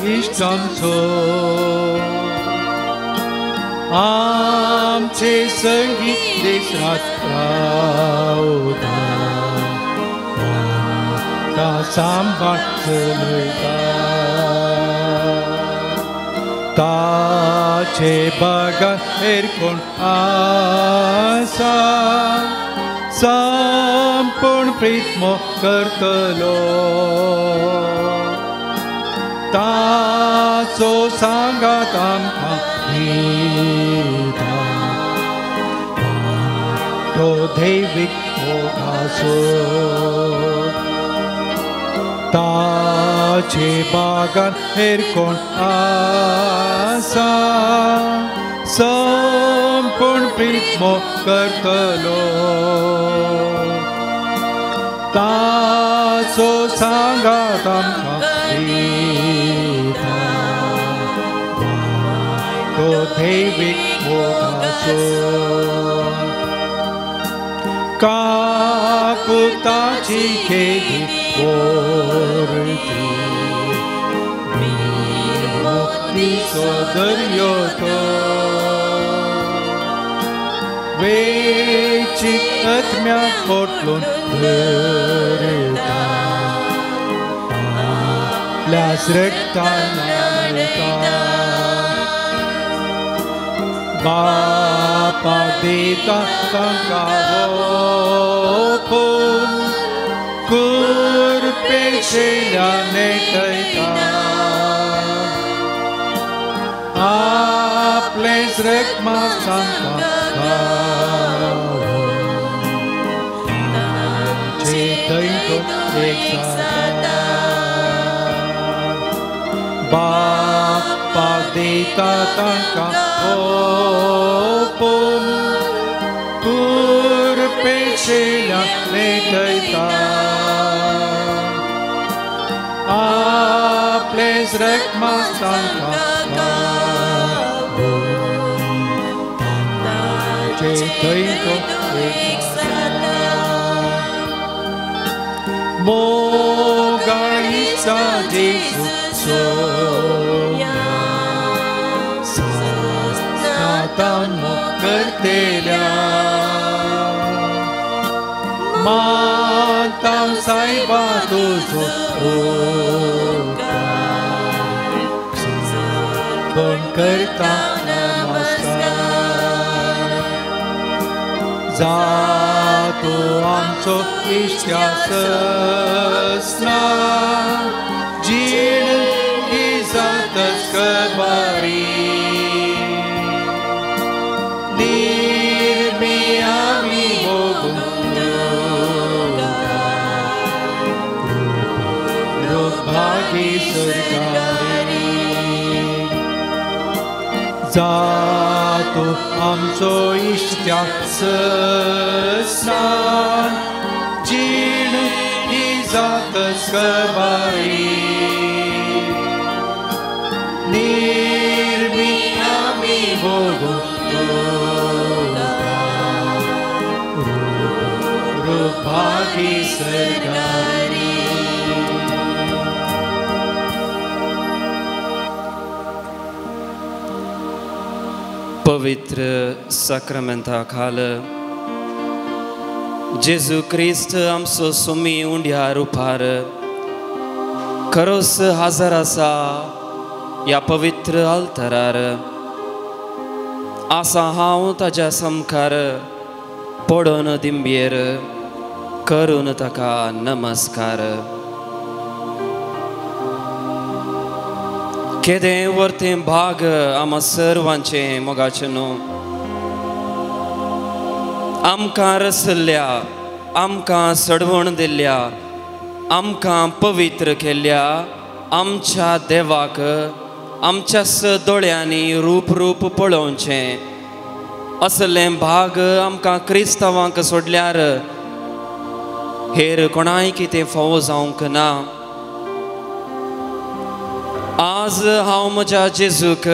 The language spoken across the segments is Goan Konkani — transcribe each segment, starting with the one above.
इश्टांचो आमचे संगी दीस रात रावता आमकां सांबाळ चलयता ताचे बगर हेर कोण आसा संपूर्ण प्रीतमो करतलो ताचो सांगात आमकां दिता तो दैवीक मोगाचो ताचे बागान हेर कोण आसा संपूर्ण प्रीतमो करतलो ताचो सांगात आमकां दिता तो दैवीक मोगाचो काकुताची खेदी वरती मुक्तीचो दर्यो तो वेचीक आत्म्याक पोटलून धरता आपल्याच रक्तान न्हाणयता बापा दिता तांकां ओपून कुरपेशेल्या नेटयता आपलेंच रक्तमास तांकां खावोवन तांचे थंय तो एक जाता बापा दिता तांकां ओपून कुरपेशेल्या नेटयता आपलेंच रक्तमास तांकां खावोवन तांचे थंय तो एक जाता मोगाळीचा जेजू सोम्या सातान करतेल्या मानता सायबा तुजो उपकार पण करता नमस्कार जातो आमचो इश्ट्या ससना जीण ही जातच कबारी निर्मी आमी भोगून भागी सरकारी जातो आमचो इश्ट्या ससना जीण ही जातच कबारी निर्मी आमी भोगून भागी सरकारी. पवित्र साक्रामेंता खाल जेजू क्रिस्त आमचो सुमी उंड्या रुपार खरोच हजर आसा ह्या पवित्र आल्तरार आसा हांव ताज्या सामकार पडोन दिंबेर करून ताका नमस्कार. केदें वर्तें भाग आमा सर्वांचें मोगाचें न्हू आमकां रसल्ल्या आमकां सडवण दिल्ल्या आमकां पवित्र केल्ल्या आमच्या देवाक आमच्या दोळ्यांनी रूप रूप पळोवचें असलें भाग आमकां क्रिस्तांवांक सोडल्यार हेर कोणाय कितें फावो जावंक ना. आज हांव म्हज्या जेजूक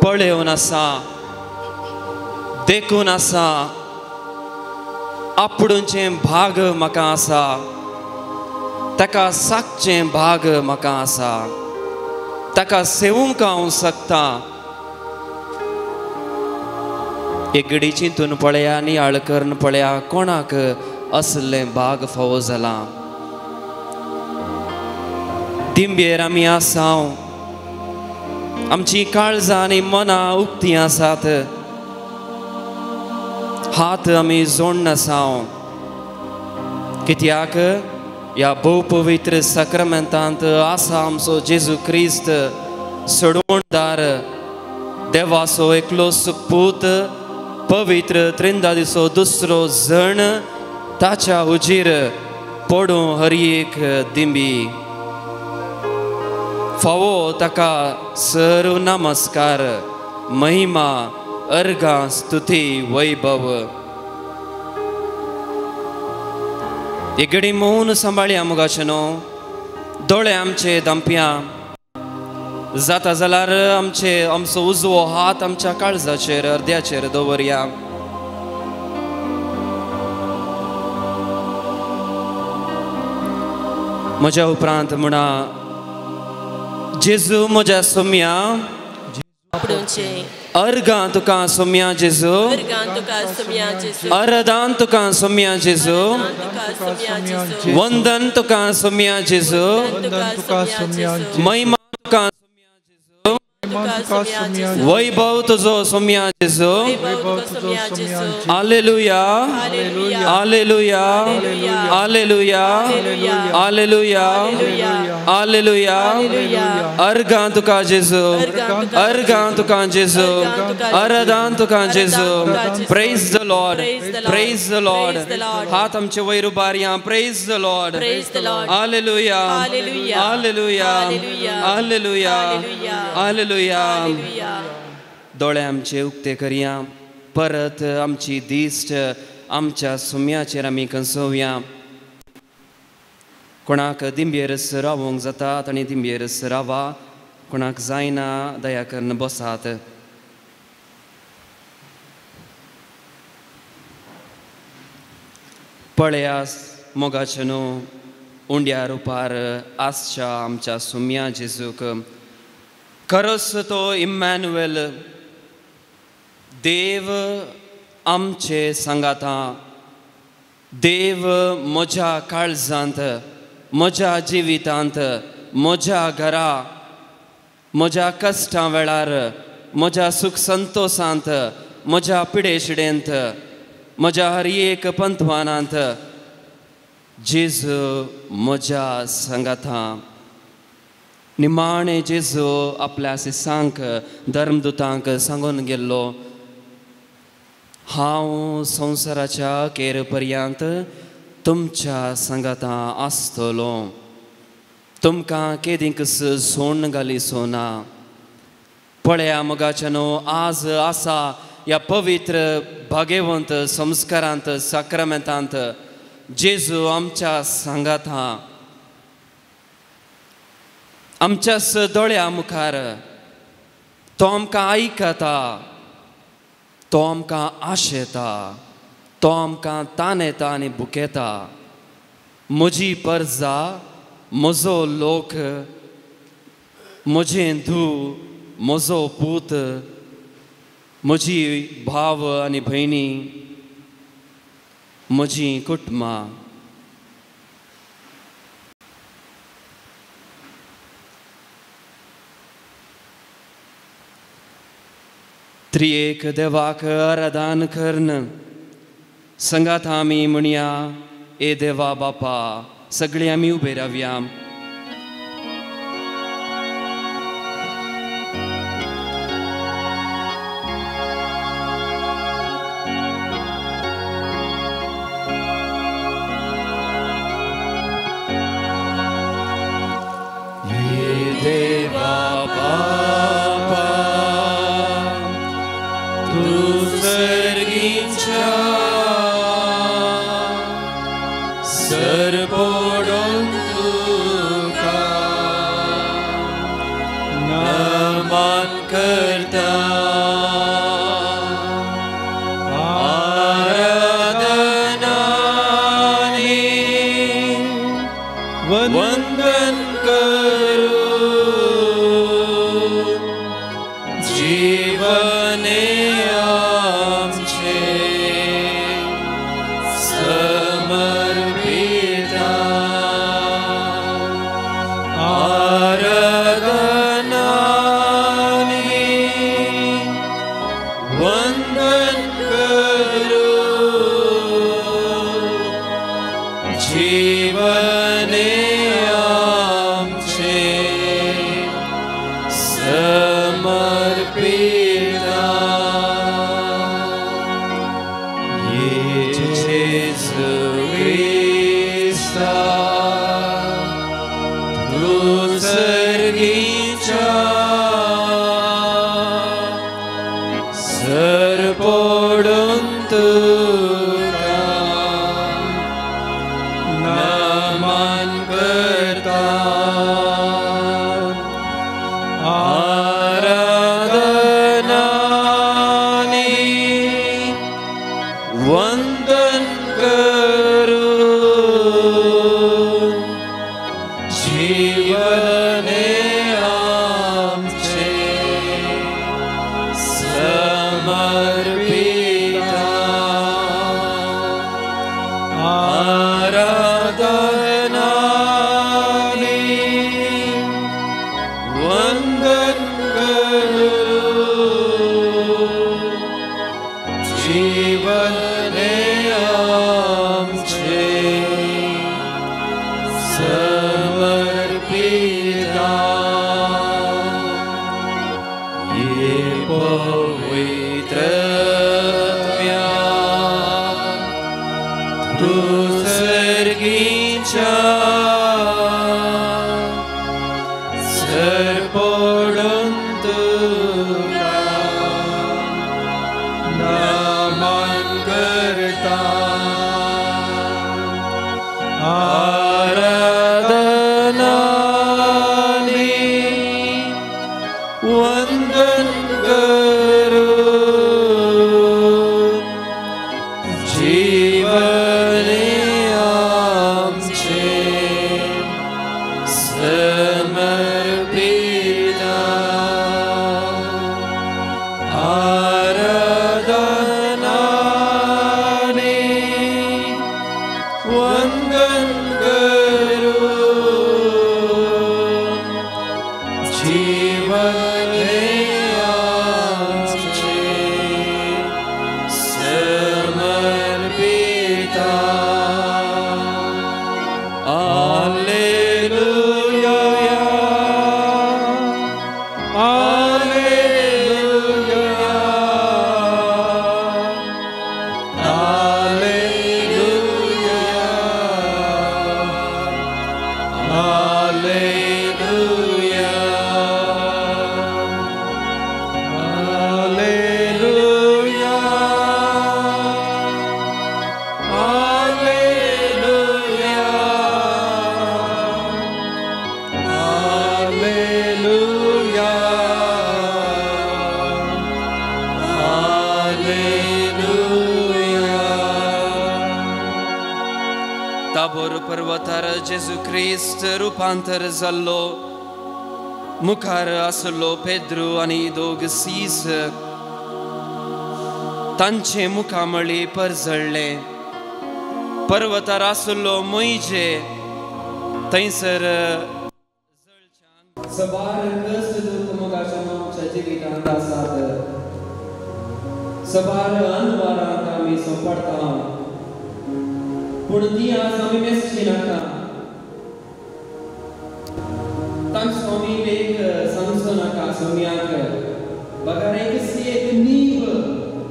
पळेवन आसा देखून आसा आपडूचें भाग म्हाका आसा ताका साकचें भाग म्हाका आसा. ताका सेवूंक हांव शकता. एक घडी चिंतून पळया, नियाळ करून पळया, कोणाक असलें भाग फावो जालां. दिंबेर आमी आसाव, आमची काळजां आनी मनां उक्तीं आसात, हात आमी जोडून आसाव, कित्याक ह्या भोव पवित्र साक्रमेंतांत आसा आमचो जेजू क्रिस्त सोडवणदार, देवाचो एकलोच पूत, पवित्र त्रिंदादीचो दुसरो जण, ताच्या हुजीर पडूं हर एक दिंबी. फावो ताका सर्व नमस्कार, महिमा, अर्घां, स्तुती, वैभव. एक घडी मौन सांबाळया मुगाचें न्हू, दोळे आमचे दांपया, जाता जाल्यार आमचे आमचो उजवो हात आमच्या काळजाचेर अर्द्याचेर दवरया. म्हज्या उपरांत म्हणा, जेजू म्हज्या सोम्या, अर्घां तुका सोम्या जेजू, अरदान तुका सोम्या जेजू, वंदन तुका सोम्या जेजू, महिमा तुका वैभव तुजो सोम्या जेजू. Hallelujah, hallelujah, hallelujah, hallelujah, hallelujah. अर्घां तुका जेजू, अर्घां तुका जेजू, अरदान तुका जेजू. Praise the Lord, praise the Lord. हात आमचे वयर उबारया. Praise the Lord. Hallelujah, hallelujah, hallelujah, hallelujah. दोळे आमचे उक्ते करया, परत आमची दिश्ट आमच्या सुम्याचेर आमी कंसोवया. कोणाक दिंबेर रावोंक जाता तांणी दिंबेर रावा, कोणाक जायना दया करून बसात. पळया मोगाचें न्हू उंड्या रुपार आसच्या आमच्या सुम्या जेजूक, खरोच तो इम्मॅन्युएल, देव आमचे सांगाता, देव म्हज्या काळजांत, म्हज्या जिवितांत, म्हज्या घरा, म्हज्या कश्टां वेळार, म्हज्या सुख संतोशांत, म्हज्या पिडेशिडेंत, म्हज्या हर एक पंथवानांत जेजू म्हज्या सांगाता. निमाणें जेजू आपल्या शिसांक, धर्मदुतांक सांगून गेल्लो, हांव संवसाराच्या केर पर्यंत तुमच्या सांगाता आसतलो, तुमकां केदींक सोण घालिसो ना. पळया मोगाचें न्हू, आज आसा ह्या पवित्र भागेवंत संस्कारांत, साक्रमेंतांत जेजू आमच्या सांगाता, आमच्याच दोळ्या मुखार तो आमकां आयकता, तो आमकां आशेता, तो आमकां तानेता आनी भुकेता. म्हजी परजा, म्हजो लोक, म्हजें धूव, म्हजो पूत, म्हजी भाव आनी भयणी, म्हजी कुटुंबां. त्रिएक देवाक आराधन करन संगात आमी म्हणया, ए देवा बापा. सगळीं आमी उबे रावया. वंदन करूं। जीवने आमचे समर्पिता आराधनानी वंदन करू जीवने आमचे समर्पिता येसु क्रिस्ता तूं सर्गीच्या सरपडून तुका नमन करता आराधनानी वंदन करू जीवने आमचे समर्पिता आराधनानी वंदन करू जीवने आमचे समर्पिता ये पवित्र तूं सर्गीच्या सरपडून तुका नमन करता आराधनानी वंदन करू जीवने आमचे समर्पिता आराधनानी वंदन करू जीवने आमचे समर्पिता Alleluia Alleluia Alleluia Alleluia Alleluia Alleluia Alleluia Alleluia Tabor पर्वतार जेजू क्रिस्त रुपांतर जाल्लो मुखार आसलो पेद्रू आनी दोग सीस तांचे मुखामळी परजळ्ळें पर्वतार आसलो मोयजे थंयसर सबार कश्ट दुख्ख मोगाच्या आमच्या जिवितांत आसात सबार अनवारांत आमी सोंपडटा पूण ती आज आमी मेजची नाका तांचो आमी लेख सांगचो नाका सोम्याक बगर एक एक नीब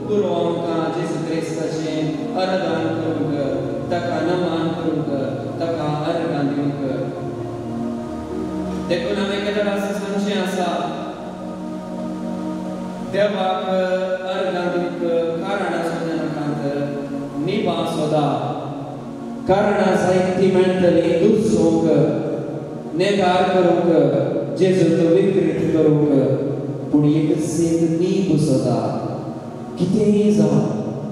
पुरो आमकां जेजू क्रिस्ताचें आराधन करूंक ताका नमन करूंक ताका अर्गां दिवंक देखून आमी एकेदां सांगचें आसा देवाक अर्गां दिवंक कारणां सोदना नाकात निबां सोदा कारणां जायतीं मेळटलीं दुसोवंक नेगार करूंक जेजूक विकृत करूंक पूण एक एक नीब सोदा कितेंय जावं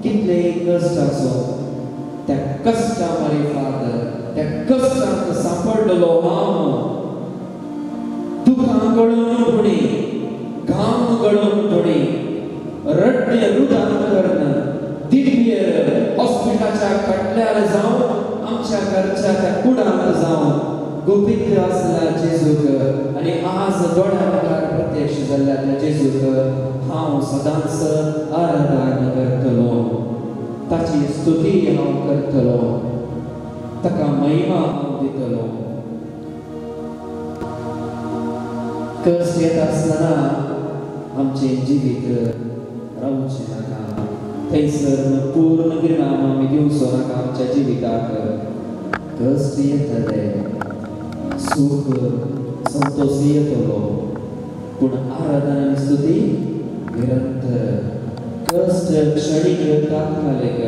कितलेय कश्ट आसूं त्या कश्टां मारिफात त्या कश्टांत सांपडलेलो हांव दुखां गळून पुणी घाम गळून दिव्येर हॉस्पिटलाच्या खटल्यार जावं आमच्या घरच्या त्या कुडांत जावं गुपीत आसल्या जेजूक आनी आज दोळ्या मुखार प्रत्यक्ष जाल्ल्या त्या जेजूक हांव सदांच आराधना करतलो, ताची स्तुती हांव करतलो, ताका महिमा हांव दितलो। कश्ट येता आसतना आमचें जिवीत रावचें नाका, थंयसर पूर्ण विराम आमी दिवचो नाका आमच्या जिविताक। कश्ट येतले, सूख संतोष येतलो, पूण आराधना आनी स्तुती निरंतर। कश्ट क्षणीक तात्कालीक,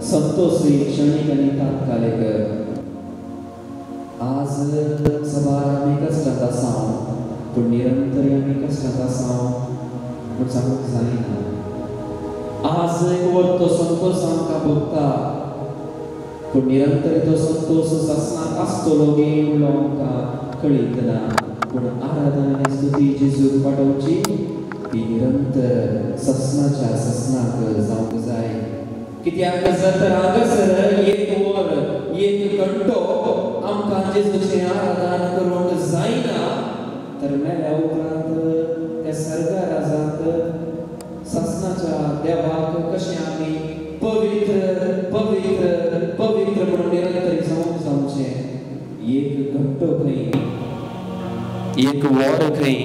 संतोष क्षणीक आनी तात्कालीक। आज सबार आमी कश्टांत आसा पूण निरंतर आमी कश्टांत आसा म्हूण सांगूंक जायना। आज एक वर तो संतोष आमकां भोगता पूण निरंतर तो संतोष सासणाक आसतलो गे म्हणलो आमकां कळीत ना। पूण आराधना आनी स्तुती जेजूक वाडोवची ती निरंतर ससनाच्या ससनाक जावंक जाय। कित्याक जर तर हांगासर एक वर एक घंटो आमकां जेजूचें आराधना करूंक जायना तर मेल्या उपरांत त्या सर्गा राजांत सासणाच्या देवाक कशें आमी पवित्र पवित्र पवित्र म्हणून निरंतर जावंक जावचें। एक घंटो खंय, एक वर खंय,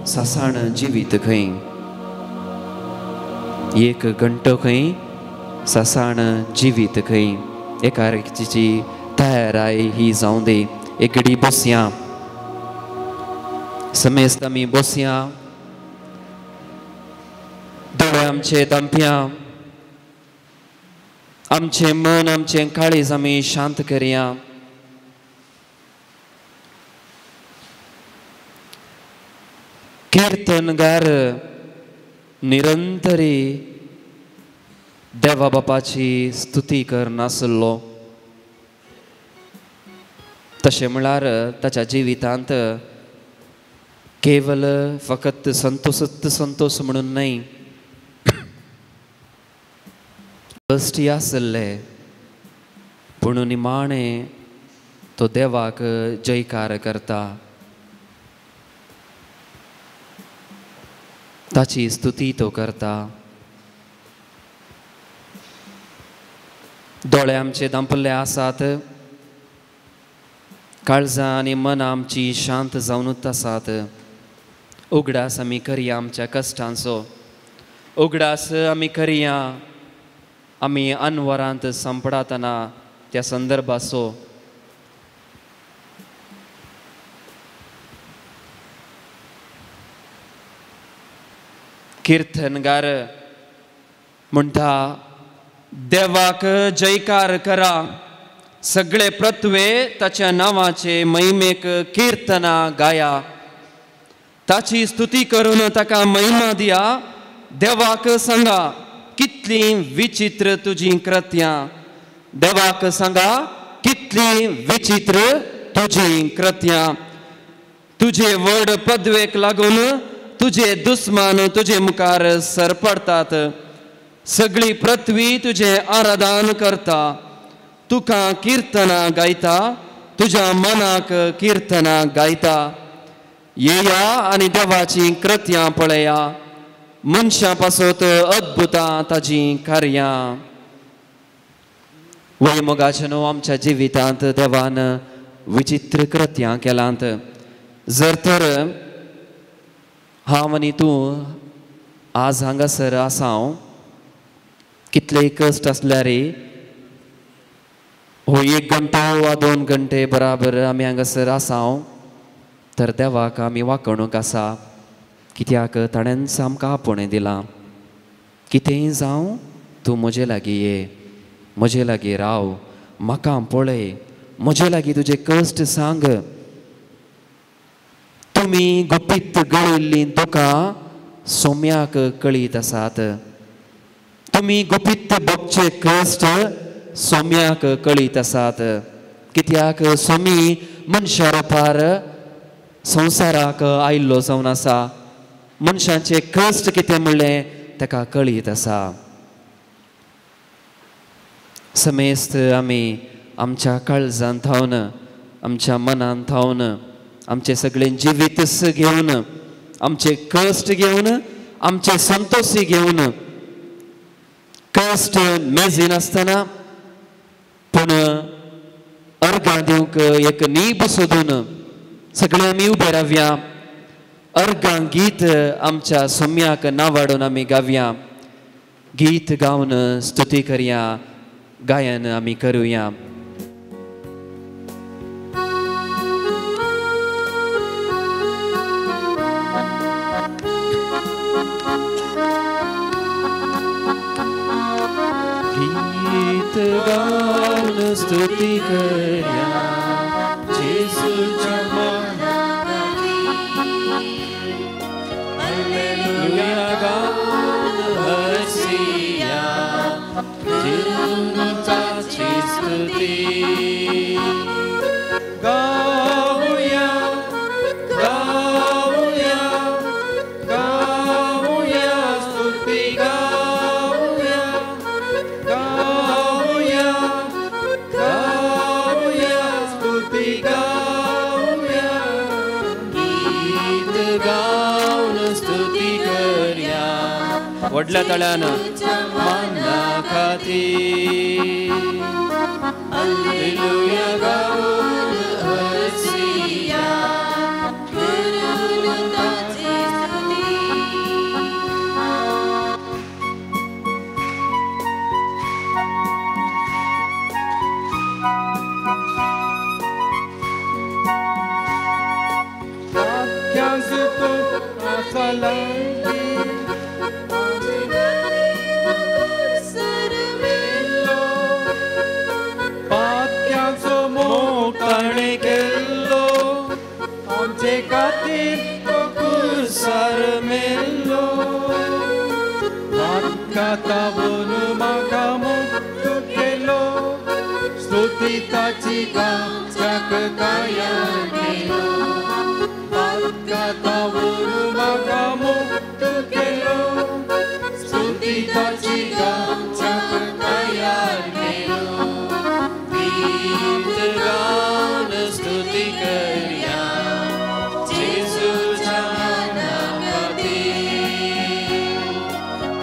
सासाण जिवीत खंय। एक घंटो खंय, सासाण जिवीत खंय। एकाची तयाराय ही जावं दी। एक घडी बसया, समेस्त आमी बसया, दोळे आमचे दांपया, आमचें मन आमचें काळीज आमी शांत करया। कीर्तनगार निरंतरी देवा बापाची स्तुती करनासलो, तशें म्हळ्यार ताच्या जिवितांत केवल फकत संतोषच संतोष म्हणून न्हय, कश्टी आसले पूण निमाणें तो देवाक जयकार करता, ताची स्तुती तो करता। दोळे आमचे दांपल्ले आसात, काळजां आनी मनां आमची शांत जावनूच आसात। उगडास आमी करया आमच्या कश्टांचो, उगडास आमी करया आमी अनवरांत सांपडतना त्या संदर्भाचो। कीर्तनगार म्हणटा, देवाक जयकार करा, सगळे पृथ्वे ताच्या नांवाचे महिमेक कीर्तना गाया, ताची स्तुती करून ताका महिमा दिया। देवाक सांगा कितली विचित्र तुजी कृत्यां, देवाक सांगा कितली विचित्र तुजी कृत्यां। तुजे व्हड पदवेक लागून तुजे दुस्मान तुजे मुखार सरपडटात, सगळी पृथ्वी तुजें आराधन करता, तुका किर्तना गायता, तुज्या मनाक किर्तना गायता। येया आनी देवाचीं कृत्यां पळया, मनशां पासत अद्भुतां ताजीं कार्यां। वय मोगाचे न्हू आमच्या जिवितांत देवान विचित्र कृत्यां केलांत। जर तर हांव आनी तूं आज हांगासर आसा, हांव कितलेय कश्ट आसल्यार हो एक घंटो वा 2 घंटे बराबर आमी हांगासर आसा, तर देवाक आमी वागणूक आसा, कित्याक ताणेंच आमकां आपोवणें दिलां। कितेंय जावं तूं म्हजे लागीं ये, म्हजे लागीं राव, म्हाका पळय, म्हजे लागीं तुजे कश्ट सांग। तुमी गुपीत गळिल्लीं दुकां सोम्याक कळीत आसात, तुमी गुपीत भोगचे कश्ट सोम्याक कळीत आसात, कित्याक सोमी मनशा रुपार संवसाराक आयिल्लो जावन आसा, मनशांचे कश्ट कितें म्हणलें ताका कळीत आसा। समेस्त आमी आमच्या काळजान थावन, आमच्या मनान थावन, आमचे सगळे जिवीतच घेवन, आमचे कश्ट घेवन, आमचे संतोषी घेवन, कश्ट मेजिनासतना पूण अर्गां दिवंक एक नीब सोदून सगळे आमी उबे रावया. अर्गां गीत आमच्या सोम्याक नावाडून आमी गावया. गीत गावन स्तुती करया, गायन आमी करुया. गीत गावन स्तुती करया जेजूच्या हालेलुया गावन हसिया जेजूची स्तुती. गाऊया गाऊया गाऊया स्तुती गाऊया गाऊया गाऊया स्तुती गाऊया. गीत गाऊन स्तुती करया व्हडल्या ताळ्यान माना खातीर. हालेलुया गाऊन हसिया करून ताची स्तुती. वाक्यांचो तो आसा लागीं पाक्यांचो मोग ताणें केल्लो आमचे खातीर तो कुर्सार मेल्लो. म्हाका तावून म्हाका मुक्त केलो स्तुती ताची गावच्याक तयार केलो. म्हाका तावून म्हाका मुक्त केलो स्तुती ताची गावच्याक तयार केलो. गीत गावन स्तुती करया जेजूच्या नांवा खातीर.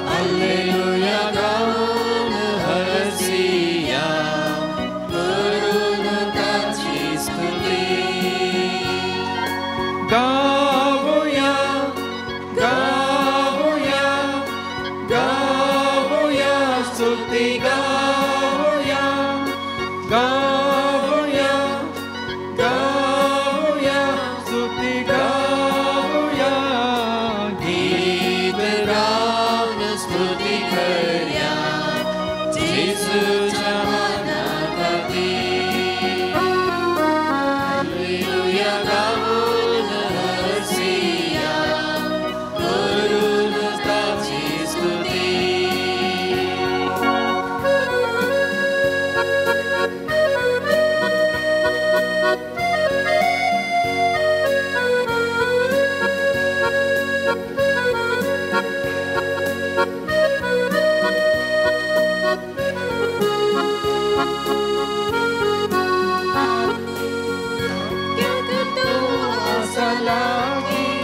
हालेलुया गावन हसिया करून ताची स्तुती. गाऊया गाऊया गाऊया स्तुती गाऊया गाऊया गाऊया स्तुती गाऊया. गीत गावन स्तुती करया जेजूच्या नांवा खातीर. हालेलुया गावन हसिया करून ताची स्तुती. आसा लागीं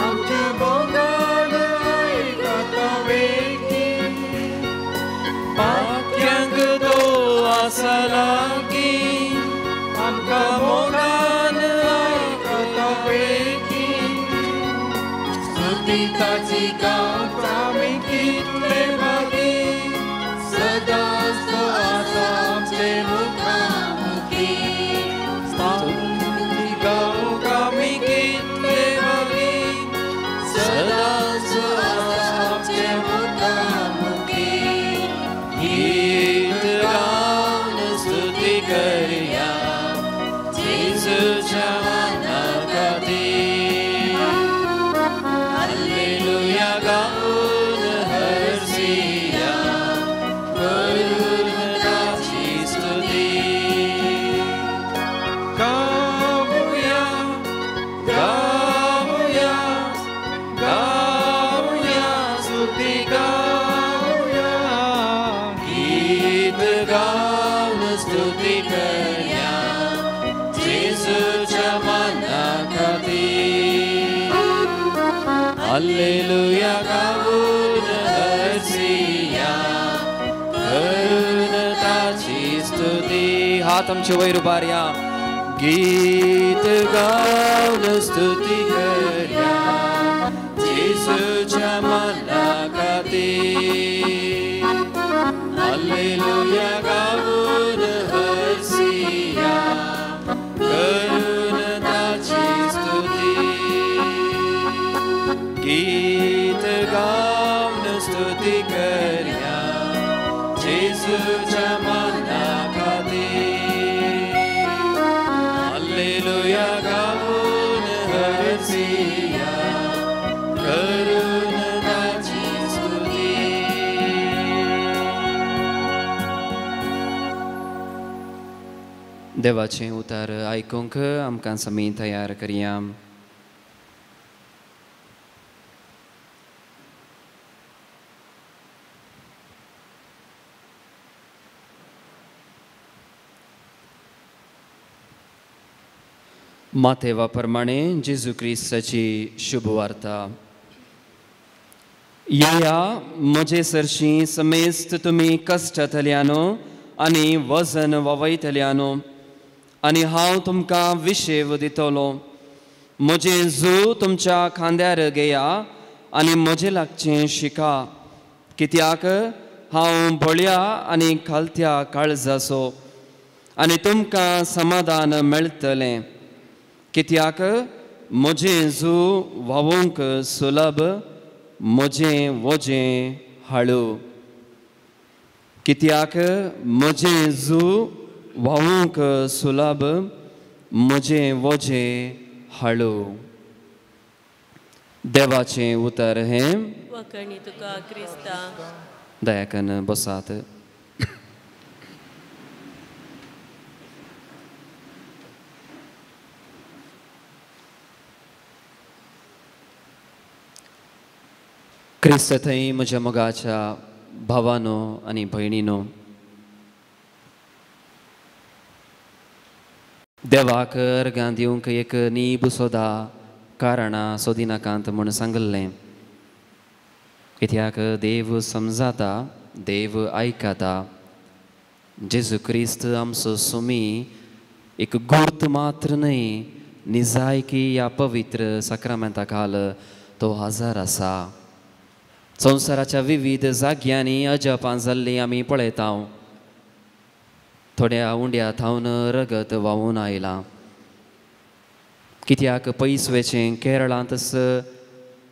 आमच्या मोगान आयकता वेगीं. पाक्यांक तो आसा लागीं आमकां मोगान आयकता वेगीं. स्तुती ताची गावंक आमी कितले भागी सदांच तो आसा आमचे मुखामुखी. स्तुती गावंक आमी कितले भागी सदांच आसा आमचे मुखामुखी. गीत गावन स्तुती करया जेजूच्या नांवा खातीर. हालेलुया गावन हसिया करून ताची स्तुती. गाऊया गाऊया Alleluia गावून हरसिया करून ताची स्तुती. हात आमचे वयर उबारया, गीत गावन स्तुती करया जेजूच्या मना खातीर. Alleluia गावून हरसिया करून ताची स्तुती. गीत गावन स्तुती करया जेजूच्या मना खातीर. Alleluia गावून हरसिया करून ताची स्तुती. देवाचें उतर आयकूंक आमकां समी तयार करया. मातेवा प्रमाणे जेजू क्रिस्ताची शुभवार्ता. येया म्हजे सरशीं समेस्त तुमी कश्टांतल्यानो आनी वजन वावयतल्यानो, आनी हांव तुमकां विशेव दितलो. म्हजें जू तुमच्या खांद्यार घेया आनी म्हजें लागचें शिका, कित्याक हांव बळ्या आनी खालत्या काळजाचो, आनी तुमकां समाधान मेळटलें. कित्याक म्हजें जू व्हांवूंक सुलभ, म्हजें वजें हाळू. कित्याक म्हजें जू व्हांवूंक सुलभ, म्हजें वजें हाळू. देवाचें उतर हें. वखणी तुका क्रिस्ता. दयाकन बसात. क्रिस्त थंय म्हज्या मोगाच्या भावानो आनी भयणीनो, देवाक अर्गां दिवंक एक नीब सोदा कारणां सोदिनाकांत म्हूण सांगिल्लें. कित्याक देव समजाता, देव आयकता. जेजू क्रिस्त आमचो सुमी एक गुर्त मात्र न्हय, निजायकी ह्या पवित्र साक्रामेंता खाल तो हजर आसा. संवसाराच्या विविध जाग्यांनी अजापां जाल्लीं आमी पळयता. थोड्या उंड्या थावन रगत व्हांवून आयलां. कित्याक पयस वेचें केरळांतच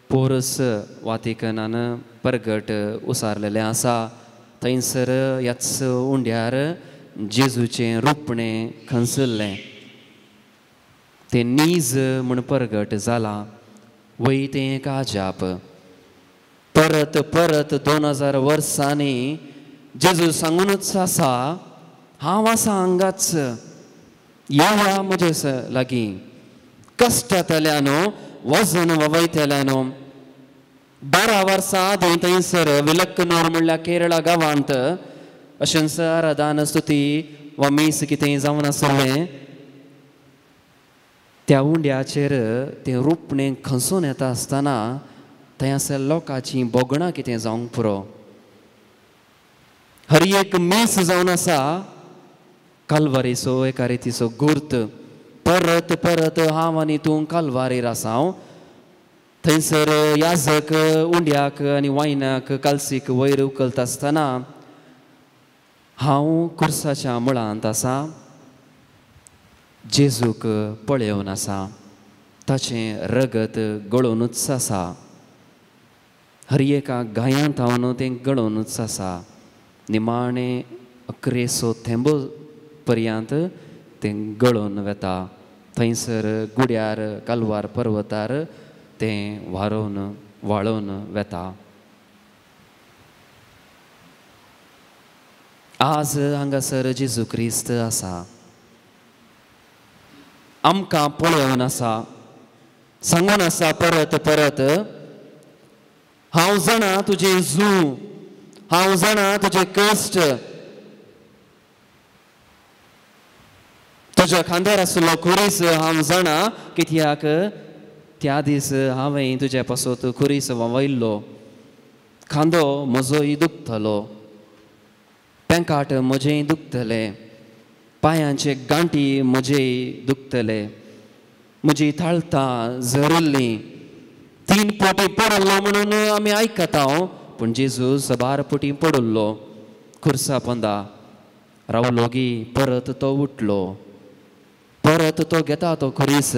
पोरस वातिकनान परगट उसारलेलें आसा. थंयसर ह्याच उंड्यार जेजूचें रुपणें खंसल्लें, तें नीज म्हूण परगट जालां. वय तें एक अजाप. परत परत 2000 वर्सांनी जेजू सांगूनच आसा, हांव आसा हांगाच, येया म्हजे लागीं. कश्टांतल्यानो वजन वयतल्यानो. 12 वर्सां आदीं थंयसर विलक्कनूर म्हणल्यार केरळा गांवांत अशेंच आराधन स्तुती वा मीस कितें जावन आसलें. त्या उंड्याचेर तें रुपणें खंसून येता आसतना थंय आसल्या लोकांची भोगणां कितें जावंक पुरो. हर एक मीस जावन आसा कालवारीचो एका रितीचो गुर्त. परत परत हांव आनी तूं कालवारीर आसा. हांव थंयसर याजक उंड्याक आनी वायनाक कालसीक वयर उखलता आसतना हांव कुर्साच्या मुळांत आसा, जेजूक पळोवन आसा, ताचें रगत गळोवनूच आसा. हर एका गायांत हांव तें गळोवनूच आसा. निमाणें अकरेचो थेंबो पर्यंत तें गळोवन वता. थंयसर गुड्यार कालवार पर्वतार तें वारोवन वाळोवन वता. आज हांगासर जेजू क्रिस्त आसा, आमकां पळोवन आसा, सांगून आसा परत परत, हांव जाणा तुजें जू, हांव जाणा तुजें कश्ट, तुज्या खांद्यार आसलो खुरीस हांव जाणा, कित्याक त्या दीस हांवें तुजे पासत खुरीस व्हांवयल्लो, खांदो म्हजोय दुखतलो, पेंकाट म्हजेंय दुखतलें, पांयांचे गांठी म्हजेय दुखतले, म्हजी थाळतां झरिल्लीं, 3 पोटी पडलो म्हणून आमी आयकता, पूण जेजू सबार पोटी पडिल्लो खुर्सा पंदा रावलो गी, परत तो उठलो, परत तो घेता तो खुरीस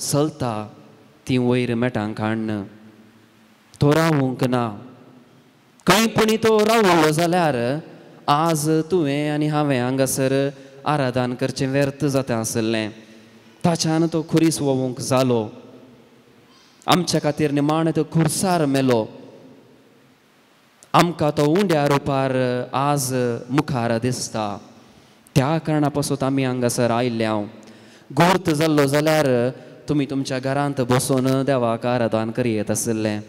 चलता ती वयर मेटां काडून, तो रावूंक ना. खंय पुणी तो रावलो जाल्यार आज तुवें आनी हांवें हांगासर आराधन करचें व्यर्थ जाता आसलें. ताच्यान तो खुरीस वोवूंक जालो, आमच्या खातीर निमाणें तो खुर्सार मेलो, आमकां तो उंड्या रुपार आज मुखार दिसता. त्या कारणा पासून आमी हांगासर आयिल्ले. हांव गोर्त जाल्लो जाल्यार तुमी तुमच्या घरांत बसून देवाक आराधन करयेत आशिल्लें.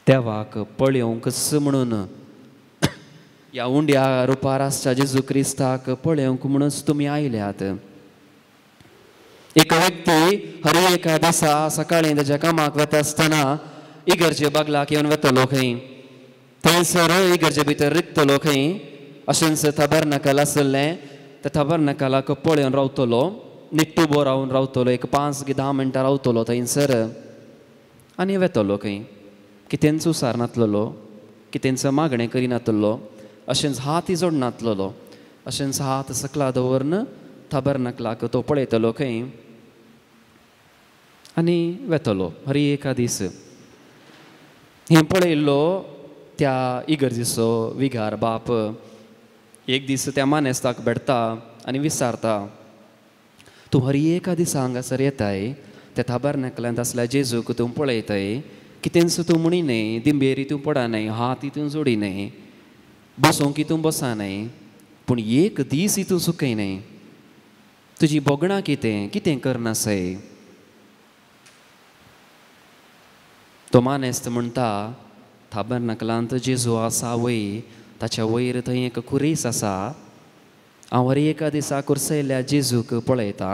देवाक पळोवंकच म्हणून ह्या उंड्या रुपार आसच्या जेजू क्रिस्ताक पळोवंक म्हणूनच तुमी आयल्यात. एक व्यक्ती हर एका दिसा सकाळीं ताच्या कामाक वता आसतना इगर्जे बागलाक येवन वतलो खंय, थंयसर इगर्जे भितर रिगतलो खंय, अशेंच थबरनकल आसलें त्या थबरनकलाक पळोवन रावतलो, निट्टू उबो रावन रावतलो, एक 5 की 10 मिनटां रावतलो थंयसर आनी वेतलो खंय, कितेंच उसार नातलेलो, कितेंच मागणें करिनातलो, अशेंच हात जोडनातलेलो, अशेंच हात सकला दवरून थबरनकलाक तो पळयतलो खंय आनी वेतलो हर एका दीस. हें पळयल्लो त्या इगर्जेचो विगार बाप एक दीस त्या मानेस्ताक भेटता आनी विचारता, तूं हर एका दिसा हांगासर येताय, त्या थाबरनकलांत आसल्या जेजूक तूं पळयताय, कितेंच तूं म्हणी न्हय, दिंबेरी तूं पडनाय, हात तूं जोडी न्हय, बसोंक तूं बसनाय, पूण एक दीस तूं चुकय न्हय, तुजी भोगणां कितें, कितें करनासय? तो मानेस्त म्हणटा, थाबरनकलांत जेजू आसा वय, ताच्या वयर थंय एक खुरीस आसा, हांव हर एका दिसा कुर्सयल्ल्या जेजूक पळयता,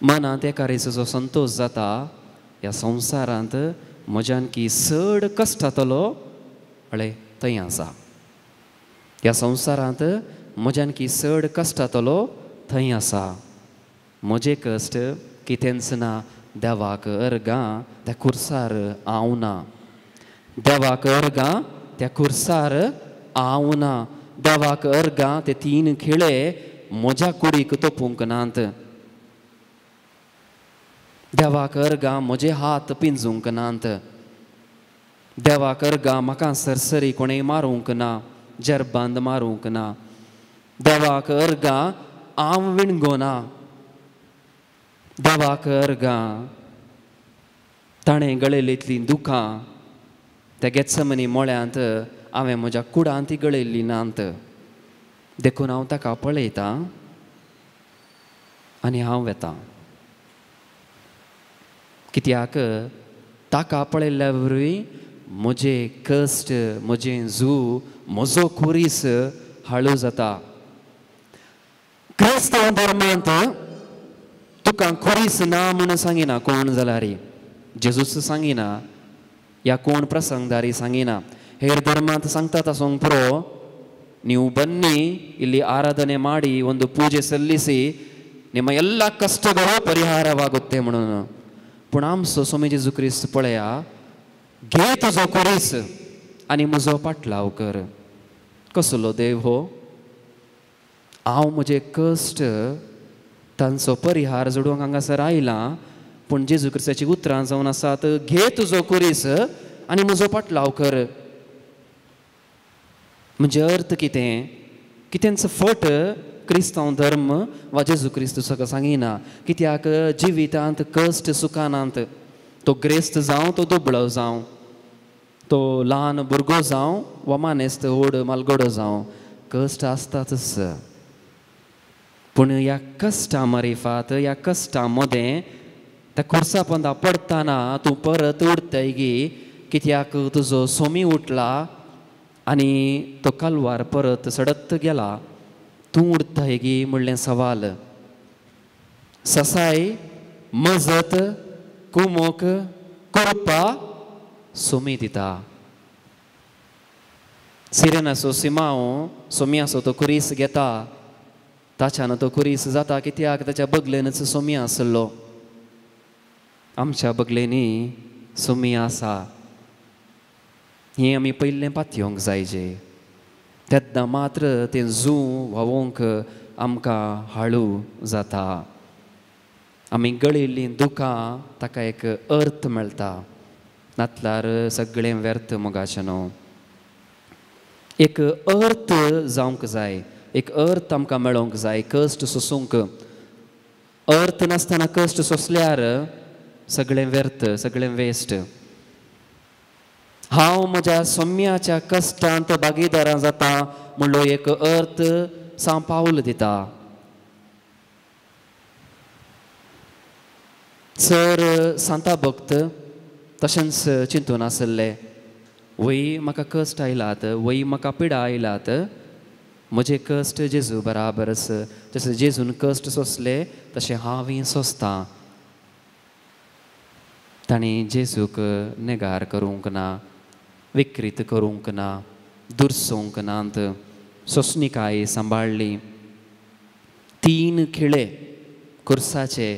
मनांत एका रिसचो संतोश जाता, ह्या संवसारांत म्हज्यान की चड कश्ट जातलो अळे थंय आसा, ह्या संवसारांत म्हज्यान की चड कश्ट जातलो थंय आसा, म्हजे कश्ट कितेंच ना, देवाक अर्गां त्या खुर्सार हांव ना, देवाक अर्गां त्या खुर्सार हांव ना, देवाक अर्गां ते 3 खिळे म्हज्या कुडीक तोपूंक नात, देवाक अर्गां म्हजे हात पिंजूंक नात, देवाक अर्गां म्हाका सरसरी कोणें मारूंक ना, जरबांद मारूंक ना, देवाक अर्गां हांव विणगो ना, देवाक अर्गां ताणें गळयल्लीं दुखां त्या गेत्समनी मोळ्यांत हांवें म्हज्या कुडांत ती गळयल्ली नात, देखून हांव ताका पळयतां आनी हांव वेतां. कित्याक ताका पळयल्ल्या वरवीं म्हजे कश्ट, म्हजें जू, म्हजो खुरीस हाळू जाता. क्रिस्तांव धर्मांत तुका खुरीस ना म्हूण सांगिना कोण जाल्यार, जेजूच सांगिना या कोण प्रसंगदारी सांगिना. हेर धर्मांत सांगतात आसूंक पुरो, ನೀವು ಬನ್ನಿ ಇಲ್ಲಿ ಆರಾಧನೆ ಮಾಡಿ ಒಂದು ಪೂಜೆ ಸಲ್ಲಿಸಿ ನಿಮ್ಮ ಎಲ್ಲ ಕಷ್ಟಗಳು ಪರಿಹಾರವಾಗುತ್ತೆ म्हणून. पूण आमचो स्वामी जेजू क्रिस्त पळया, घे तुजो खुरीस आनी म्हजो पाटलाव कर. कसलो देव हो? हांव म्हजे कश्ट तांचो परिहार जोडूंक हांगासर आयलां, पूण जेजू क्रिस्ताची उतरां जावन आसात, घे तुजो खुरीस आनी म्हजो पाटलाव कर. म्हणजे अर्थ कितें? कितेंच फट क्रिस्तांव धर्म वा जेजू क्रिस्त सगळं सांगिना. कित्याक जिवितांत कश्ट सुखानांत, तो ग्रेस्त जावं, तो दुबळो जावं, तो ल्हान भुरगो जावं वा मानेस्त व्हड मालगडो जावं, कश्ट आसतातच. पूण ह्या कश्टां मारिफात, ह्या कश्टां मदें त्या खुर्सा पंदा पडटना तूं परत उरताय गी, कित्याक तुजो सोमी उठला आनी तो कलवार परत सडत गेला, तूं उरताय गी म्हणलें सवाल. ससाय मजत कुमोक कृपा सोमी दिता. सिरेनाचो सिमांव सोम्याचो तो कुरीस घेता, ताच्यान तो कुरीस जाता कित्याक ताच्या बगलेनच सोमी आसलो. आमच्या बगलेनी सोमी आसा हें आमी पयलें पातयेवंक जाय जे, तेन्ना मात्र तें जू व्हांवोंक आमकां हाळू जाता. आमी गळिल्लीं दुकां ताका एक अर्थ मेळटा, नातल्यार सगळें व्यर्थ मोगाचें न्हू. एक अर्थ जावंक जाय, एक अर्थ आमकां मेळोंक जाय कश्ट सोसूंक. अर्थ नासतना कश्ट सोंसल्यार सगळें व्यर्थ, सगळें वेस्ट. हांव म्हज्या सोम्याच्या कश्टांत भागीदारां जाता म्हणलो एक अर्थ सांव पावल दिता. सर सांता भक्त तशेंच चिंतून आसले, वय म्हाका कश्ट आयलात, वय म्हाका पिडा आयलात, म्हजे कश्ट जेजू बराबरच, जशें जेजून कश्ट सोंसले तशें हांवूय सोंसतां. तांणी जेजूक नेगार करूंक ना, विकृत करूंक ना, दुरसोवंक नात, सोंसणीकाय सांबाळ्ळी. 3 खिळे कुर्साचे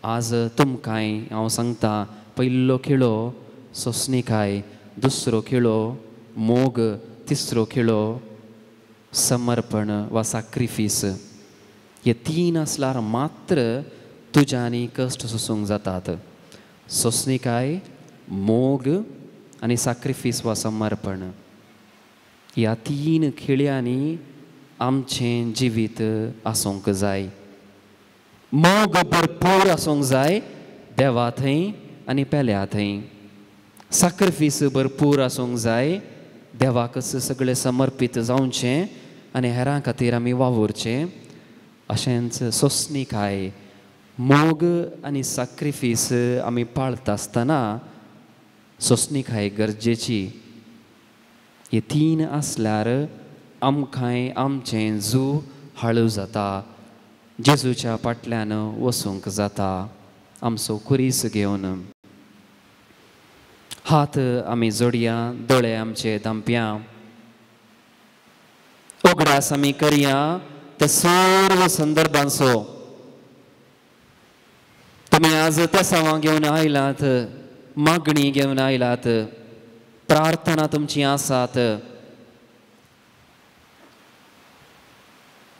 आज तुमकांय हांव सांगता. पयलो खिळो सोंसणीकाय, दुसरो खिळो मोग, तिसरो खिळो समर्पण वा साक्रिफीस. हे 3 आसल्यार मात्र तुज्यांनी कश्ट सोसूंक जातात. सोंसणीकाय, मोग आनी साक्रिफीस वा समर्पण ह्या 3 खिळ्यांनी आमचें जिवीत आसूंक जाय. मोग भरपूर आसूंक जाय देवा थंय आनी पेल्या थंय. साक्रिफीस भरपूर आसूंक जाय, देवाकच सगळें समर्पीत जावचें आनी हेरां खातीर आमी वावुरचें. अशेंच सोंसणीकाय, मोग आनी साक्रिफीस आमी पाळता आसतना सोंसणीकाय गरजेची. हे 3 आसल्यार आमकांय आमचें जू हाळू जाता, जेजूच्या फाटल्यान वचूंक जाता आमचो कुरीस घेवन. हात आमी जोडया, दोळे आमचे धांपया, उगडास आमी करया त्या सर्व संदर्भांचो. तुमी आज तेसांवां घेवन आयलात, मागणी घेवन आयलात, प्रार्थना तुमची आसात.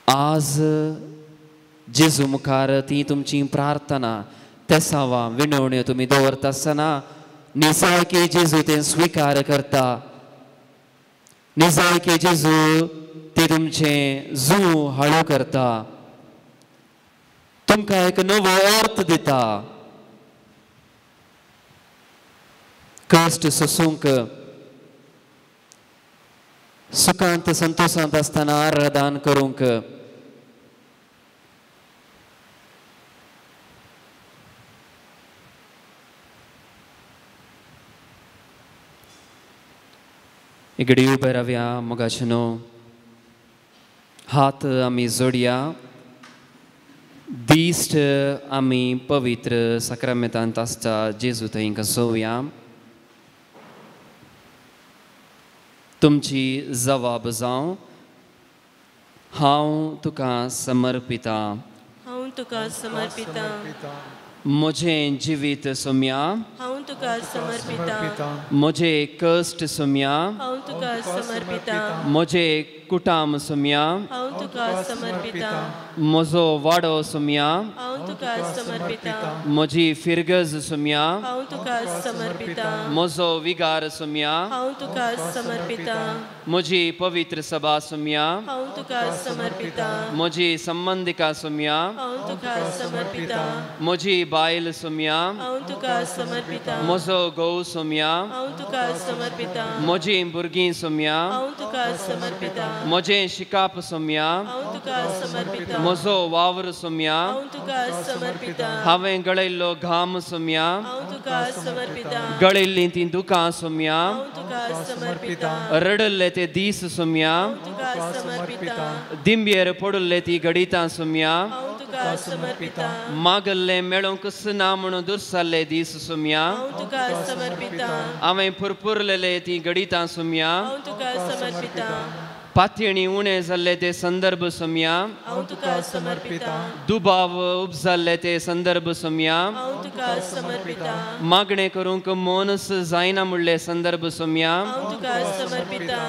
आज जेजू मुखार ती तुमची प्रार्थना, तेसांवां, विनवण्यो तुमी दवरता आसतना निजायकी जेजू तें स्विकार करता. निजायकी जेजू ते तुमचें जू हाळू करता, तुमकां एक नवो अर्थ दिता. कश्ट सोसूंक, सुखांत संतोशांत आसतना आराधन करूंक. इकडे उबे रावया मोगाचें न्हू, हात आमी जोडया, दिश्ट आमी पवित्र साक्रामेंतांत आसता जेजू थंय कसोवया. तुमची जवाब जावं, हांव तुका समर्पिता, हांव तुका समर्पिता, म्हजें जिवीत सोम्या, हांव तुका समर्पिता, म्हजे कश्ट सोम्या, हांव तुका समर्पिता, म्हजे कुटाम सोम्या, हांव तुका समर्पिता, म्हजो वाडो सोम्या, हांव तुका समर्पिता, म्हजी फिरगज सोम्या, हांव तुका समर्पिता, म्हजो विगार सोम्या, हांव तुका समर्पिता, म्हजी पवित्र सभा सोम्या, हांव तुका समर्पिता, म्हजी संबंधिका सोम्या, हांव तुका समर्पिता, म्हजी बायल सोम्या, हांव तुका समर्पिता, म्हजो घोव सोम्या, हांव तुका समर्पिता, म्हजी भुरगीं सोम्या, हांव तुका समर्पिता, म्हजें शिकाप सोम्या, हांव तुका समर्पिता, म्हजो वावर सोम्या, हांव तुका समर्पिता, हांवें गळयल्लो घाम सोम्या, हांव तुका समर्पिता, गळयल्लीं तीं दुकां सोम्या, हांव तुका समर्पिता, रडल्ले ते दीस सोम्या, हांव तुका समर्पिता, दिंबेर पडिल्ले ती घडितां सोम्या, हांव तुका तुका समर्पिता। मागल्ले मेळोंकच ना म्हणून दुरसाल्ले दीस सोम्या हांव तुका समर्पिता। हांवें पुरपुरलेले ती घडितां सोम्या हांव तुका समर्पिता। पातयेणी उणें जाल्ले ते संदर्भ सोम्या हांव तुका समर्पिता। दुबाव उपजाल्ले ते संदर्भ सोम्या हांव तुका समर्पिता। मागणें करूंक मनस जायना म्हणले संदर्भ सोम्या हांव तुका समर्पिता।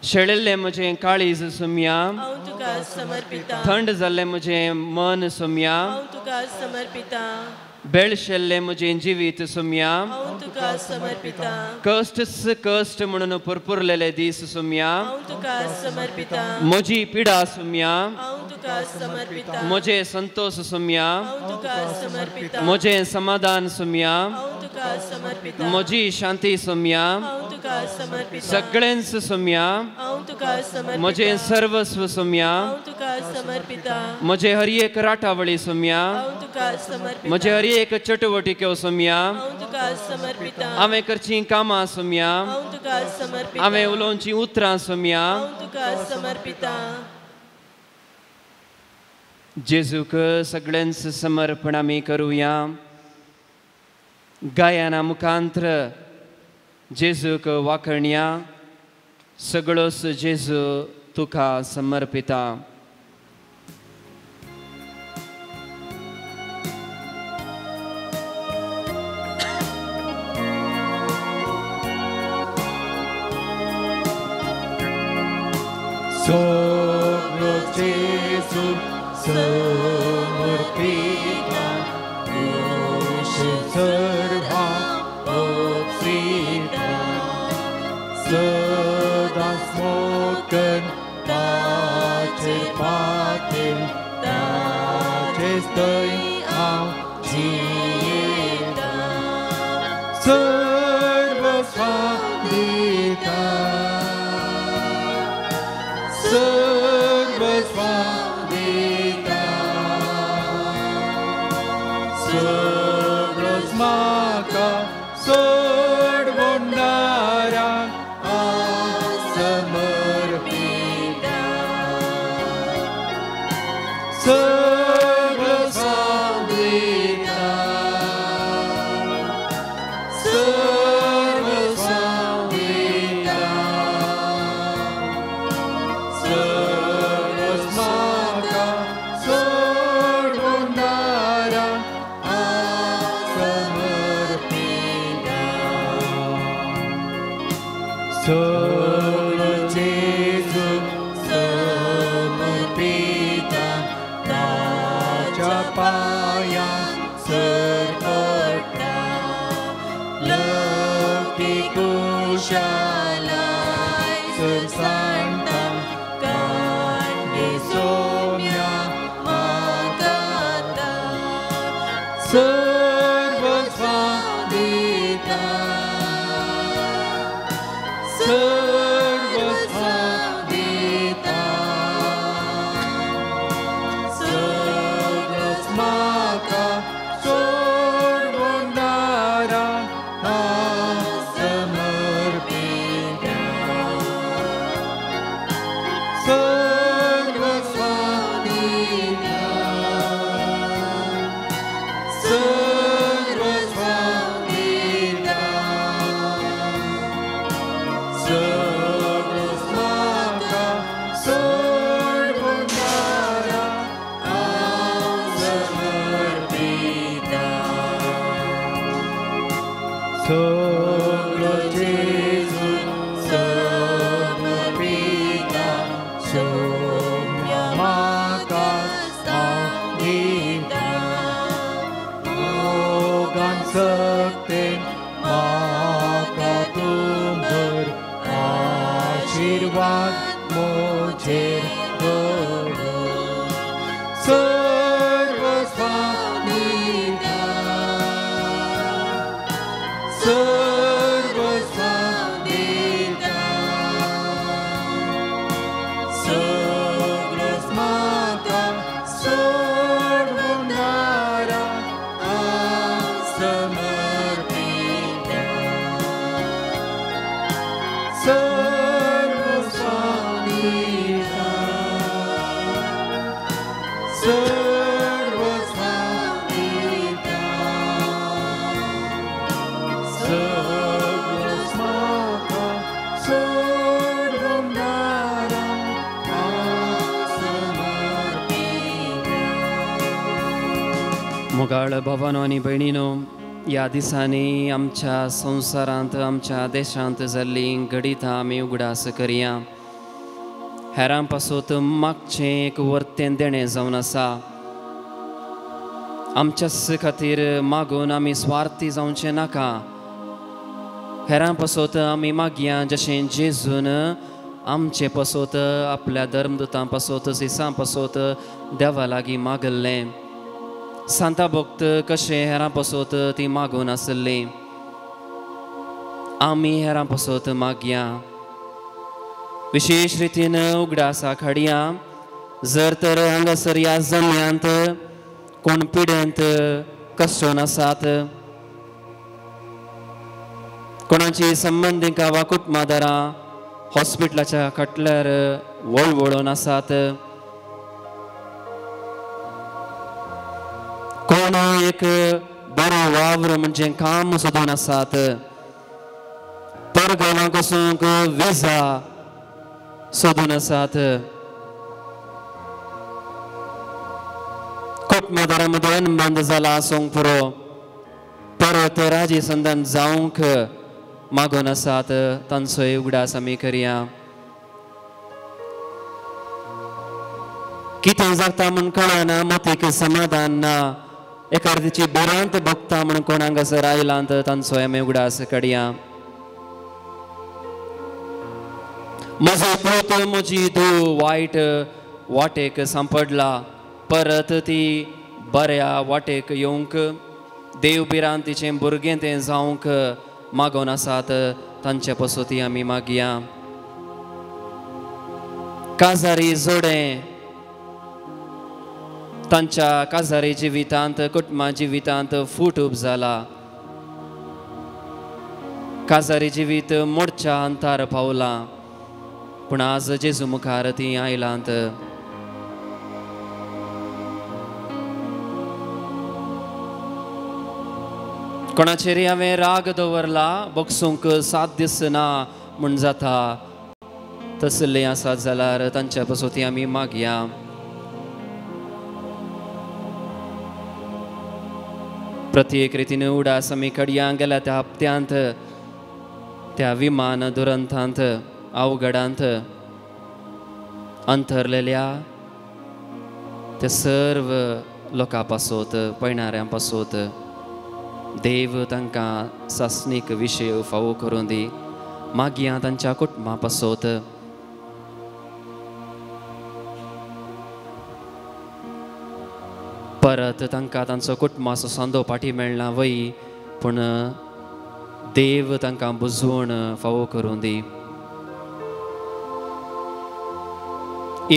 शेळिल्लें म्हजें काळीज सोम्या हांव तुका समर्पिता। थंड जाल्लें म्हजें मन सोम्या हांव तुका समर्पिता। बेळशेल्लें म्हजें जिवीत सोम्या हांव तुका समर्पिता। कश्टच कश्ट म्हणून पुरपुरलेले दीस सोम्या हांव तुका समर्पिता। म्हजी पिडा सोम्या हांव तुका समर्पिता। म्हजें संतोष सोम्या हांव तुका समर्पिता। म्हजें समाधान सोम्या हांव तुका समर्पिता। म्हजी शांती सोम्या हांव तुका समर्पिता। सगळेंच सोम्या हांव तुका समर्पिता। म्हजें सर्वस्व सोम्या हांव तुका समर्पिता। म्हजें हर एक राटावळी सोम्या हांव तुका समर्पिता। म्हजें हर एक चटवटिक्यो सोम्या हांव तुका समर्पिता। हांवें करचीं कामां सोम्या हांव तुका समर्पिता। हांवें उलोवचीं उतरां सोम्या हांव तुका समर्पिता। जेजूक सगळ्यांच समर्पण आमी करुया। गायना मुखांत्र जेजूक वाखणया। सगळोच जेजू तुका समर्पिता। सगळो जेजू समर्पिता दोश सर्वा उपसिता सदां स्मोकन ताचेर पातेल ताचेच थंय हांव जियेता सर्वस्व दिता सर्वस्व दिता सगळोच म्हाका सोडवणारा हांव समर्पिता सर्वस्व दिता सर्वस्व दिता सगळोच म्हाका सोडवणारा हांव समर्पिता सगळो जेजू समर्पिता ताच्या पांयां सरपटा लवटीक कुशालाय सरसाणटा कांडे सोम्या म्हाका सर्वस्व दिता सर्वस्व दिता सगळोच म्हाका सोडवणारा हांव समर्पिता सर्वस्व दिता सर्वस्व दिता सगळोच म्हाका सोडवणारा हांव समर्पिता सगळो जेजू समर्पिता सोम्या म्हाका हांव दिता मोगान सक्तेन म्हाका तूं धर आशिर्वाद म्हजेर दवर सर्वस्व दिता सर्वस्व दिता सगळोच म्हाका सोडवणारा हांव समर्पिता सर्वस्व दिता. मोगाळ भावानो आनी भयणीनो, ह्या दिसांनी आमच्या संवसारांत आमच्या देशांत जाल्लीं घडितां आमी उगडास करया. हेरां पासत मागचें एक वर्तें देणें जावन आसा. आमच्याच खातीर मागून आमी स्वार्थी जावचें नाका. हेरां पासत आमी मागया जशें जेजून आमचे पासत आपल्या धर्मदुतां पासत सिसां पासत देवा लागीं मागल्लें. सांता भक्त कशें हेरां पासत ती मागून आसली, आमी हेरां पासत मागया. विशेश रितीन उगडासा खाडया. जर तर हांगासर ह्या जम्यांत कोण पिडेंत कश्टोन आसात, कोणाची संबंदिकां वा कुटुंबादारां हॉस्पिटलाच्या खाटल्यार वळवळून आसात, कोण एक बरो वावर म्हणजे काम सोदून आसात, परगांवांक वचूंक विजा सोदून आसात, कुटुंबादारां मदीं अनबंद जाला आसूंक पुरो परत राजी संदान जावंक मागून आसात, तांचोय उगडास आमी करया. कितें जाता म्हूण कळना, मतीक समाधान ना, एकार्दीची भिरांत भोगता म्हूण कोण हांगासर आयलांत, तांचोय आमी उगडास काडया. म्हजो पूत म्हजी धूव वायट वाटेक सांपडला, परत ती बऱ्या वाटेक येवंक देव भिरांतीचें भुरगें तें जावंक मागून आसात, तांचे पसोती आमी मागया. काजारी जोडें तांच्या काजारी जिवितांत कुटुंबा जिवितांत फूट उब जाला, काजारी जिवीत मोडच्या अंतार पावलां, पूण आज जेजू मुखार ती आयलांत. कोणाचेर हांवें राग दवरला, बगसूंक साथ दिसना म्हूण जाता, तसलें आसात जाल्यार तांच्या पसोती आमी मागया. प्रत्येक रितीन उडास आमी कडया गेल्या त्या हप्त्यांत त्या विमान दुरंतांत अवघडांत अंतरलेल्या त्या सर्व लोकां पासत पयणाऱ्यां पासत देव तांकां सासणीक विशय फावो करून दी. मागया तांच्या कुटुंबा पासत. परत तांकां तांचो कुटुंबाचो सांदो पाटी मेळना वय, पूण देव तांकां बुजवण फावो करून दी.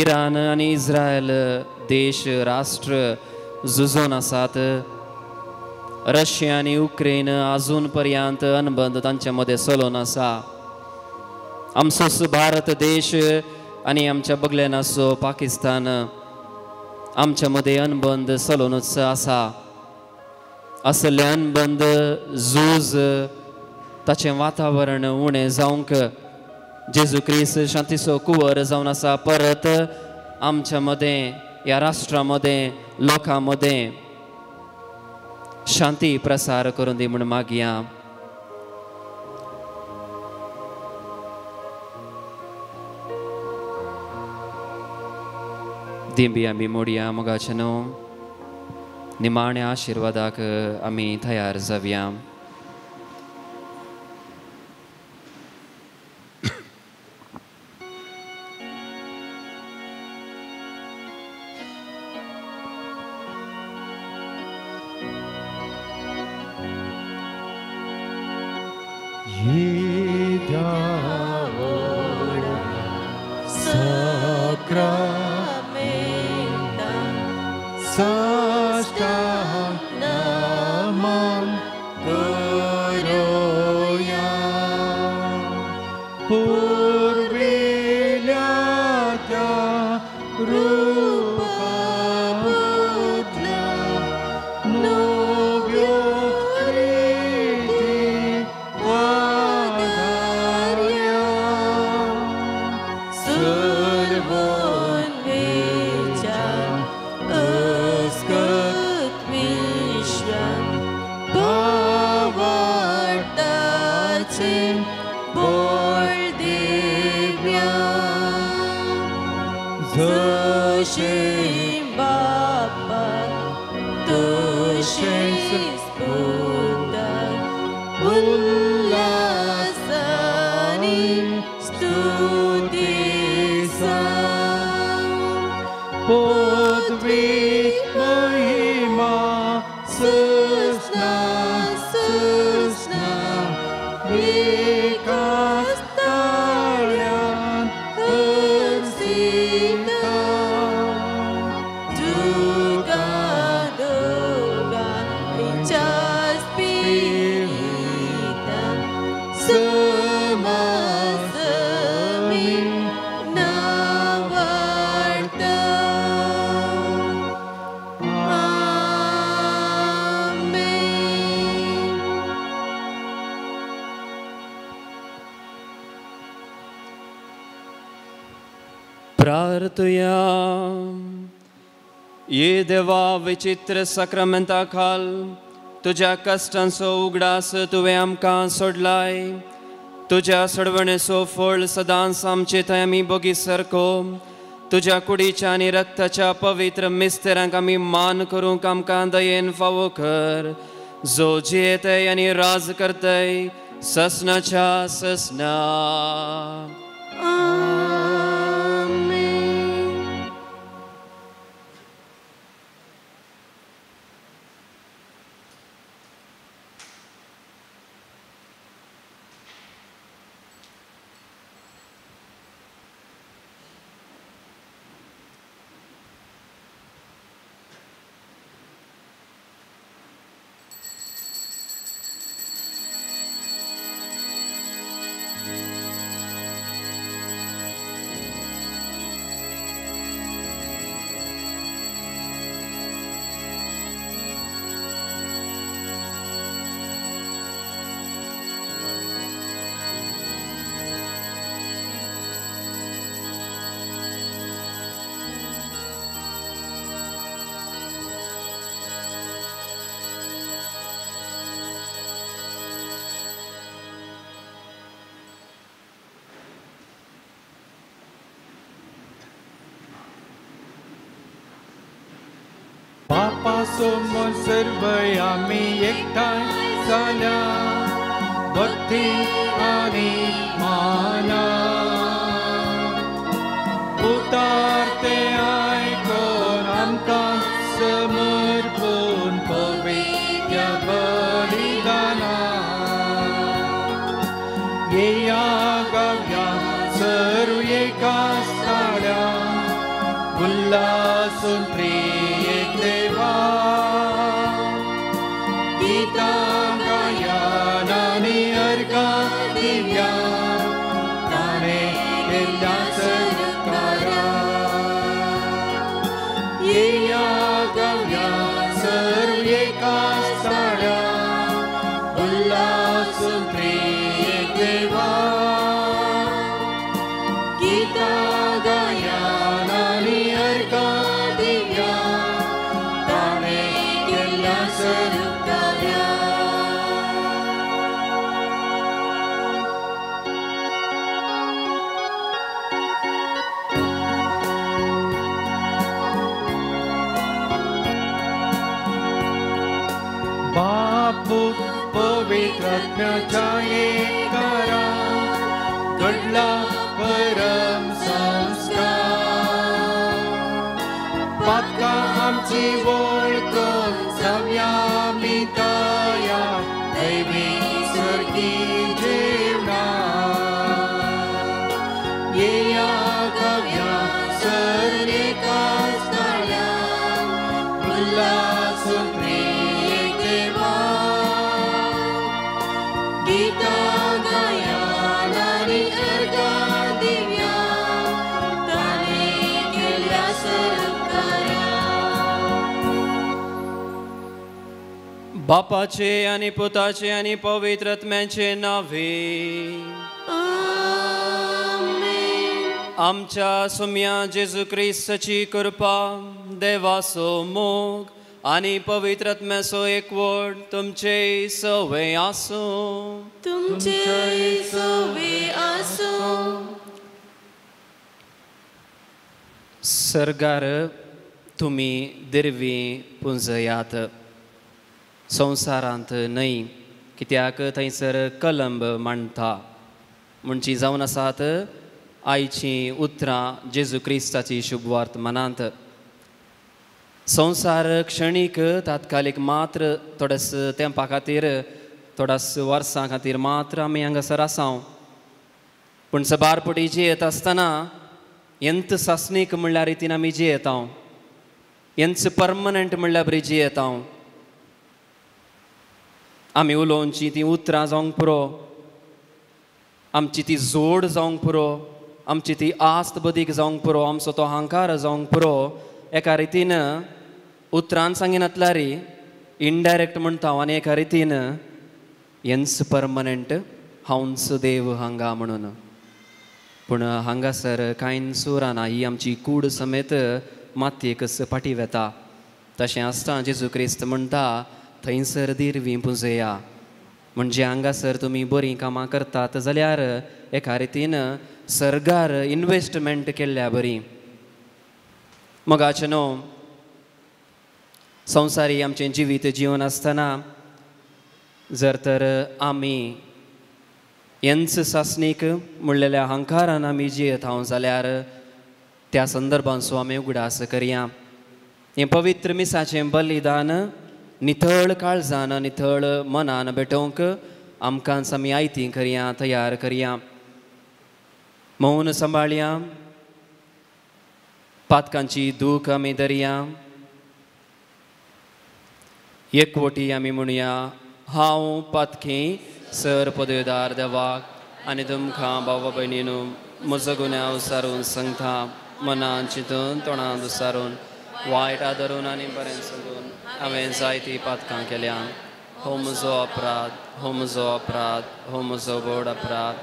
इराण आनी इस्रायल देश राष्ट्र झुजोन आसात. रशिया आनी युक्रेन आजून पर्यंत अनबंद तांचे मदें चलोवन आसा. आमचोच भारत देश आनी आमच्या बगल्यान आसो पाकिस्तान आमच्या मदें अनबंद चलोवनूच आसा. असले अनबंद झूज ताचें वातावरण उणें जावंक जेजू क्रिस्त शांतीचो कुंवर जावन आसा. परत आमच्या मदें ह्या राष्ट्रा मदें लोकां मदें शांती प्रसार करून दी म्हूण मागया. दिंबी आमी मोडया मोगाचे न्हू निमाण्या आशिर्वादाक आमी तयार जावया. Servon vecha askat mi. तुजें बळ दिव्या जशें बापाक तशेंच पुताक उल्हासानी स्तुती सांग पदवी महिमा ससना ससना एकाच ताळ्यान हर्षिता तुका दोगांच्या स्पिरितान समासमी नावार्ता. आमेन. प्रार्थया. ये देवा विचित्र साक्रामेंता खाल तुज्या कश्टांचो उगडास तुवें आमकां सोडलाय. तुज्या सोडवणेचो फळ सदांच आमचे थंय आमी बोगी सारको तुज्या कुडीच्या आनी रक्ताच्या पवित्र मिस्तेरांक आमी मान करूंक आमकां दयेन फावो कर, जो जियेतय आनी राज करतय ससनाच्या ससना. आमेन. बापा समोर सर्व आमी एकठांय जाल्या भक्ती आनी माना उतारते आयकोन आमकां समर्पून पवित्र बलिदाना येया गाव्या सर्व एकाच ताळ्या उल्हासून प्रियेक देवा गीतां गायन आनी अर्घां दिव्या ताणें केल्ल्या सरकारा येया गाव्या सर्व एकाच ताळ्या उल्हासून प्रियेक देवा गीतां गायन आनी अर्घां दिव्या ताणें केल्ल्या सरकारा. बापू पवित्र आत्म्याच्या एकारा घडला परम संस्कार पातकां आमची वळखून जावया आमी तयार दैवी सर्गी जेवणा येया गाव्या सर एकाच ताळ्यान उल्हासून प्रियेक देवा गीतां गायन आनी अर्घां दिव्या ताणें केल्ल्या सरकारा. बापाचे आनी पुताचे आनी पवित्र आत्म्याचे नावे आमेन. आमच्या सुम्या जेजू क्रिस्ताची कृपा, देवाचो मोग आनी पवित्र आत्म्याचो एकवट तुमचे सवे आसूं. तुमचे सवे आसूं. सरकार तुमी दिरवी पुंजयात, संवसारांत न्हय, कित्याक थंयसर कलंब मांडटा. म्हणची जावन आसात आयचीं उतरां जेजू क्रिस्ताची शुभवार्त मनांत. संवसार क्षणीक तात्कालीक मात्र, थोड्याच तेंपा खातीर, थोड्याच वर्सां खातीर मात्र आमी हांगासर आसा. पूण सबार पटी जियेत आसतना एंत सासणीक म्हणल्यार रितीन आमी जियेता, एंच परमनंट म्हणल्यार बरी जियेता. आमी उलोवची ती उतरां जावंक पुरो, आमची ती जोड जावंक पुरो, आमची ती आस्त बदीक जावंक पुरो, आमचो तो हांकार जावंक पुरो. एका रितीन उतरान सांगिनातल्यार इनडायरेक्ट म्हणटा आनी एका रितीन एन्स परमनंट हांवच देव हांगा म्हणून. पूण हांगासर कांयच उरना, ही आमची कूड समेत मातयेकच फाटी वेता. तशें आसता जेजू क्रिस्त म्हणटा थंयसर दिरवी पुंजया. म्हणजे हांगासर तुमी बरीं कामां करतात जाल्यार एका रितीन सर्गार इनवेस्टमेंट केल्ल्या बरी. मोगाचें न्हू, संवसारी आमचें जिवीत जिवन आसतना जर तर आमी एन्स सासणीक म्हणलेल्या हंकारान आमी जियेत हांव जाल्यार त्या संदर्भांचो आमी उगडास करया. हें पवित्र मिसाचें बलिदान नितळ काळजान नितळ मनान भेटोवंक आमकांच आमी आयती करया, तयार करया. मौन सांबाळया, पातकांची दूख आमी धरया, एकवटी आमी म्हणया, हांव पातकी सर पदवेदार देवाक आनी तुमकां भावा भयणीनू म्हजो गुन्यांव सारून सांगता, मनान चिंतून तोंडान दुसारून वायट आदरून आनी बरें सांगून हांवें जायतीं पातकां केल्या. हो म्हजो अपराध, हो म्हजो अपराध, हो म्हजो व्हड अपराध.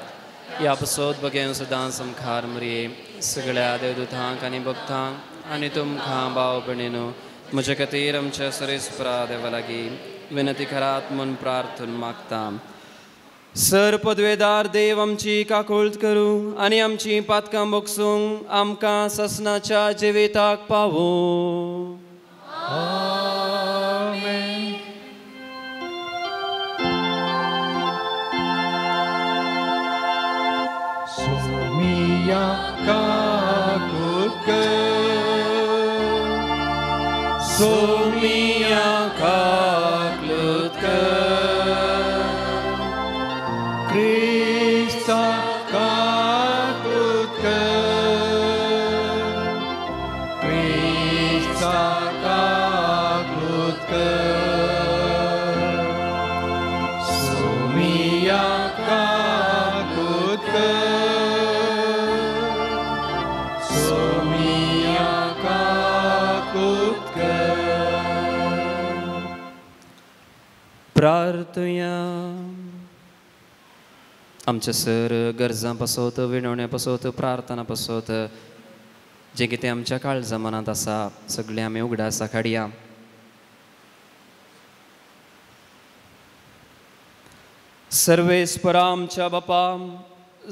ह्या पसोत बगें सदां मुखार मरये सगळ्या देवदूतांक आनी भक्तांक आनी तुमकां भाव भयणीनू म्हजे खातीर आमच्या सरेस्परा देवा लागीं विनंती करात म्हूण प्रार्थन मागता. सर पदवेदार देव आमची काकुळट करूं आनी आमची पातकां बोगसूंक आमकां ससनाच्या जिविताक पावूं. आमेन. सोमिया काकुळट कर, सोमिया काकुळट कर, क्रिस्ता काकुळट कर, क्रिस्ता काकुळट कर, सोमिया काकुळट कर, सोमिया काकुळट कर. प्रार्थया. आमच्या सर गरजां पासत, विणवण्या पासत, प्रार्थना पासत जें कितें आमच्या काळजा मनांत आसा सगळें आमी उगडासा काडया. सर्वेस्परा आमच्या बापा,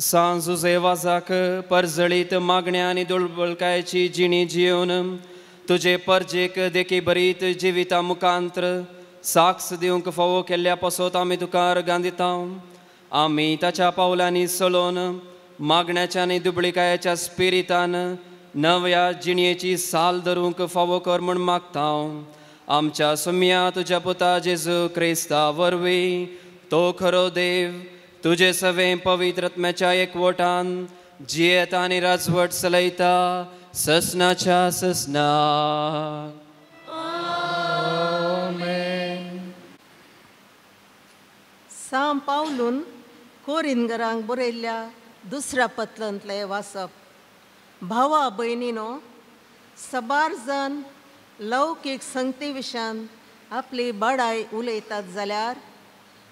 सांज जुजे वाजाक परजळीत मागण्या आनी दुर्बलकायेची जिणी जियोवन तुजे परजेक देखी बरीत जिविता मुखांत्र साक्ष दिवंक फावो केल्ल्या पासत आमी तुका अर्गां दिता. आमी ताच्या पावलांनी चलोवन मागण्याच्या आनी दुबळिकायेच्या स्पिरितान नव्या जिणयेची साल धरूंक फावो कर म्हूण मागता. आमच्या सुम्या तुज्या पुता जेजू क्रिस्ता वरवीं तो खरो देव तुजे सवें पवित्र आत्म्याच्या एकवटान जियेता आनी राजवट चलयता ससनाच्या ससनाक. सां पावलून कोरिनगरांक बरयल्ल्या दुसऱ्या पत्रांतलें वाचप. भावा भयणीनो, सबार जाण लौकीक संगती विशयान आपली बडाय उलयतात जाल्यार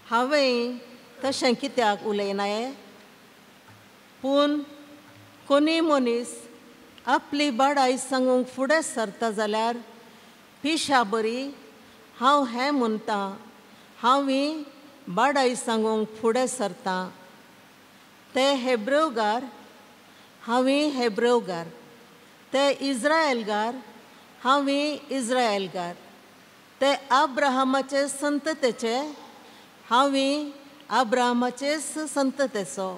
हांवें तशें कित्याक उलयनाये? पूण कोणी मनीस आपली बडाय सांगूंक फुडें सरता जाल्यार पिशा बरी हांव हें म्हणटा, हांव बाडाय सांगूंक फुडें सरतां. ते हेब्रेवगार, हांव हेब्रेवगार. ते इज्रायलगार, हांव इज्रायलगार. ते आब्राहामाचे संततेचे, हांव आब्राहामाचेच संततेचो.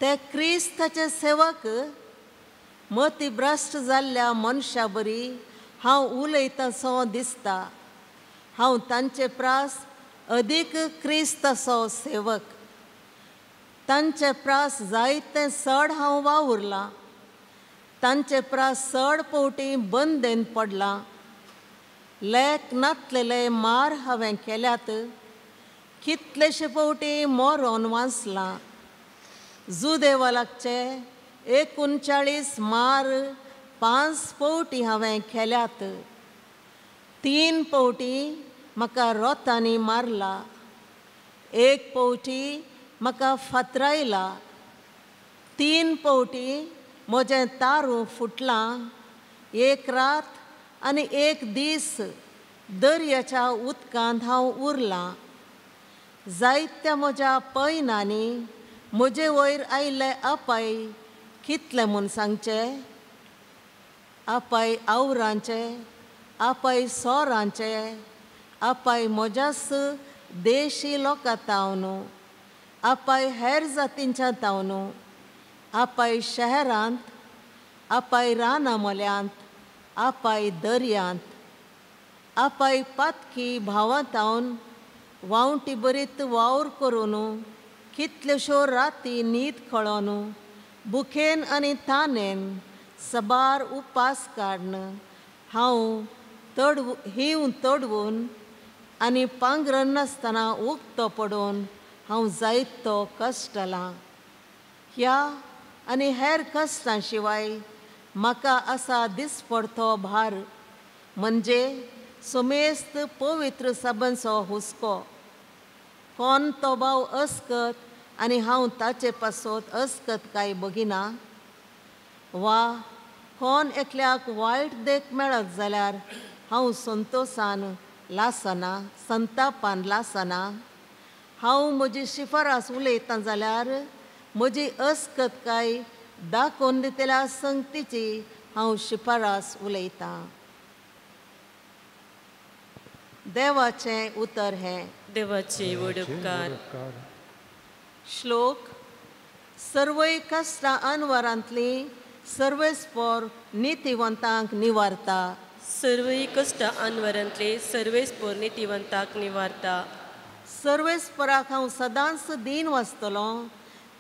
ते क्रिस्ताचे सेवक, मतीभ्रश्ट जाल्ल्या मनशा बरी हांव उलयतासो दिसता. हांव तांचे प्रास अदीक क्रिस्ताचो सेवक. तांचे प्रास जायते चड हांव वावुरलां, तांचे प्रास चड पवटी बंदेन पडलां. लेख नातलेले मार हांवें केल्यात, कितलेशे पवटी मरोन वाचलां. जुदेवा लागचे 39 मार 5 पवटी हांवें केल्यात. 3 पवटी म्हाका रोतांनी मारला, 1 पवटी म्हाका फातरायला, 3 पवटी म्हजें तारूं फुटलां. 1 रात आनी 1 दीस दर्याच्या उदकांत हांव उरलां. जायत्या म्हज्या पयनांनी म्हजे वयर आयिल्ले अपाय कितले म्हूण सांगचे. अपाय आवरांचे, अपाय सोरांचे, अपाय म्हज्याच देशी लोकां तावन, अपाय हेर जातींच्या तावन, अपाय शहरांत, अपाय रानां मोल्यांत, अपाय दर्यांत, अपाय पातकी भावां तावन वांवटी बरीत वावर करून, कितल्योश्यो राती न्हीद खळोन, भुकेन आनी तानेन सबार उपास काडन हांव तडवू हींव तडवून आनी पांगरन नासतना उक्तो पडून हांव जायतो कश्टलां. ह्या आनी हेर कश्टां शिवाय म्हाका आसा दिसपडतो भार, म्हणजे समेस्त पवित्र सभांचो हुस्को. कोण तो भाव अस्कत आनी हांव ताचे पासत अस्कत काय बगिना, वा कोण एकल्याक वायट देख मेळत जाल्यार हांव संतोशान लासना, संतापान लासना. हांव म्हजी शिफारस उलयतां जाल्यार म्हजी अस्कत काय दाखोवन दितल्या संगतीची हांव शिफारस उलयतां. देवाचें उतर हें. देवाचे व्हड उपकार. श्लोक. सर्वय कश्टां अनवरांतली सर्वेस्पोर नितिवंतांक निवारता. सर्वय कश्टां अनवरांतली सर्वेस्पोर नितिवंतांक निवारता. सर्वेस्पराक हांव सदांच दीन वाचतलो,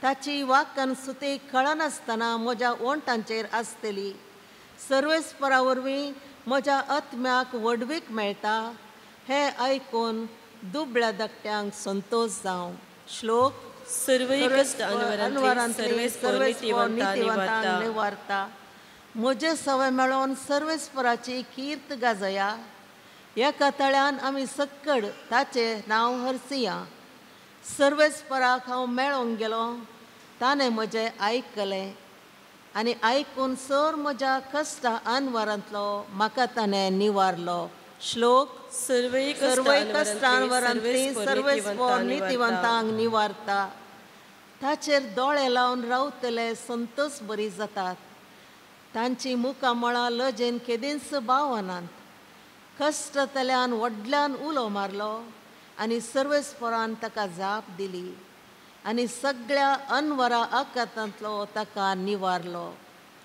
ताची वाक्यान सुती कळनासतना म्हज्या ओंठांचेर आसतली. सर्वेस्परा वरवीं म्हज्या आत्म्याक व्हडवीक मेळटा, हें आयकून दुबळ्या धाकट्यांक संतोश जावं. श्लोक. सर्वय कश्टां अनवरांतली सर्वेस्पोर नितिवंतांक निवारता. म्हजें सवय मेळोवन सर्वेस्पराची कीर्त गाजया. एका तळ्यान आमी सक्कड ताचें नांव हरसिया. सर्वेस्पराक हांव मेळोंक गेलो, ताणें म्हजें आयकलें आनी आयकून सर म्हज्या कश्टां अनवरांतलो म्हाका ताणें निवारलो. श्लोक. सर्वय कश्टां अनवरांतली सर्वेस्पोर नितिवंतांक निवारता. ताचेर दोळे लावन रावतले संतोष बरी जातात. तांची मुखामळां लजेन केदींच बावनात. कश्टतल्यान व्हडल्यान उलो मारलो आनी सर्वेस्परान ताका जाप दिली आनी सगळ्या अनवरा आकातांतलो ताका निवारलो.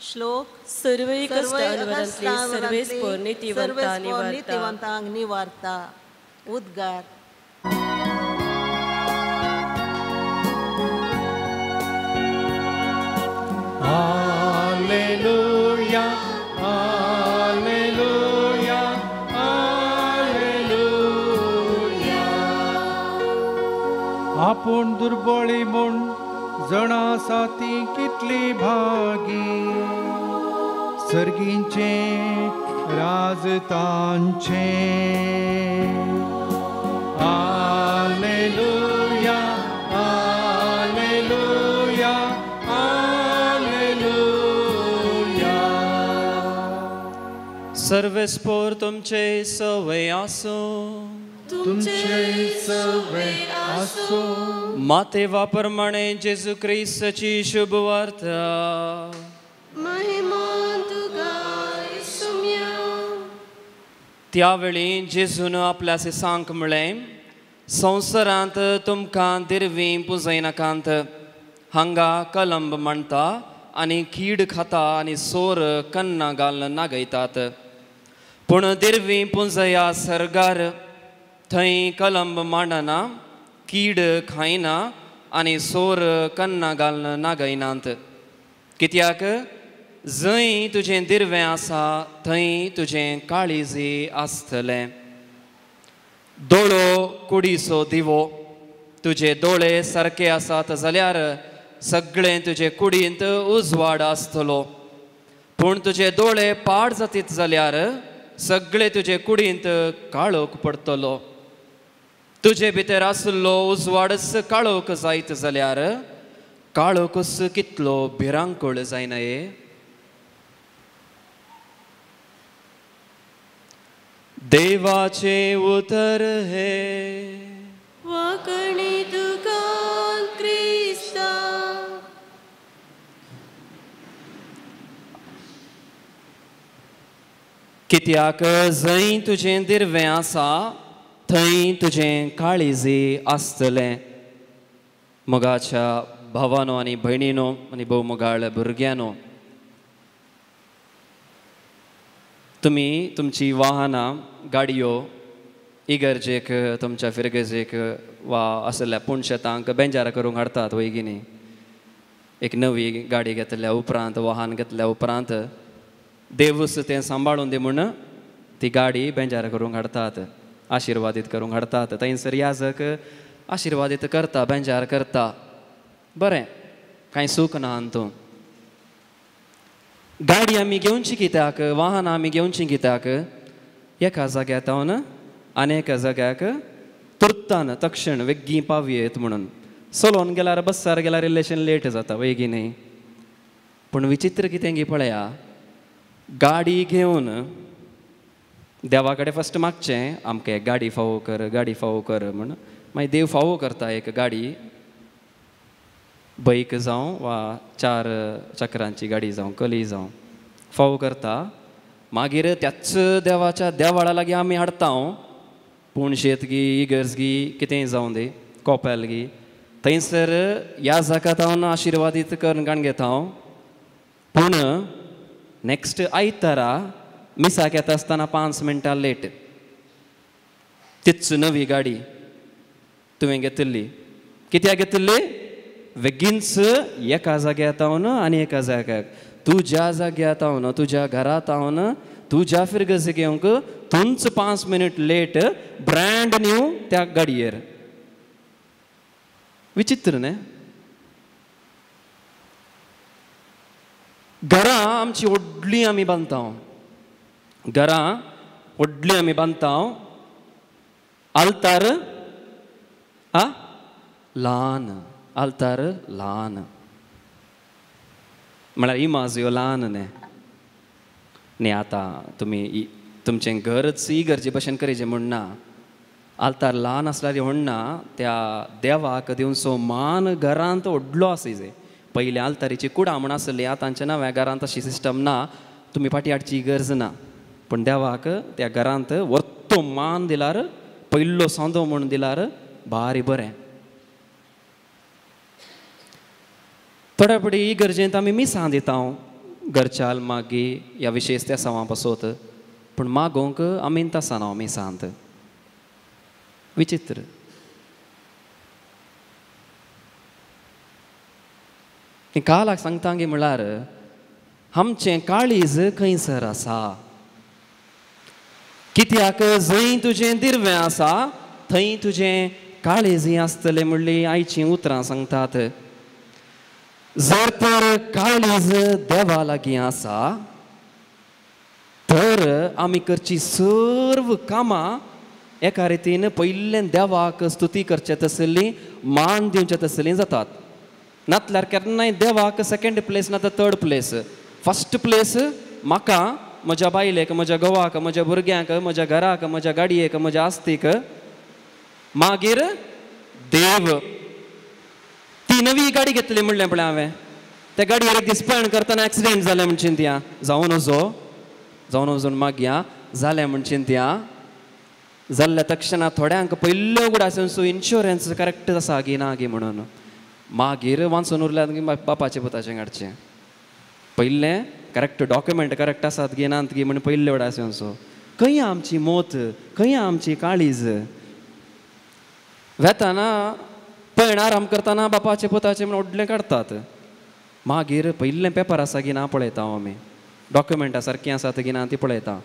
श्लोक. सर्वय कश्टां अनवरांतली सर्वेस्पोर नितिवंतांक निवारता. उद्गार. Alleluia, Alleluia, Alleluia. आपूण दुर्बळी म्हूण जणां आसा ती कितली भागी, सर्गींचें राज तांचें. आलेलुया, आलेलुया, आलेलुया. सर्वेस्पोर तुमचे सवय आसूं, तुमचे सवय आसूं. मातेवा प्रमाणे जेजू क्रिस्ताची शुभ वार्ता. महिमा तुका येसुम्या. त्यावेळी जेजून आपल्या शिसांक म्हळें, संवसारांत तुमकां दिरवीं पुजयनाकांत, हांगा कलंब म्हणटा आनी कीड खाता आनी सोर कन्ना घालून नागयतात. पूण दिरवीं पुंजया सर्गार, थंय कलंब मांडना, कीड खायना आनी सोर कन्ना घालून नागयनात. कित्याक जंय तुजें दिरवें आसा थंय तुजें काळीजी आसतलें. दोळो कुडीचो दिवो, तुजे दोळे सारके आसात जाल्यार सगळें तुजे कुडींत उजवाड आसतलो, पूण तुजे दोळे पाड जातीत जाल्यार सगळे तुजे कुडींत काळोख पडटलो. तुजे भितर आशिल्लो उजवाडच काळोख जायत जाल्यार काळोखच कितलो भिरांकूळ जायना हे. देवाचें उतर हे. वाकणी तुका क्रिस्ता. कित्याक जंय तुजें दिरवें आसा थंय तुजें काळीजी आसतलें. मोगाच्या भावानो आनी भयणीनो आनी भोव मोगाळ भुरग्यांनो, तुमी तुमची वाहनां गाडयो इगर्जेक तुमच्या फिरगर्जेक वा आसल्या पुणशेतांक बेंजार करूंक हाडटात वय की न्ही. एक नवी गाडी घेतल्या उपरांत, वाहन घेतल्या उपरांत देवूच तें सांबाळून दी म्हूण ती गाडी बेंजार करूंक हाडटात, आशिर्वादीत करूंक हाडटात. थंयसर याजक आशिर्वादीत करता, बेंजार करता. बरें, कांय सूख ना अंतू. गाडी आमी घेवची कित्याक, वाहनां आमी घेवची कित्याक? एका जाग्यार तावन आनी एका जाग्याक तुर्तान तक्षण वेगीं पावयेत म्हणून. चलोवन गेल्यार बस्सार गेल्यार इल्लेशें लेट जाता वय की न्ही. पूण विचित्र कितें गी पळया, गाडी घेवन देवा कडेन फस्ट मागचें, आमकां एक गाडी फावो कर, गाडी फावो कर म्हूण. मागीर देव फावो करता एक गाडी, बैक जावं वा चार चक्रांची गाडी जावं, कली जावं, फावो करता. मागीर त्याच देवाच्या देवाळा लागीं आमी हाडटा, पूण शेत गी इगर्ज गी कितेंय जावं दी, कोपेल गी, थंयसर ह्या जाका हांव आशिर्वादीत करून काण घेता हांव. पूण नेक्स्ट आयतारा मिसाक येता आसतना 5 मिनटां लेट, तीच नवी गाडी तुवें घेतिल्ली. कित्याक घेतिल्ली? बेगीनच एका जाग्यार तावन आनी एका जाग्याक, तुज्या जाग्यार तावन, तुज्या घरा तावन, तुज्या फिरगर्जेक येवंक तुमच 5 मिनट लेट, ब्रँड न्यू त्या गाडयेर. विचित्र न्ही. घरां आमची व्हडली आमी बांदता, घरां व्हडली आमी बांदता, आल्तार आ ल्हान, आल्तार ल्हान म्हळ्यार इमाज ह्यो ल्हान न्ही. न्ही आतां तुमी तुमचें घरच इगर्जे भशेन करीचें म्हूण ना, आल्तार ल्हान आसल्यार म्हूण ना, त्या देवाक दिवचो मान घरांत व्हडलो आसय. पयलीं आल्तारीची कुडां म्हूण आसली, आतांच्या नव्या घरांत अशी सिस्टम ना, तुमी फाटीं हाडची गरज ना. पूण देवाक त्या घरांत वर्तो मान दिल्यार, पयलो सांदो म्हूण दिल्यार भारी बरें. थोड्या फुडें इगर्जेंत आमी मिसां दिता, घरच्याल मागीर ह्या विशेश त्या सवां पासत, पूण मागोवंक आमी आसना मिसांत. विचित्र. कालाक सांगता गी म्हळ्यार आमचें काळीज खंयसर आसा. कित्याक जंय तुजें दिरवें आसा थंय तुजें काळीज आसतलें म्हणली आयचीं उतरां सांगतात. जर तर काळीज देवा लागीं आसा तर आमी करची सर्व कामां एका रितीन पयलें देवाक स्तुती करचे तसली, मान दिवचे तसली जातात. नातल्यार केन्नाय देवाक सेकेंड प्लेस ना तर थर्ड प्लेस, फर्स्ट प्लेस म्हाका म्हज्या बायलेक, म्हज्या घोवाक, म्हज्या भुरग्यांक, म्हज्या घराक, म्हज्या गाडयेक, म्हज्या आस्तीक, मागीर देव. ती नवी गाडी घेतली म्हणलें पळय हांवें, त्या गाडयेर एक दीस पयण करतना एक्सिडेंट जालें म्हण चिंतया, जावं नजो, जावं नजो मागया जालें म्हण चिंतया. जाल्ल्या तक्षणा थोड्यांक पयल्यो उगडास इन्शुरन्स करेक्ट आसा गी ना गी म्हणून, मागीर वाचून उरल्यात गी बापाचें पुताचें काडचें. पयलें करेक्ट डॉक्युमेंट करेक्ट आसात गी नात गी म्हण पयल्ले उगडास येवचो. खंय आमची मोत, खंय आमची काळीज. वेताना पयण आराम करतना बापाचें पुताचें म्हण व्हडलें काडटात, मागीर पयलें पेपर आसा गी ना पळयता आमी, डॉक्युमेंटां सारकीं आसात गी ना ती पळयता,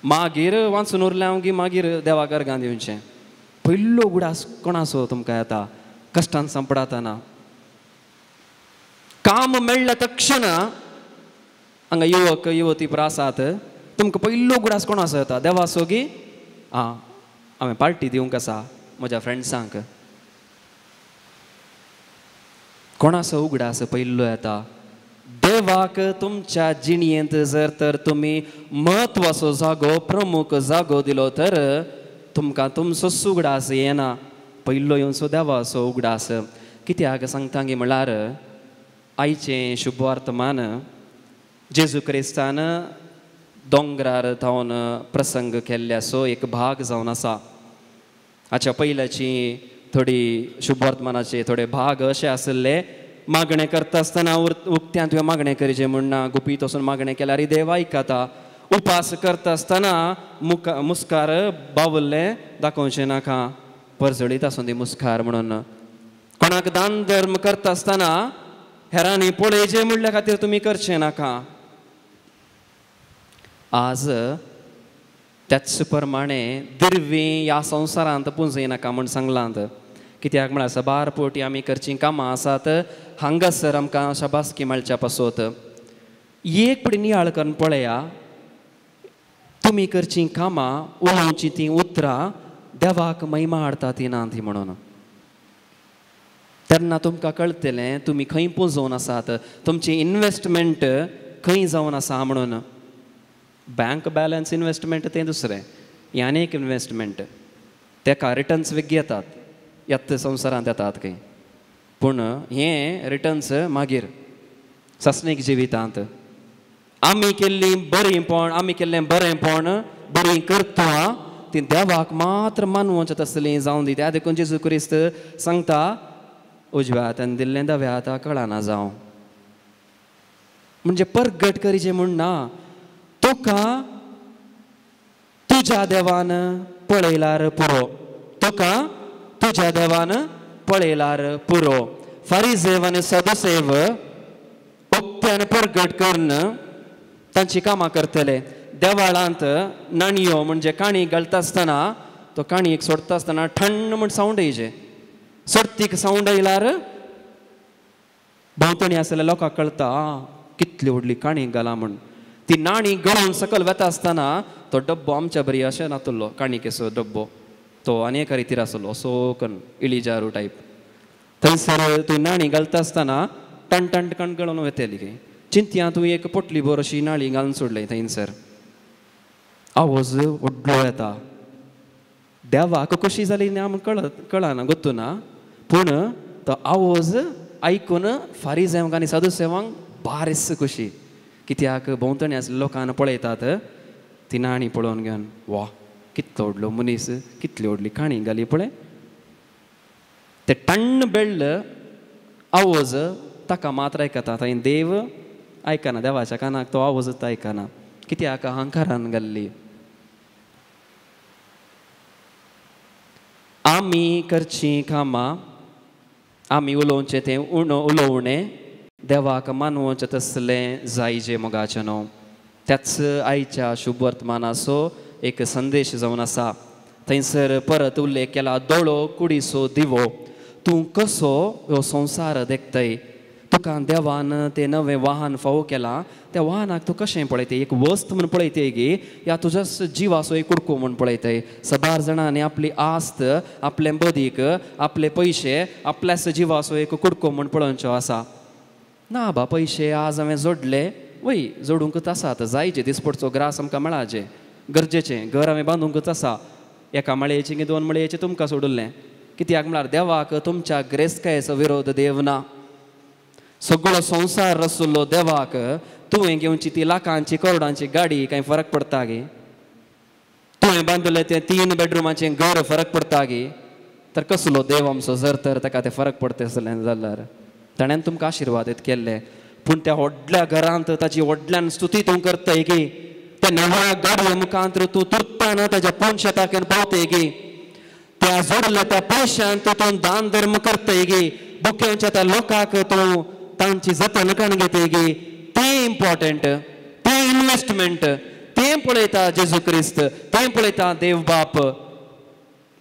मागीर वाचून उरलें हांव की मागीर देवाक अर्गां दिवचें. पयलो उगडास कोणाचो तुमकां येता कश्टान सांपडातना? काम मेळ्ळें तक्षणा हांगा युवक युवती आसात, तुमकां पयलो उगडास कोणाचो येता? देवाचो गी आं हांवें पार्टी दिवंक आसा म्हज्या फ्रेंड्सांक. कोणाचो उगडास पयलो येता? देवाक तुमच्या जिणयेंत जर तर तुमी म्हत्वाचो जागो, प्रमुख जागो दिलो तर तुमकां तुमचो उगडास येना, पयलो येवचो देवाचो उगडास. कित्याक सांगता गी म्हणल्यार आयचें शुभवर्तमान जेजू क्रिस्तान दोंगरार थावन प्रसंग केल्ल्याचो एक भाग जावन आसा. हाच्या पयल्याची थोडी शुभवर्तमानाचे थोडे भाग अशे आशिल्ले, मागणें करता आसतना उक्त्यान तुवें मागणें करचें म्हूण ना, गुपीत वचून मागणें केल्यार देव आयकता. उपास करता आसतना मुस्कार बावुल्लें दाखोवचें नाका, परजळीत आसूं दी मुस्कार म्हणून. कोणाक दान धर्म करता आसतना हेरांनी पळयचें म्हणल्या खातीर तुमी करचें नाका. आज त्याच प्रमाणे दिरवी ह्या संवसारांत पुंजय नाका म्हूण सांगलां. कित्याक म्हळ्यार साबार पोटी आमी करचीं कामां आसात, हांगासर आमकां शाबासकी मेळच्या पासत. एक पडी नियाळ करून पळया, तुमी करचीं कामां, उलोवचीं तीं उतरां देवाक महिमा हाडटा ती ना ती म्हणून. तेन्ना तुमकां कळटलें तुमी खंय पुंजोवन आसात, तुमची इनवेस्टमेंट खंय जावन आसा म्हणून. बँक बॅलन्स इनवेस्टमेंट तें दुसरें, हें आनी एक इनवेस्टमेंट, तेका रिटर्न्स वेगळी येतात, येत संवसारांत येतात खंय, पूण हें रिटर्न्स मागीर सासणीक जिवितांत. आमी केल्लीं बरींपण, आमी केल्लें बरेंपण, बरीं करता ती देवाक मात्र मानवचें तसलीं जावन दी. त्या देखून जेजू क्रिस्त सांगता, उजव्या हातान दिल्लें दाव्या हाता कळना जावं, म्हणजे परगट करीचें म्हूण ना, तुका तुज्या देवान पळयल्यार पुरो, तुका तुज्या देवान पळयल्यार पुरो. फारिजेव आनी सदुसेव उक्त्यान परगट करून तांची कामां करतले. देवाळांत नाणयो म्हणजे काणी घालता आसतना तो काणयेक सोडटा आसतना ठण्ण म्हूण सावंड येयचें, सोडतीक सावंड येयल्यार भोंवतणी आसलेल्या लोकांक कळटा कितली व्हडली काणी घाला म्हूण. ती नाणी गळोवन सकयल वेता आसतना तो डब्बो आमच्या बरी अशें नातुल्लो, काणिकेचो डब्बो तो आनी एका रितीर आसलो असो करून इलिजारू टायप. थंयसर तूं नाणी घालता आसतना टण टण कण गळोवन वेतली खंय. चिंतया तूं एक पोटली भर अशी नाळी घालून सोडली थंयसर, आवाज व्हडलो येता. देवाक कशी जाली ना आमकां कळना, गोत्तू ना, पूण तो आवाज आयकून फारिजेवांक आनी सादुसेवांक बारीस खोशी. कित्याक भोंवतणी आसल्या लोकांक पळयतात ती नाणी पळोवन घेवन, वा कितलो व्हडलो मनीस, कितली व्हडली काणी घाली पळय. ते टण्ण बेळ्ळ आवाज ताका मात्र आयकता, थंय देव आयकना, देवाच्या कानाक तो आवाजच आयकना. कित्याक अहंकारान घाल्ली. आमी करचीं कामां, आमी उलोवचें तें उलोवणें देवाक मानवचें तसलें जायजे मोगाचें न्हू. त्याच आयच्या शुभवर्तमानाचो एक संदेश जावन आसा. थंयसर परत उल्लेख केला, दोळो कुडीचो दिवो, तूं कसो ह्यो संवसार देखतय, तुका देवान तें नवें वाहन फावो केलां, त्या वाहनाक तूं कशें पळयतय, एक वस्त म्हूण पळयतय गी या तुज्याच जिवाचो एक कुडको म्हूण पळयतय. साबार जाणांनी आपली आस्त, आपलें बदीक, आपले पयशे आपल्याच जिवाचो एक कुडको म्हूण पळोवचो आसा. ना बा, पयशे आज हांवें जोडले, वय जोडूंकच आसात जायचे दिसपडचो ग्रास आमकां मेळाचे गरजेचें घर आमी बांदूंकच आसा. एका मळयेचें की दोन मळयेचें तुमकां सोडुल्लें कित्याक म्हळ्यार देवाक तुमच्या ग्रेस्तकायेचो विरोध देव ना. सगळो संवसार रसुल्लो देवाक तुवें घेवची ती लाखांची करोडांची गाडी कांय फरक पडता गे? तुवें बांदलें तें 3 बेडरुमाचें घर फरक पडता गे? तर कसलो देव आमचो जर तर ताका तें फरक पडता आसलें जाल्यार ताणें तुमकां आशिर्वाद केल्ले. पूण त्या व्हडल्या घरांत ताची व्हडल्यान स्तुती तूं करताय गे, त्या नव्या गाडये मुखांत तूं तुरताना ताच्या पोनशेताक पावतय गे, त्या जोडल्या त्या पयशान तूं दान धर्म करतय गे, बुकेच्या त्या लोकांक तूं तांची जतन करून घेतय गे. तें इम्पॉर्टंट, तें इन्वेस्टमेंट, तें पळयता जेजू क्रिस्त, तें पळयता देव बाप.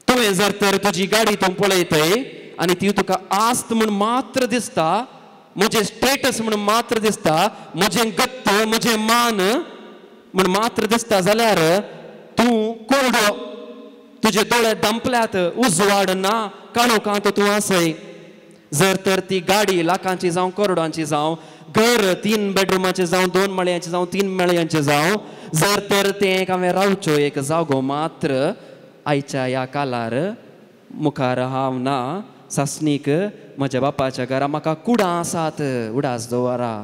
तुवें जर तर तुजी गाडी तूं पळयतय आनी ती तुका आस्त म्हूण मात्र दिसता, म्हजें स्टेटस म्हूण मात्र दिसता, म्हजें गत्त म्हजें मान म्हूण मात्र दिसता जाल्यार तूं कोरडो, तुजे दोळे दंपल्यात, उजवाड ना, काळोखांत तूं आसय. जर तर ती गाडी लाखांची जावं करोडांची जावं, घर 3 बेडरुमाचें जावं 2 माळयांचें जावं 3 माळयांचें जावं, जर तर तें एक हांवें रावच्यो एक जागो मात्र आयच्या ह्या कालार मुखार हांव ना सासणीक म्हज्या बापाच्या घरा म्हाका कुडां आसात उडास दवरा.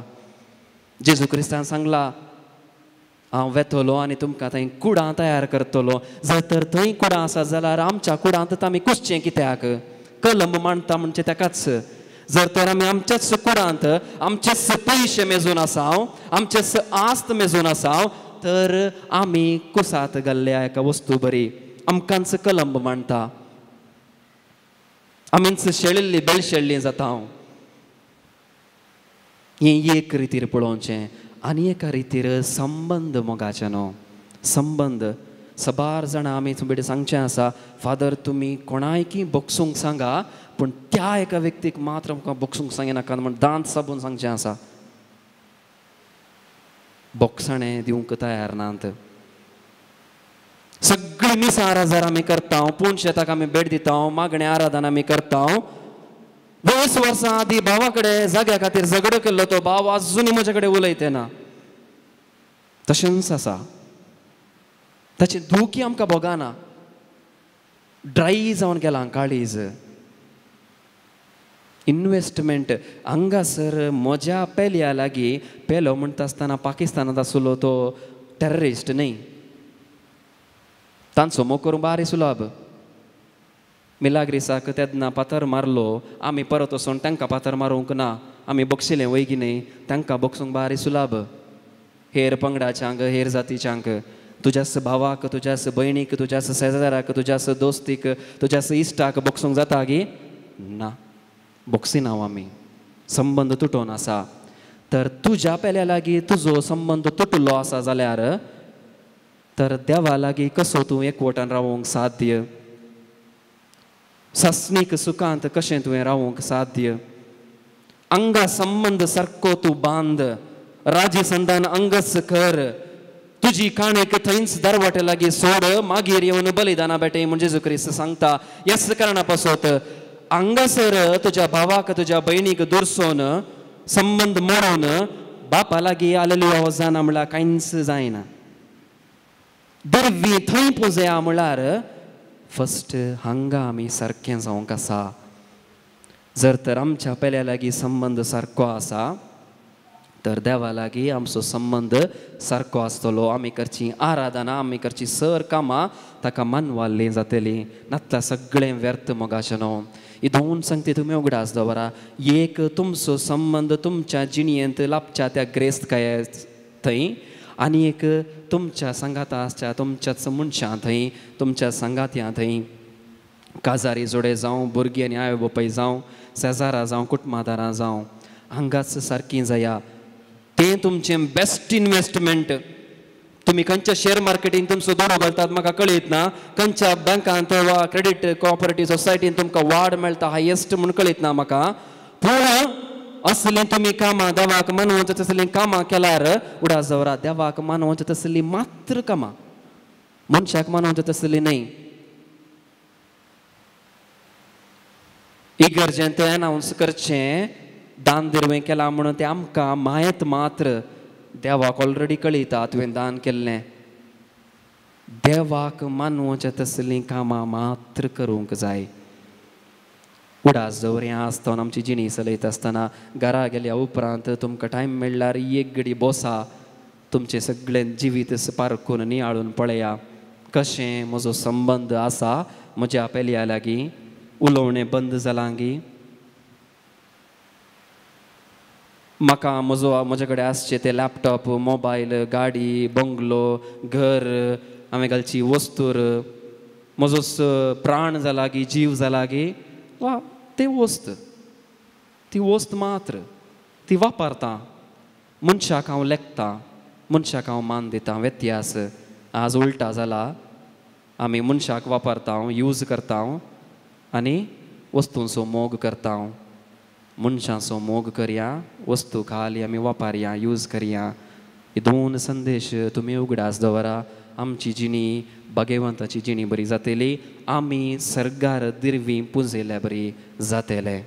जेजू क्रिस्तान सांगला हांव वेतलो आनी तुमकां थंय कुडां तयार करतलो. जर तर थंय कुडां आसात जाल्यार आमच्या कुडांत आमी कुसचें कित्याक? कलंब मांडटा म्हणजे ताकाच. जर तर आमी आमच्याच कुडांत आमचेच पयशे मेजून आसाव, आमचेच आस्त मेजून आसाव, तर आमी कुसात घाल्ल्या एका वस्तू बरी आमकांच कलंब मांडटा, आमीच शेळिल्ली बेळशेल्ली जाता. हें एक रितीर पळोवचें आनी एका रितीर संबंद मोगाचें न्हू संबंद. सबार जाणां आमी तुमचे सांगचें आसा, फादर तुमी कोणायकी बोगसूंक सांगा पूण त्या एका व्यक्तीक मात्र आमकां बोगसूंक सांगिनाका म्हण दांत साबून सांगचें आसा. बोगसाणें दिवंक तयार नात. सगळीं मिसां आराजार आमी करता, पूण शेताक आमी भेट दिता, मागणें आराधन आमी करता. 20 वर्सां आदीं भावा कडेन जाग्या खातीर झगडो केल्लो तो भाव आजुनूय म्हजे कडेन उलयतना तशेंच आसा. ताची दुखी आमकां भोगाना, ड्राय जावन गेलां काळीज. इन्वेस्टमेंट हांगासर म्हज्या पेल्या लागीं पेलो म्हणटा आसतना पाकिस्तानांत आसलो तो टेररिस्ट न्हय, तांचो मोग करूंक बारी सुलाभ. मिलाग्रिसाक तेन्ना फातर मारलो, आमी परत वचून तांकां फातर मारूंक ना, आमी बक्षिलें वय की न्हय, तांकां बक्षूंक बारी सुलाभ. हेर पंगडाच्यांक हेर जातीच्यांक, तुज्याच भावाक तुज्याच भयणीक तुज्याच शेजाराक तुज्याच दोस्तीक तुज्याच इश्टाक बक्षूंक जाता गी ना, बक्षिना आमी. संबंद तुटोन आसा. तर तुज्या पेल्या लागीं तुजो संबंद तुटलो आसा जाल्यार तर देवा लागीं कसो तूं एकवटान रावूंक साध्य? सासणीक सुखांत कशें तुवें रावूंक साध्य? आंगा संबंद सारको तूं बांद, राजी संदान अंगच कर, तुजी काणेक थंयच दरवटे लागीं सोड, मागीर येवन बलिदाना बेटे म्हण जेजू क्रिस्त सांगता. ह्याच कारणा पासत हांगासर तुज्या भावाक तुज्या भयणीक दुरसोन संबंद मोडून बापा लागीं आलेलुया वचना म्हणल्यार कांयच जायना. दरवी थंय पुजया म्हणल्यार फस्ट हांगा आमी सारकें जावंक आसा. जर तर आमच्या पेल्या लागीं संबंद सारको आसा तर देवा लागीं आमचो संबंद सारको आसतलो. आमी करची आराधना, आमी करची सर कामां ताका मानवाल्लीं जातलीं, नातल्यार सगळें व्यर्थ मोगाचें न्हू. ही दोन सांगते तुमी उगडास दवरा. एक तुमचो संबंद तुमच्या जिणयेंत लाबच्या त्या ग्रेस्तकाये थंय, आनी एक तुमच्या सांगाता आसच्या तुमच्याच मनशां थंय, तुमच्या सांगात्यां थंय, काजारी जोडे जावं, भुरगीं आनी आवय बापूय जावं, शेजारां जावं, कुटुंबादारां जावं, हांगाच सारकीं जाया. तें तुमचें बेस्ट इन्वेस्टमेंट. तुमी खंयच्या शेअर मार्केटीन तुमचो दोडो घालतात म्हाका कळयत ना, खंयच्या बँकांत वा क्रेडीट कोऑपरेटीव सोसायटीन तुमकां वाड मेळटा हायेस्ट म्हूण कळयत ना म्हाका, पूण असलीं तुमी कामां देवाक मानवचे तसलीं कामां केल्यार उडास दवरा, देवाक मानवचे तसलीं मात्र कामां, मनशाक मानवचे तसलीं न्हय. इगर्जेंत एनावन्स करचें दान दिरवें केलां म्हणून तें आमकां मायत मात्र, देवाक ऑलरेडी कळयता तुवें दान केल्लें. देवाक मानवच्या तसलीं कामां मात्र करूंक जाय. उडास दवरया आसतना आमची जिणी चलयता आसतना घरा गेल्या उपरांत तुमकां टायम मेळ्ळ्यार एक घडी बसा, तुमचें सगळें जिवीत पारखून नियाळून पळया कशें म्हजो संबंद आसा म्हज्या पेल्या लागीं. उलोवणें बंद जालां गी? म्हाका म्हजो म्हजे कडेन आसचे ते लॅपटॉप, मोबायल, गाडी, बंगलो, घर, हांवें घालची वस्तूर, म्हजो प्राण जाला गी, जीव जाला गी, वा ते वस्त, ती वस्त मात्र ती वापरता. मनशाक हांव लेखता, मनशाक हांव मान दिता. व्यत्यास आज उल्टा जाला, आमी मनशाक वापरता, यूज करता आनी वस्तूंचो मोग करता. मनशांचो मोग करया, वस्तू खाली आमी वापरया, यूज करया. हे दोन संदेश तुमी उगडास दवरा. आमची जिणी भगवंताची जिणी बरी जातली, आमी सर्गार दिरवी पुंजयल्या बरी जातले.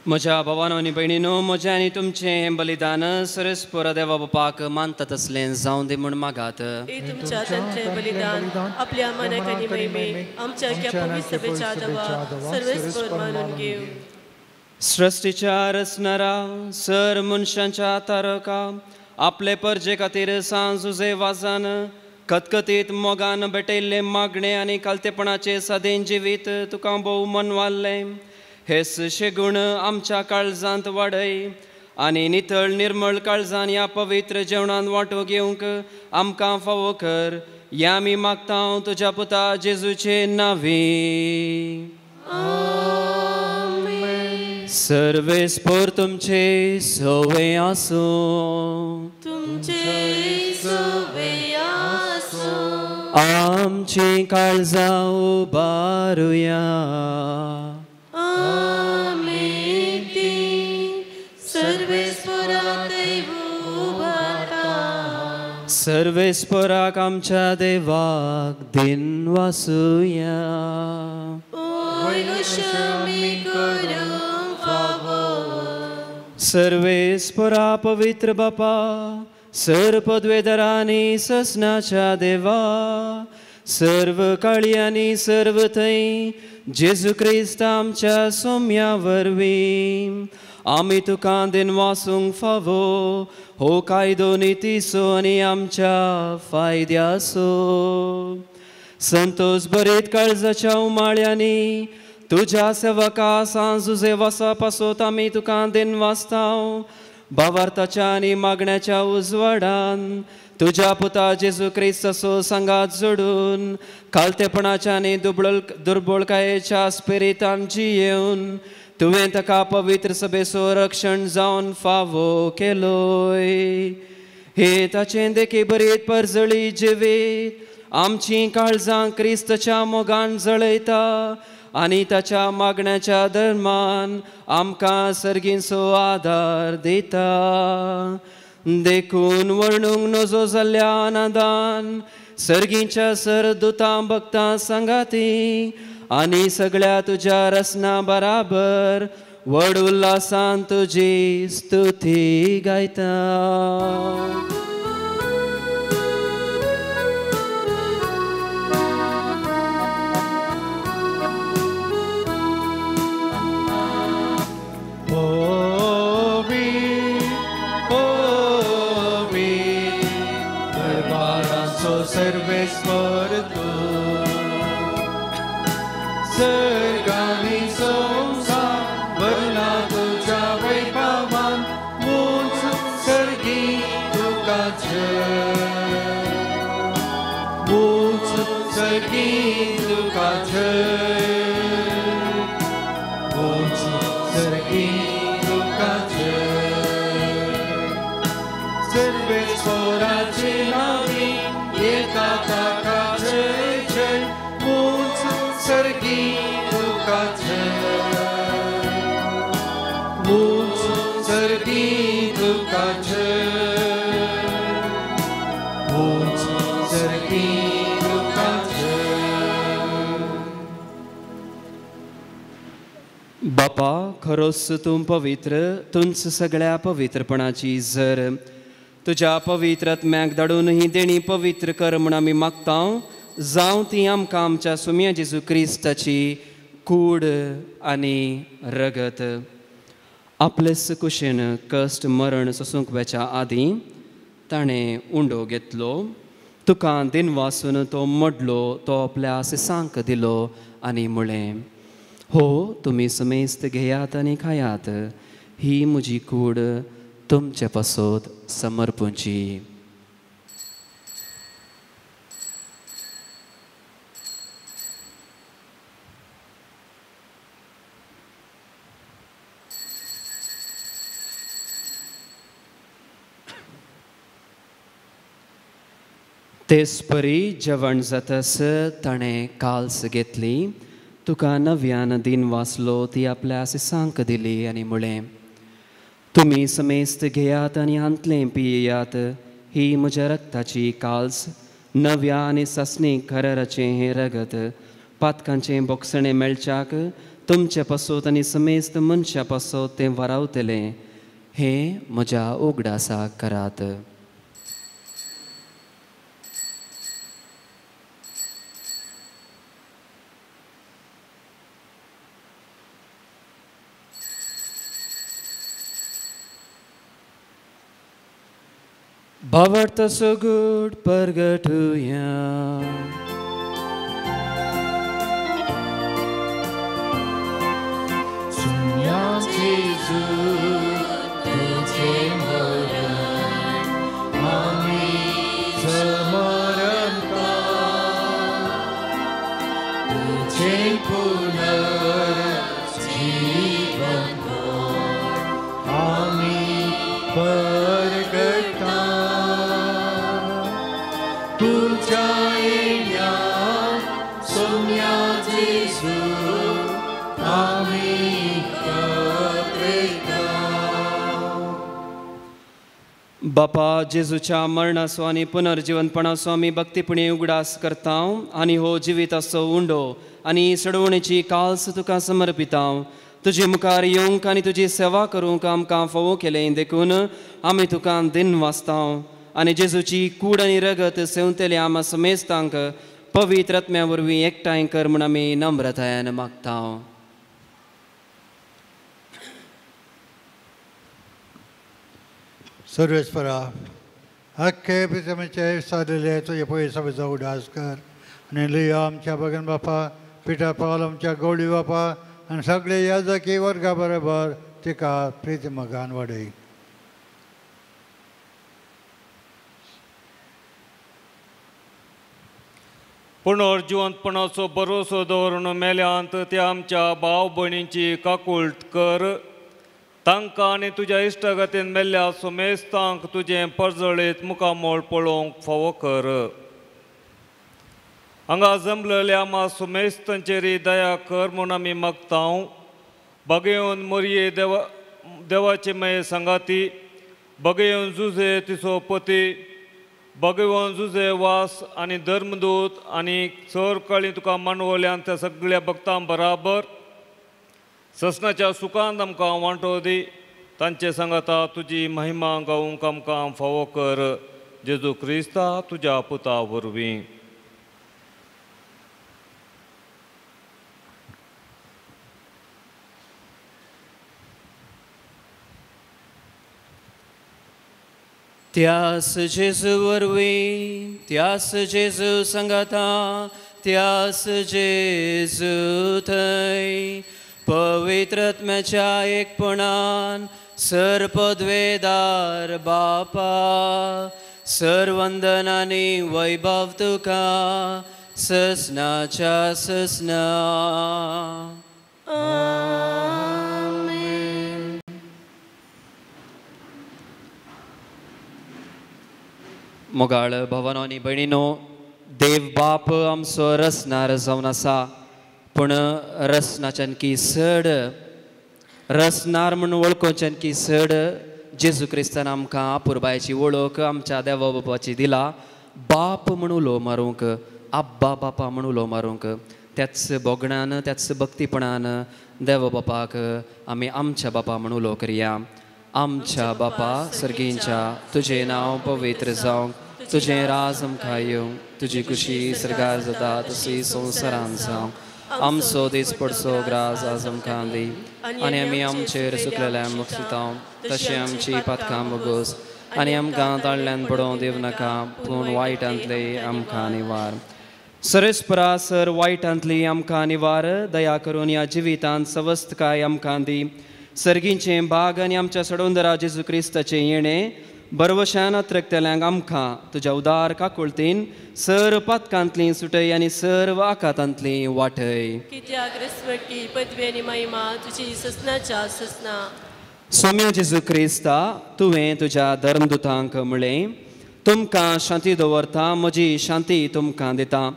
म्हज्या भावानो आनी भयणीनो, म्हजें आनी तुमचें हें बलिदान सरस्पर देवा बापाक मानता तसलें जावं दी म्हूण मागात. तुमच्या हातांतलें बलिदान आपल्या मनाक आनी महिमे आमच्या पवित्र सभेच्या देवा सर्वेस्पर मानून घेवं. सृश्टीच्या रचणारा सर मनशांच्या तारका आपले परजे खातीर सांजुजे वाजान खतखतीत मोगान भेटयल्लें मागणें आनी खालतेपणाचें सादें जिवीत तुका भोव मनवाल्लें. हे शेगुण आमच्या काळजांत वाडय आनी नितळ निर्मळ काळजान ह्या पवित्र जेवणान वांटो घेवंक आमकां फावो कर. ह्या आमी मागता तुज्या पुता जेजूचे नांवी. सर्वेस्पर तुमचे सवे आसूं. तुमचे सवे आसूं. आमची काळजां उबारुया. सर्वेस्पराक आमच्या देवाक दिन वासुया. सर्वेस्परा पवित्र बापा, सर पदवेदरांनी ससनाच्या देवा, सर्व काळयांनी सर्व थंय जेजू क्रिस्त आमच्या सोम्या वरवीं आमी तुका दिन वासूंक फावो हो कायदो नितीचो आनी आमच्या फायद्याचो. संतोष बरेत काळजाच्या उमाळ्यांनी तुज्या सेवका सांजुजे वासा पासत आमी तुका दिन वाचता. भावार्थाच्या आनी मागण्याच्या उजवाडान तुज्या पुता जेजू क्रिस्ताचो सांगात जोडून खालतेपणाच्या आनी दुर्बळकायेच्या स्पिरितान जियेवन तुवें ताका पवित्र सभेचो रक्षण जावन फावो केलोय. हे ताचें देखी बरीत परजळी जिवीत आमचीं काळजां क्रिस्तच्या मोगान जळयता आनी ताच्या मागण्याच्या धर्मान आमकां सर्गींचो आदार दिता. देखून वर्णूंक नजो जाल्ल्या आनंदान सर्गींच्या सरदुतां भक्तां सांगाती आनी सगळ्या तुज्या रसना बराबर व्हड उल्हासान तुजी स्तुती गायता. सर्वेस्पर तूं सर्गानी संवसार भरला तुज्या वैभवान उंच सर्गी तुका जय उंच सर्गी तुका जय उंच सर्गी तुका जय सर्वेस्पराचे नांवी येता ताका जय जय उंच सर्गी तुका जय उंच सर्गी तुका जय उंच सर्गी तुका जय. बापा खरोच तूं पवित्र, तूंच सगळ्या पवित्रपणाची जर तुज्या पवित्र आत्म्याक धाडून ही देणी पवित्र कर म्हूण आमी मागता. जावं ती आमकां आमच्या सुम्या जेजू क्रिस्ताची कूड आनी रगत. आपलेच कुशेन कश्ट मरण सोसूंक वेच्या आदीं ताणें उंडो घेतलो, तुका दिन वासून तो मोडलो, तो आपल्या सिसांक दिलो आनी म्हळें, हो तुमी समेस्त घेयात आनी खायात, ही म्हजी कूड तुमचे पासत समर्पूंची. तेच परी जेवण जातस ताणें काल्स घेतली, तुका नव्यान दिन वाचलो, ती आपल्या सिसांक दिली आनी म्हळें, तुमी समेस्त घेयात आनी हांतलें पियेयात, ही म्हज्या रक्ताची काल्स, नव्या आनी सासणी कराराचें हें रगत, पातकांचें बोगसणें मेळच्याक तुमचे पासत आनी समेस्त मनशा पासत तें वारावतलें, हें म्हज्या उगडासाक करात. भावार्थ सगूट परगटुया. सुम्या जेजू तुझे मरण आमी समरता, तुझे पुनर्जीवन आमी परगटा. तुझ्या येण्या सोम्या जेजू आमी पत्रेता. बापा जेजूच्या मरणाचो आनी पुनर्जिवनपणाचो आमी भक्तीपणी उगडास करता आनी हो जिविताचो उंडो आनी सडवणेची काल्स तुका समर्पिता. तुजे मुखार येवंक आनी तुजी सेवा करूंक आमकां फावो केलें देखून आमी तुका दिन वाचता आनी जेजूची कूड आनी रगत सेवतले आमा समेस्तांक पवित्र आत्म्या वरवीं एकठांय कर म्हूण आमी नम्रतायेन मागता. सर्वेस्परा आख्खे पितमेचे सादले तुजे पयस सभेचो उडास कर आनी लियो आमच्या भगन बापा, पिटा पावल आमच्या गौडी बापा आनी सगळे याजकी वर्गा बरोबर तिका प्रिती मोगान वाडय. पुनर्जिवंतपणाचो भरोसो दवरून मेल्यांत त्या आमच्या भाव भयणींची काकूळट कर. तांकां आनी तुज्या इश्टागतीन मेल्ल्या सुमेस्तांक तुजें परजळीत मुखामळ पळोवंक फावो कर. हांगा जमलेल्या आमा सुमेस्तांचेर दया कर म्हूण आमी मागता. बगेवन मोरये देवा देवाचे मये सांगाती, बगेवन जुजे तिचो पती, भगवान जुजे वास आनी धर्मदूत आनी चड काळी तुका मानवल्यान त्या सगळ्या भक्तां बराबर ससनाच्या सुखांत आमकां वांटो दी. तांचे सांगाता तुजी महिमा गावूंक आमकां फावो कर. जेजू क्रिस्ता तुज्या पुता वरवीं. त्यास जेजू वरवीं, त्यास जेजू सांगाता, त्यास जेजू थंय पवित्र आत्म्याच्या एकपणान सर पदवेदार बापा सर वंदनानी वैभव तुका ससनाच्या ससना. मोगाळ भवनो आनी भयणीनो, देव बाप आमचो रसनार जावन आसा, पूण रसनाच्यानकी चड रसनार म्हूण वळखोवच्यानकी चड जेजू क्रिस्तान आमकां अपुरबायेची वळख आमच्या देवा बापाची दिला. बाप म्हूण उलो मारूंक, आब्बा बापा म्हूण उलो मारूंक, त्याच भोगणान त्याच भक्तीपणान देवा बापाक आमी आमच्या बापा म्हूण उलो करया. आमच्या बापा सर्गींच्या, तुजें नांव पवित्र जावंक, तुजें राज आमकां येवं, तुजी खुशी सर्गार जाता तशी संवसारांत जावं. आमचो दीस पडचो ग्रास आज आमकां दी, आनी आमी आमचेर चुकलेल्या मुक्सिता तशें आमची पातकां बोगोस, आनी आमकां ताळल्यान पडोवंक दिवं नाका, पूण वायटांतली आमकां निवार. सरेस्परा सर वायटांतली आमकां निवार, दया करून ह्या जिवितांत सवस्तकाय आमकां दी. सर्गींचें भाग आनी आमच्या सडोंदरा जेजू क्रिस्ताचें येणें बरवशान अत्रकतल्यांक आमकां तुज्या उदार काकुळतीन सर्व पातकांतली सुटय आनी सर्व आकातांतली वाटय. कित्याक रसवटी पदवी आनी महिमा तुजी ससनाच्या ससना. सोम्या जेजू क्रिस्ता, तुवें तुज्या धर्मदुतांक म्हळें, तुमकां शांती दवरता, म्हजी शांती तुमकां दिता.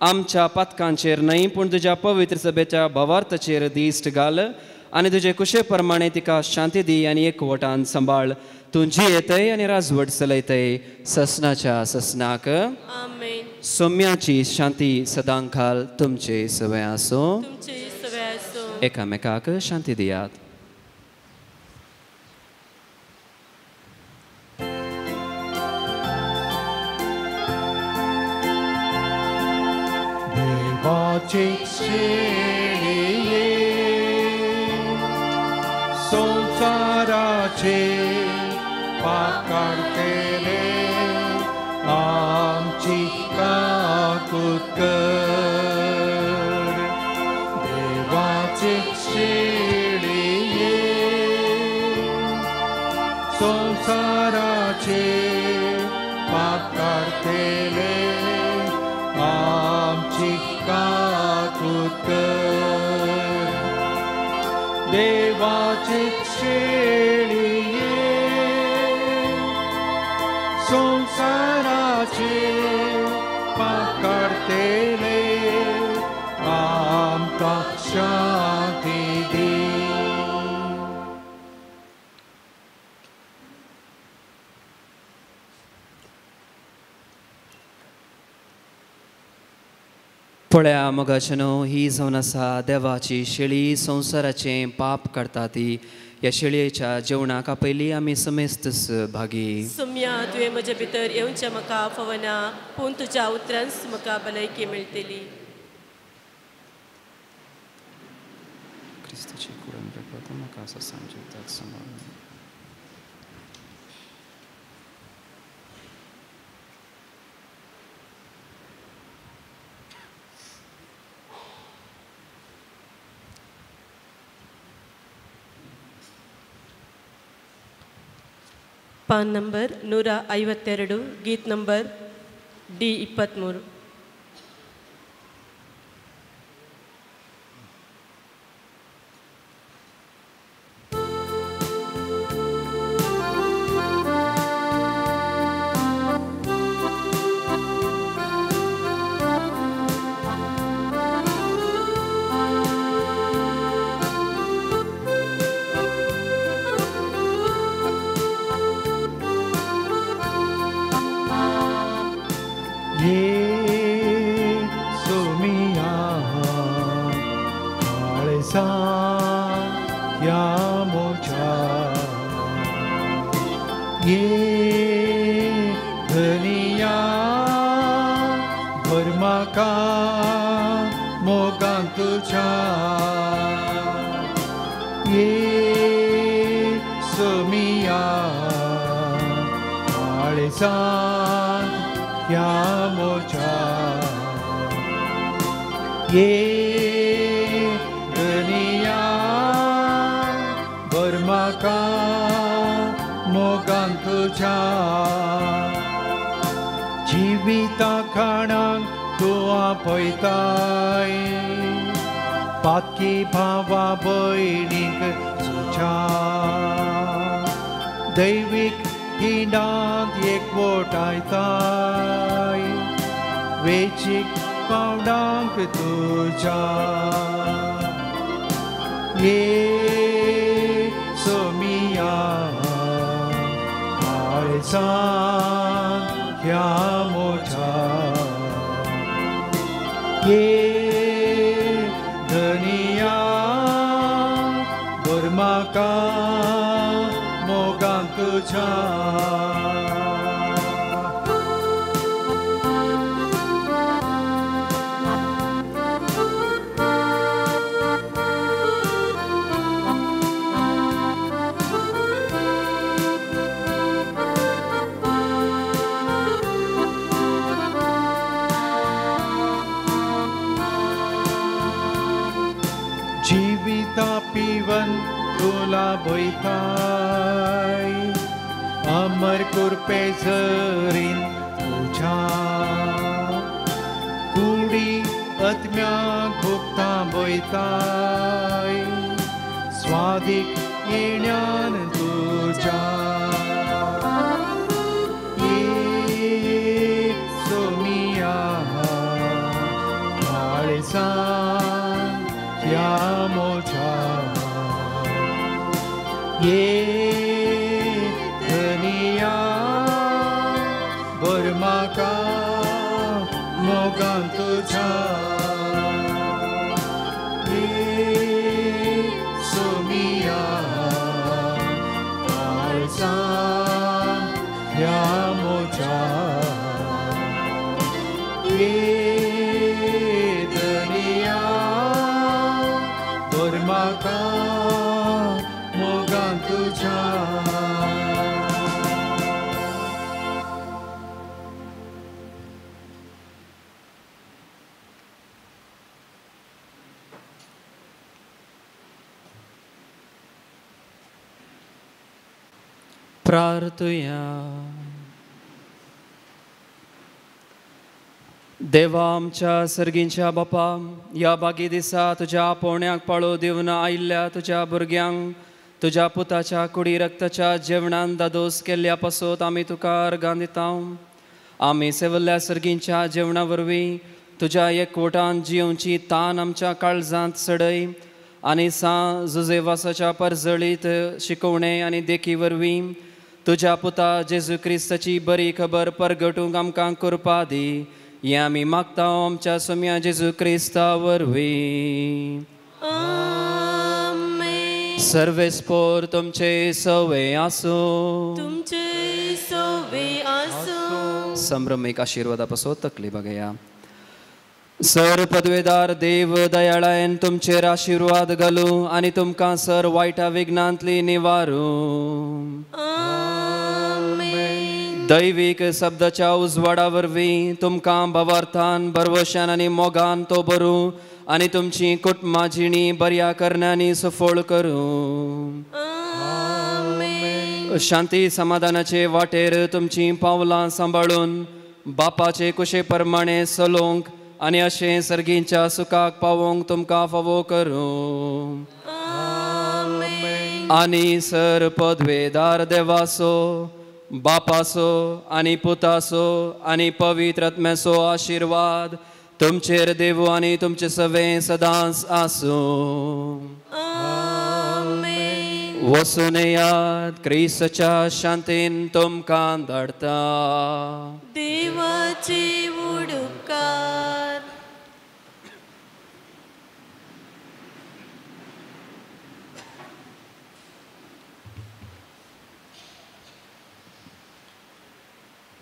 आमच्या पातकांचेर न्हय पूण तुज्या पवित्र सभेच्या भावार्थाचेर दिश्ट घाल आनी तुजे कुशे प्रमाणे तिका शांती दी आनी एकवटान सांबाळ. तूं जियेतय आनी राजवट चलयतय ससनाच्या ससनाक. आमेन. सोम्याची शांती सदांकाल तुमचे सवय आसूं. एकामेकाक शांती दियात. देवाची शेळये संसाराचे पाप काडटले आमची काकूत कर. देवाचे शेळये संसाराचे पाप काडटले आमची काकूत कर. देवाचे शेळये संसाराचे पाप काडटले आमकां शांती दी. पळया मोगाचेनो, ही जावन आसा देवाची शेळी, संवसाराचें पाप काडटा ती. ह्या शेळयेच्या जेवणाक पयलीं आमी समेस्त भागी. सुम्या, तुवें म्हजे भितर येवचें म्हाका फावना, पूण तुज्या उतरांच म्हाका भलायकी मेळटली. क्रिस्ताची कुडण रगत म्हाका ससांजितात सांबाळून. ಪಾನ್ ನಂಬರ್ 152, ಗೀತ್ ನಂಬರ್ ಡಿ 23. ये धनिया भर म्हाका मोगान तुज्या ये सोमिया काळजांत ह्या मोजा ये धनिया भर म्हाका मोगान तुज्या जिविता खाणांक तूं आपयताय पातकी भावा भयणीक तुज्या दैवीक खिणांत एकवटायताय वेचीक पावणांक तुज्या ये सोमिया काळजांत ह्या मोजा ये धनिया भर म्हाका मोगान तुज्या जिविता पिवन तुला बयताय अमर कुरपे झरीन तुज्या कुडी आत्म्याक भोगता बयताय स्वादीक येण्यान तुज्या ये सोमिया काळजांत ह्या मोजा ये धनिया भर म्हाका मोगान तुज्या ये सोमिया काळजांत ह्या मोजा ये धनिया भर म्हाका मोगान तुज्या. प्रार्थुया. देवा आमच्या सर्गींच्या बापा, ह्या बागी दिसा तुज्या आपोवण्याक पाळो दिवन आयिल्ल्या तुज्या भुरग्यांक तुज्या पुताच्या कुडी रक्ताच्या जेवणान दादोस केल्ल्या पासत आमी तुका अर्गां दिता. आमी सेवल्ल्या सर्गींच्या जेवणा वरवीं तुज्या एकवटान जियोवची तान आमच्या काळजांत सडय आनी सां जुजेवासाच्या परजळीत शिकोवणे आनी देखी वरवीं तुज्या पुता जेजू क्रिस्ताची बरी खबर परगटूंक आमकां करपा दी. हें आमी मागता आमच्या सोम्या जेजू क्रिस्ता वरवीं. सर्वेस्पोर तुमचे सवे आसूं. तुमचे सवे आसूं. संभ्रमीक आशिर्वादा पासत तकली बघया. सर पदवेदार देव दयाळायन तुमचेर आशिर्वाद घालूं आनी तुमकां सर वायटा विघ्नांतली निवारूं. दैवीक शब्दाच्या उजवाडा वरवीं तुमकां भावार्थान भरवशान आनी मोगान तो भरूं आनी तुमची कुटुंबा जिणी बऱ्या करण्यांनी सफळ करूं. शांती समाधानाचे वाटेर तुमचीं पावलां सांबाळून बापाचे कुशे प्रमाणे चलोवंक आनी अशें सर्गींच्या सुखाक पावोवंक तुमकां फावो करूं. आनी सर पदवेदार देवासो बापासो आनी पुतासो आनी पवित्र आत्म्याचो आशिर्वाद तुमचेर देवू आनी तुमचे सवे सदांच आसूं. वसून याद क्रिस्ताच्या शांतीन तुमकां धाडटा. देवाचे उडकार.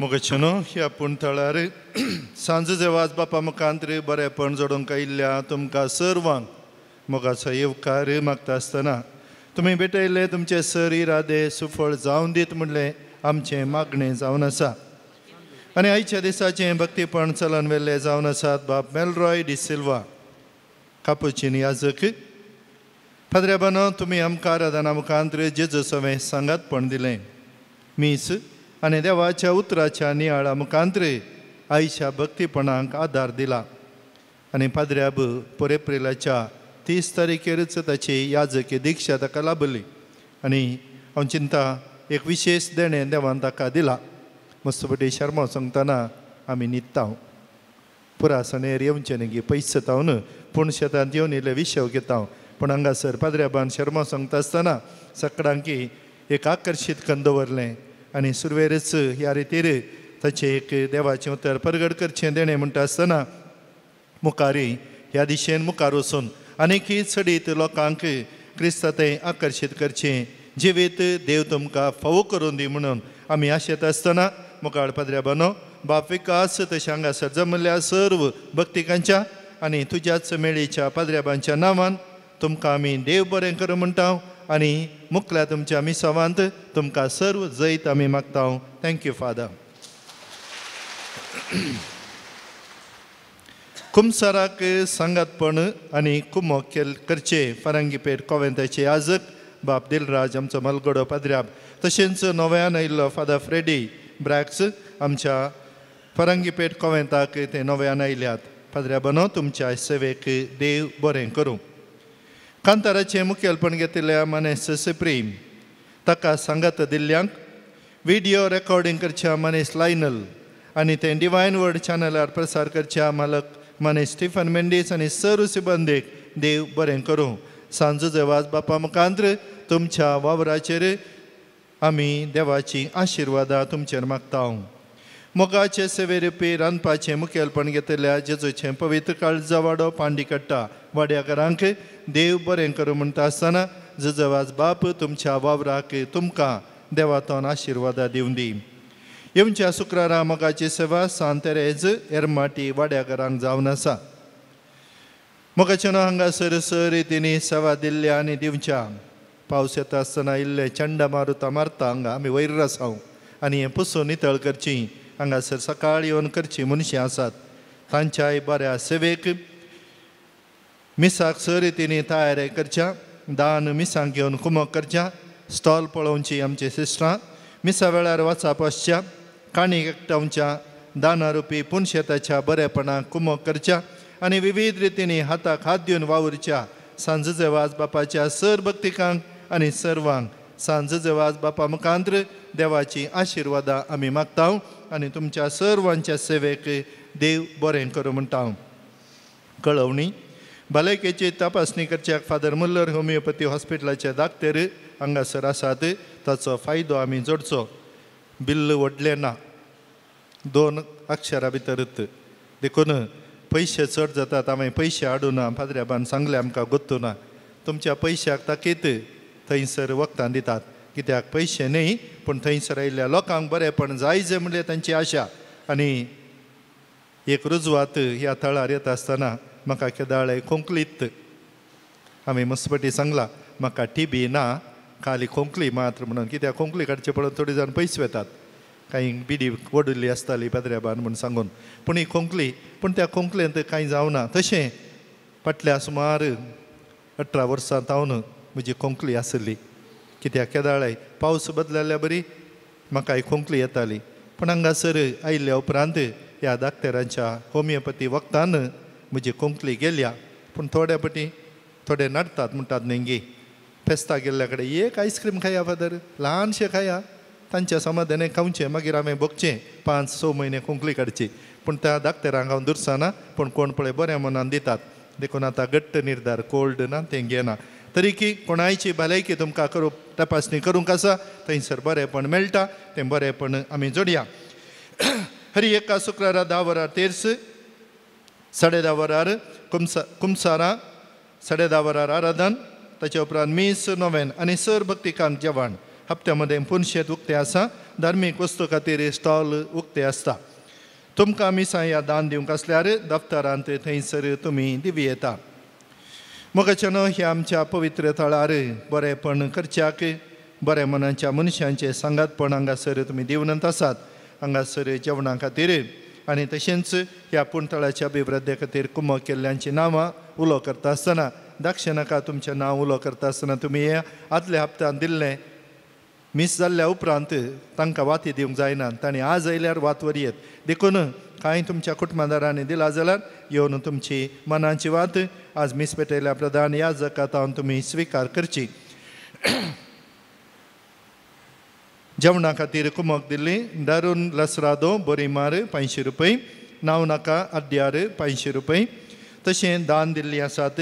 मोगाचेनो ह्या पुणथळार सांजचे वाज बापा मुखांत बरेपण जोडूंक आयिल्ल्या तुमकां सर्वांक मोगाचो येवकार मागता आसतना तुमी भेटयल्ले तुमचे सर इरादे सुफळ जावन दीत म्हणलें आमचें मागणें जावन आसा. आनी आयच्या दिसाचें भक्तीपण चलन वेल्ले जावन आसात बाब मेलरॉय डिसिल्वा कापुचीन याजक. फादऱ्याबानो तुमी आमकां आराधना मुखांत जेजू सवें सांगातपण दिलें. मीस आनी देवाच्या उतराच्या नियाळा मुखांत आयच्या भक्तीपणाक आदार दिला. आनी पाद्र्याब पोर एप्रिलाच्या 30 तारखेरच ताची याजकी दीक्षा ताका लाभली आनी हांव चिंता एक विशेष देणें देवान ताका दिला. मस्तपटी शर्मा सांगतना आमी न्हिदता पुरासणेर येवचें न्ही पयस तावन पूण शेतांत येवन इल्ले विशव घेता. पूण हांगासर पाद्र्याबान शर्मा सांगता आसतना सकडांकी एक आकर्शीत करून दवरलें आनी सुरवेरच ह्या रितीर ताचें एक देवाचें उतर परगट करचें देणें म्हणटा आसतना मुखारी ह्या दिशेन मुखार वचून आनीकय चडीत लोकांक क्रिस्ता थंय आकर्शीत करचें जिवीत देव तुमकां फावो करून दी म्हणून आमी आशेत आसतना मुखार पाद्र्याबानो बाप विकास तशें हांगासर जमल्या सर्व भक्तिकांच्या आनी तुज्याच मेळीच्या पाद्र्याबांच्या नांवान तुमकां आमी देव बरें करूं म्हणटा आनी मुखल्या तुमच्या मिसावांत तुमकां सर्व जैत आमी मागता. Thank you father. कुमसाराक सांगातपण आनी कुमोक करचे फारंगीपेठ कोवेंताचे याजक बाप दिलराज आमचो मलगडो पाद्र्याब तशेंच नव्यान आयिल्लो फादर फ्रेडी ब्रॅक्स आमच्या फारंगीपेठ कोवेंताक ते नव्यान आयल्यात. पाद्र्याबानो तुमच्या सेवेक देव बरें करूं. कांताराचें मुखेलपण घेतिल्ल्या मनेस सिप्रीम ताका सांगात दिल्ल्यांक विडियो रेकॉर्डिंग करच्या मनेस लायनल आनी तें डिवायन वर्ड चॅनलार प्रसार करच्या मालक मनेस स्टिफन मेंडीस आनी सर्व सिबंदीक देव बरें करूं. सांजो वाज बापा मुखांत तुमच्या वावराचेर आमी देवाची आशिर्वादां तुमचेर मागता. मोगाचे सेवेरुपी रांदपाचें मुखेलपण घेतिल्ल्या जेजूचें पवित्र काळजा वाडो पांडीकट्टा वाड्याकारांक देव बरें करूं म्हणटा आसतना जेजवाज बाप तुमच्या वावराक तुमकां देवातोन आशिर्वादां दिवन दी. येवच्या शुक्रारा मोगाची सेवा सांत तेरेज एरमाटी वाड्याकारांक जावन आसा. मोगाचें हांगासर सर तिणी सेवा दिल्ल्या आनी दिवच्या. पावस येता आसतना इल्ले चंडा मारुता मारता हांगा आमी वयर आसाव आनी हें पुसून नितळ करची हांगासर सकाळी येवन करची मनशां आसात तांच्याय बऱ्या सेवेक मिसाक सर तिणी तयारी करच्या दान मिसांक घेवन कुमक करच्या स्टॉल पळोवची आमची सिस्टरां मिसा वेळार वाचप आसच्या काणीक एकठांवच्या दानारुपी पुनशेताच्या बरेपणाक कुमक करच्या आनी विविध रितींनी हाताक हात दिवन वावुरच्या सांजचे वाज बापाच्या सर भक्तिकांक आनी सर्वांक सांजचे वाज बापा मुखांत देवाची आशिर्वादां आमी मागता आनी तुमच्या सर्वांच्या सेवेक देव बरें करूं म्हणटा. कळवणी भलायकेची तपासणी करच्याक फादर मुल्लर होमिओपॅथी हॉस्पिटलाचे दाक्तेर हांगासर आसात ताचो फायदो आमी जोडचो. बिल्ल व्हडलें ना 2 अक्षरां भितरच देखून पयशे चड जातात हांवें पयशे हाडूना पाद्र्याबान सांगलें आमकां गोत्तू ना तुमच्या पयशाक ताकीत थंयसर वखदां दितात कित्याक पयशे न्ही पूण थंयसर आयिल्ल्या लोकांक बरेंपण जाय जे म्हणलें तांची आशा. आनी एक रुजवात ह्या थळार येता आसतना म्हाका केदाळे खोंकलीत हांवें मस्पटी सांगलां म्हाका टिबी ना खाली खोंकली मात्र म्हणून कित्याक खोंकली काडचे पळोवन थोडी जाण पयस वेतात कांय बिडी वडिल्ली आसताली पाद्र्याबान म्हूण सांगून पूण ही खोंकली पूण त्या खोंकलेंत कांय जावना. तशें फाटल्या सुमार 18 वर्सां तावन म्हजी खोंकली आसली कित्याक केदाळे पावस बदलल्या बरी म्हाका ही खोंकली येताली. पूण हांगासर आयिल्ल्या उपरांत ह्या दाक्तेरांच्या होमिओपॅथी वखदान म्हजी खोंकली गेल्या. पूण थोड्या पटी थोडे नडटात म्हणटात न्ही फेस्ता गेल्ल्या कडेन एक आयस्क्रीम खाया फादर ल्हानशें खाया तांच्या समाधाने खावचें मागीर हांवें भोगचें 5-6 म्हयने खोंकली काडची. पूण त्या दाक्तेरांक हांव दुरसाना पूण कोण पळय बऱ्या मनान दितात देखून आतां घट्ट निर्धार कोल्ड ना तें घेना. तरी कोणायची भलायकी तुमकां करूं तपासणी करूंक आसा थंयसर बरेंपण मेळटा तें बरेंपण आमी जोडया. हरी एका शुक्रारा 10 वरां तेर्स 10:30 वरार कुमसारां 10:30 वरार आराधन ताचे उपरांत मीस नोवेन आनी सर भक्तिकांक जेवण. हप्त्या मदें पुनशेत उक्तें आसा. धार्मीक वस्तू खातीर स्टॉल उक्तें आसता. तुमकां मिसां ह्या दान दिवंक आसल्यार दफ्तरांत थंयसर तुमी दिवं येता. मोगाच्यानो ह्या आमच्या पवित्र थळार बरेंपण करच्याक बऱ्या मनाच्या मनशांचें सांगातपण हांगासर तुमी दिवनंत आसात. हांगासर जेवणा खातीर आनी तशेंच ह्या पुणतळाच्या अभिवृद्धी खातीर कुमक केल्ल्यांचीं नांवां उलो करता आसतना दाक्षे नाका. तुमचें नांव उलो करता आसतना तुमी हे आदल्या हप्त्यान दिल्लें मीस जाल्ल्या उपरांत तांकां वाती दिवंक जायना. तांणी आज आयल्यार वात वरी येत. देखून कांय तुमच्या कुटुंबादारांनी दिला जाल्यार येवन तुमची मनाची वात आज मीस पेटयल्या प्रधान ह्या जकातावन तुमी स्विकार करची. जेवणा खातीर कुमक दिल्ली दारून लसरादो बोरीमार 500 रुपये, नांव नाका अद्यार 500 रुपये. तशें दान दिल्ली आसात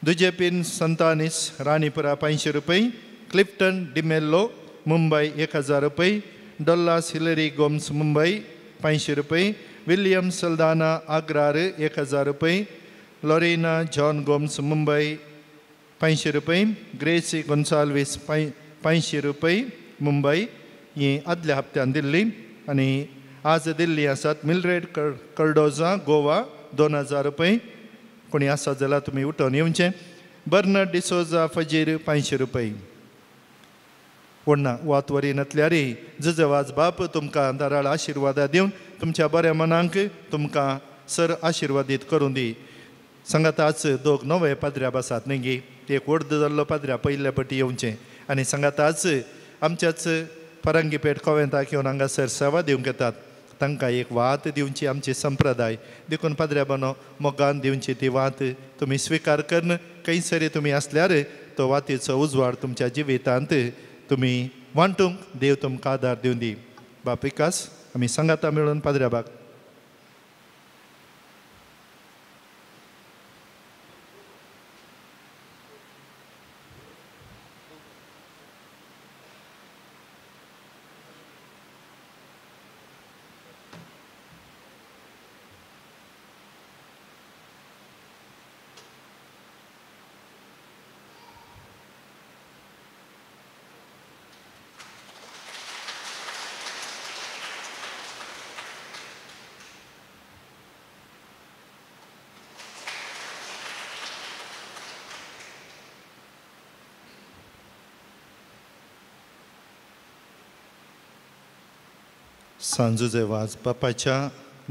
दुजेपीन संतानीस राणीपुरा 500 रुपये, क्लिफ्टन डिमेल्लो मुंबय 1000 रुपये, डोल्लास हिलरी गोम्स मुंबय 500 रुपये, विल्यम सल्दाना आग्रार 1000 रुपये, लॉरिना जॉन गोम्स मुंबय 500 रुपये, ग्रेसी गोन्साल्वीस 500 रुपये मुंबय. ही आदल्या हप्त्यान दिल्ली. आनी आज दिल्ली आसात मिलरेड कर्डोजा गोवा 2000 रुपये. कोणी आसा जाल्यार तुमी उठोवन येवचें. बर्नर्ड डिसोजा फजीर 500 रुपये. व्हडना वात वरी नातल्यार जुजवाज बाप तुमकां दाराळ आशिर्वादा दिवन तुमच्या बऱ्या मनांक तुमकां सर आशिर्वादीत करूं दी. सांगाताच दोग नवे पाद्र्या आसात न्ही गी, एक व्हड जाल्लो पाद्र्या पयल्या पटी येवचें. आनी सांगाताच आमच्याच फरंगीपेठ कोवेंताक येवन हांगासर सेवा दिवंक येतात. तांकां एक वात दिवची आमची संप्रदाय. देखून पाद्र्या बानो मोगान दिवची ती वात तुमी स्विकार करून खंयसरी तुमी आसल्यार तो वातीचो उजवाड तुमच्या जिवितांत तुमी वांटूंक देव तुमकां आदार दिवं दी. बाप विकास आमी सांगाता मेळून पाद्र्या बाग. सांजुजे वाज बापाच्या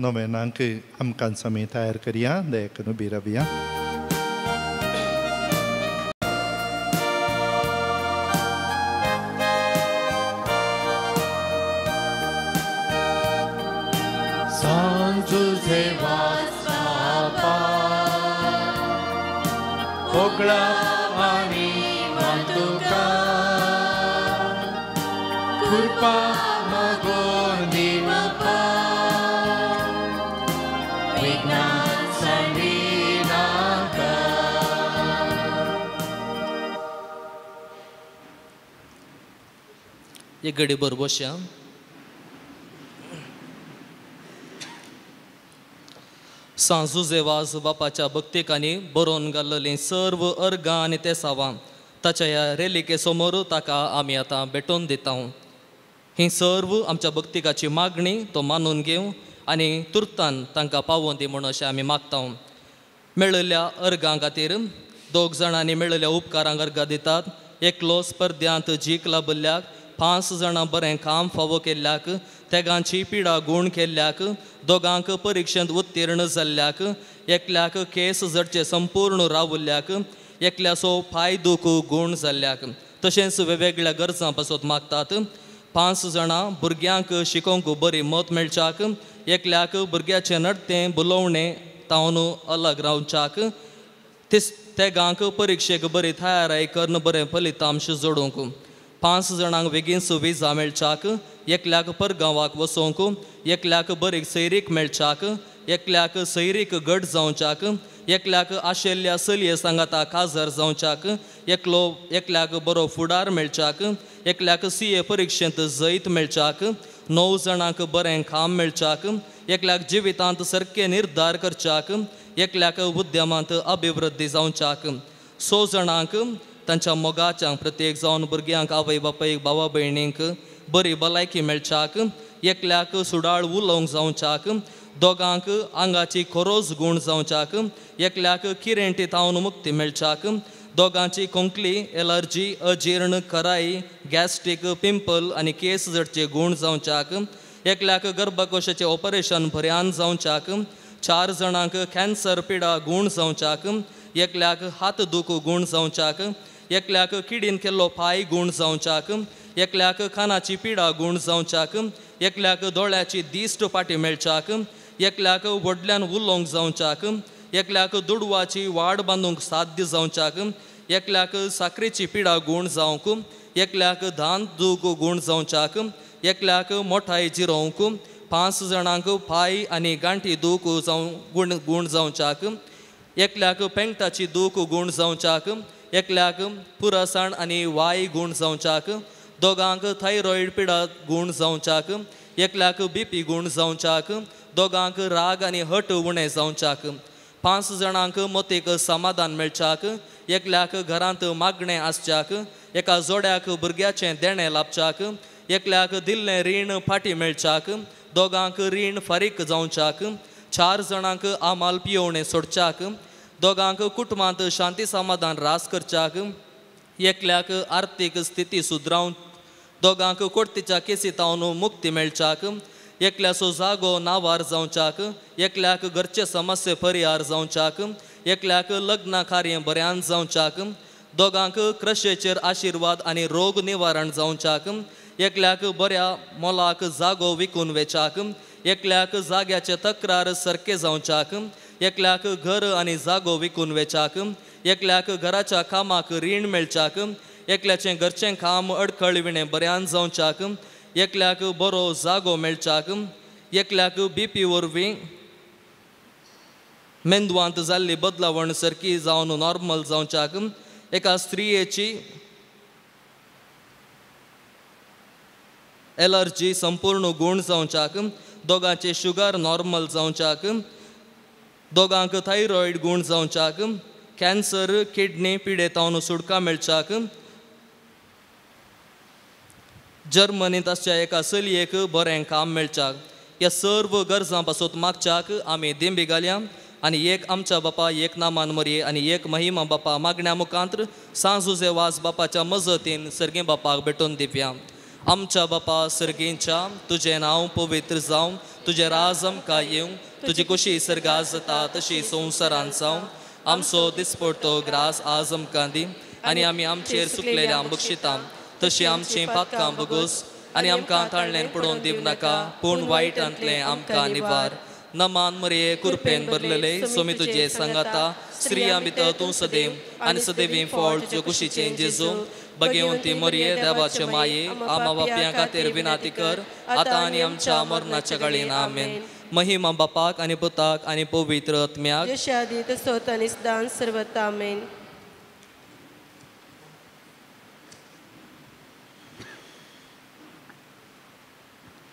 नोवेनांक आमकां आमी तयार करया. दया करून उबी रावया. सांजुजे वाज बापा होगळा आनी मातुका कृपा एक घडी भर बसया. सांजुजे वाज बापाच्या भक्तिकांनी बरोवन घाल्लेलीं सर्व अर्गां आनी तेसावां ताच्या ह्या रेलिके समोर ताका आमी आतां भेटोवन दिता. ही सर्व आमच्या भक्तिकाची मागणी तो मानून घेवं आनी तुर्तान तांकां पावोवन दी म्हूण अशें आमी मागता. मेळिल्ल्या अर्गां खातीर दोग जाणांनी मेळिल्ल्या उपकारांक अर्गां दितात. एकलो स्पर्ध्यांत जीक लाबिल्ल्याक, 5 जाणां बरें काम फावो केल्ल्याक, तेगांची पिडा गूण केल्ल्याक, दोगांक परिक्षेंत उत्तीर्ण जाल्ल्याक, एकल्याक केस जडचे संपूर्ण रावल्ल्याक, एकल्याचो पांय दूख गूण जाल्ल्याक, तशेंच वेगवेगळ्या गरजां पासत मागतात. 5 जाणां भुरग्यांक शिकोवंक बरी मत मेळच्याक, एकल्याक भुरग्याचें नडतें बुलोवणें तावन अलग रावच्याक, तेगांक परिक्षेक बरी तयाराय करून बरें फलितांश जोडूंक, 5 जाणांक बेगीन विजा मेळच्याक, एकल्याक परगांवाक वचोंक, एकल्याक बरी सैरीक मेळच्याक, एकल्याक सैरीक घट जावच्याक, एकल्याक आशिल्ल्या चलये सांगाता काजार जावच्याक, एकल्याक बरो फुडार मेळच्याक, एकल्याक CA परिक्षेंत जैत मेळच्याक, 9 जाणांक बरें काम मेळच्याक, एकल्याक जिवितांत सारके निर्धार करच्याक, एकल्याक उद्यमांत अभिवृद्धी जावच्याक, 6 जाणांक तांच्या मोगाच्यांक प्रत्येक जावन भुरग्यांक आवय बापायक भावा भयणींक बरी भलायकी मेळच्याक एकल्याक सुडाळ उलोवंक जावच्याक दोगांक आंगाची खोरोज गूण जावच्याक एकल्याक किरेंटी तावन मुक्ती मेळच्याक दोगांची खोंकली एलर्जी अजीर्ण खराई गॅस्ट्रीक पिंपल आनी केस जडचे गूण जावच्याक एकल्याक गर्भकोशाचें ऑपरेशन बऱ्यान जावच्याक 4 जाणांक कॅन्सर पिडा गूण जावच्याक एकल्याक हात दूख गूण जावच्याक एकल्याक किडीन केल्लो पांय गूण जावच्याक एकल्याक कानाची पिडा गूण जावच्याक एकल्याक दोळ्याची दिश्ट फाटी मेळच्याक एकल्याक व्हडल्यान उलोवंक जावच्याक एकल्याक दुडवाची वाड बांदूंक साध्य जावच्याक एकल्याक साकरेची पिडा गूण जावंक एकल्याक धान दूख गूण जावच्याक एकल्याक मोठाय जिरोवंक 5 जाणांक पांय आनी गांठी दूख जावं गूण जावच्याक एकल्याक पेंगटाची दूख गूण जावच्याक एकल्याक पुरसाण आनी वाय गूण जावच्याक दोगांक थायरॉयड पिडा गूण जावच्याक एकल्याक बीपी गूण जावच्याक दोगांक राग आनी हट उणें जावच्याक 5 जाणांक मतीक समाधान मेळच्याक एकल्याक घरांत मागणें आसच्याक एका जोड्याक भुरग्याचें देणें लाभच्याक एकल्याक दिल्लें रीण फाटीं मेळच्याक दोगांक रीण फारीक जावच्याक 4 जाणांक आमाल पियोवणें सोडच्याक दोगांक कुटुंबांत शांती समाधान रास करच्याक एकल्याक आर्थीक स्थिती सुदरावन दोगांक कोर्तीच्या केसीतावन मुक्ती मेळच्याक एकल्याचो जागो नावार जावच्याक एकल्याक घरचे समस्ये परिहार जावच्याक एकल्याक लग्न कार्य बऱ्यान जावच्याक दोगांक क्रशेचेर आशिर्वाद आनी रोग निवारण जावच्याक एकल्याक बऱ्या मोलाक जागो विकून वेच्याक एकल्याक जाग्याचे तक्रार सारके जावच्याक एकल्याक घर आनी जागो विकून वेच्याक एकल्याक घराच्या कामाक रीण मेळच्याक एकल्याचें घरचें काम अडखळ विणें बऱ्यान जावच्याक एकल्याक बरो जागो मेळच्याक एकल्याक बीपी वरवीं मेंदवांत जाल्ली बदलावण सारकी जावन नॉर्मल जावच्याक एका स्त्रियेची एलर्जी संपूर्ण गूण जावच्याक दोगांचे शुगर नॉर्मल जावच्याक दोगांक थायरॉयड गूण जावच्याक कॅन्सर किडनी पिडेतावन सुटका मेळच्याक जर्मनींत आसच्या एका चलयेक बरें काम मेळच्याक ह्या सर्व गरजां पासत मागच्याक आमी दिंबी घालया आनी एक आमच्या बापा एक नामान मरये आनी एक महिमा बापा मागण्या मुखांत्र सांजुजे वास बापाच्या मजतीन सर्गी बापाक भेटून दिवया. आमच्या बापा सर्गींच्या तुजें नांव पवित्र जावं, तुजें राज आमकां येवं, तुजी कुशी सर्गां जाता तशी संवसारांत जावं. आमचो दिसपडतो ग्रास आज आमकां दी आनी आमी आमचेर सुकलेल्या बक्षिता तशी आमचीं पातकां बगोस आनी आमकां ताळ्ळें पडोवन दिवं नाका, पूण वायटांतलें आमकां निवार. नमान मरये कुरपेन भरलेले सोमी तुजे सांगाता, स्त्रियां भितर तूं सदैव आनी सदैवी फळ तुजे कुशीचें जेजू. बगेवंती मरये देवाचे माये आमा बापयां खातीर विनाती कर आतां आनी आमच्या मरणाच्या काळीन. आमेन. महिमा बापाक आनी पुताक आनी पवित्र आत्म्याक, जशें आदी तसोच आनी सदांच सर्वथा. आमेन.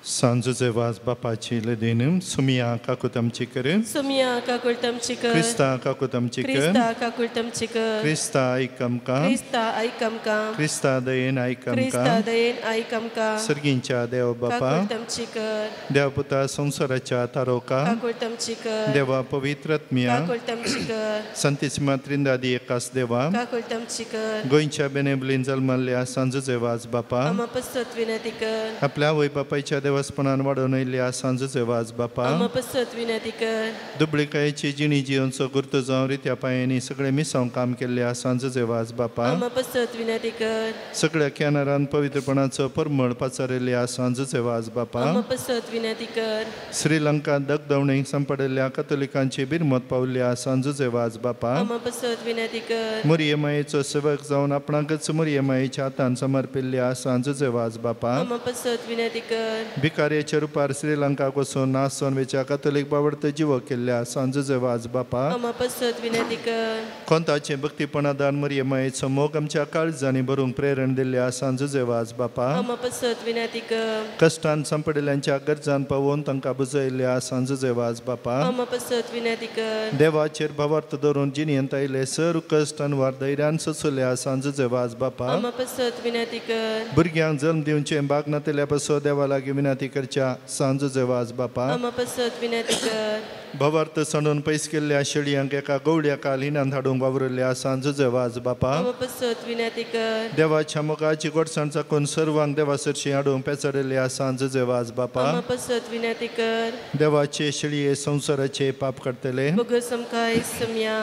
सांजुजे वास बापाची लेदीन सुमिया काकुतमची कर, सुमिया काकुतमची कर, क्रिस्ता काकुतमची कर, क्रिस्ता काकुतमची कर, क्रिस्ता आयक आमकां, क्रिस्ता आयक आमकां, क्रिस्ता दयेन आयक आमकां, क्रिस्ता दयेन आयक आमकां. सर्गींच्या देव बापा काकुतमची कर, देव पुता संवसाराच्या तारोका काकुतमची कर, देवा पवित्र आत्म्या काकुतमची कर, संतीसिमा त्रिंदादी एकास देवा काकुतमची कर, गोंयच्या बेनेबलीन जल्मल्ल्या सांजुजे वास बापा आमा पसत विनंती कर, आपल्या आवय बापायच्या देवस्पणान वाडोवन येयल्ल्या सांजुजे वास बापा आमा पसत विनंती कर, दुबळीकायेची जिणी जिवनचो गुर्तो जावन रित्या पांयांनी सगळे मिसांव काम केल्ल्या सांजुजे वास बापा आमा पसत विनंती कर, सगळ्या कॅनरान पवित्रपणाचो परमळ पाचारिल्ल्या सांजुजे वास बापा आमा पसत विनंती कर, श्रीलंका दगदवणेक सांपडिल्ल्या कथोलिकांची बिरमत पावल्ल्या सांजुजे वास बापा आमा पसत विनंती कर, मुरये मायेचो सेवक जावन आपणाकच मुरये मायेच्या हातान समर्पिल्ल्या सांजुजे वास बापा आमा पसत विनंती कर, भिकाऱ्याच्या रुपार श्रीलंकाक वचून नासोन वेच्या कातोलीक बावडत जिवो केल्ल्या सांत जुजे वाज बापा आमा पासत विनंती कर. कोंताचें भक्तीपणादान मरिये मायेचो मोग आमच्या काळजांनी भरूंक प्रेरण दिल्ल्या सांत जुजे वाज बापा आमा पासत विनंती कर. कश्टान सांपडिल्ल्यांच्या गरजान पावोवन तांकां बुजयल्ल्या सांत जुजे वाज बापा आमा पासत विनंती कर. देवाचेर भावार्थ धरून जिणेंत आयिल्ले सर कश्ट अनवार धैर्यान सोंसल्या सांत जुजे वाज बापा आमा पासत विनंती कर. भुरग्यांक जल्म दिवचें भाग नातिल्ल्या पासत देवा लागीं विनंती करच्या सांत जुजे वाज बापा आमा पासत विनंती कर. भावार्थ सांडून पयस केल्ल्या शेळयांक एका गवळ्या कालिनान हाडूंक वावरिल्ल्या सांत जुजे वाज बापा आमा पासत विनंती कर. देवाच्या मोगाची गोडसाण चाकून सर्वांक देवा सरशी हाडूंक पेचडिल्ल्या सांत जुजे वाज बापा आमा पासत विनंती कर. देवाचे शेळये संवसाराचे पाप काडटले बगस आमकां समया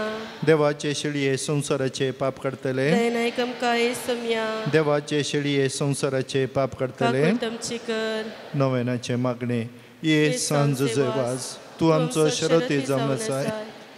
देवाचे शेळये संवसाराचे पाप काडटले दयनायक आमकां समया देवाचे शेळये संवसाराचे पाप काडटले काकूट आमची कर. नोवेनाचें मागणें. ये सांत जुजे वाज तूं आमचो शरती जावन आसाय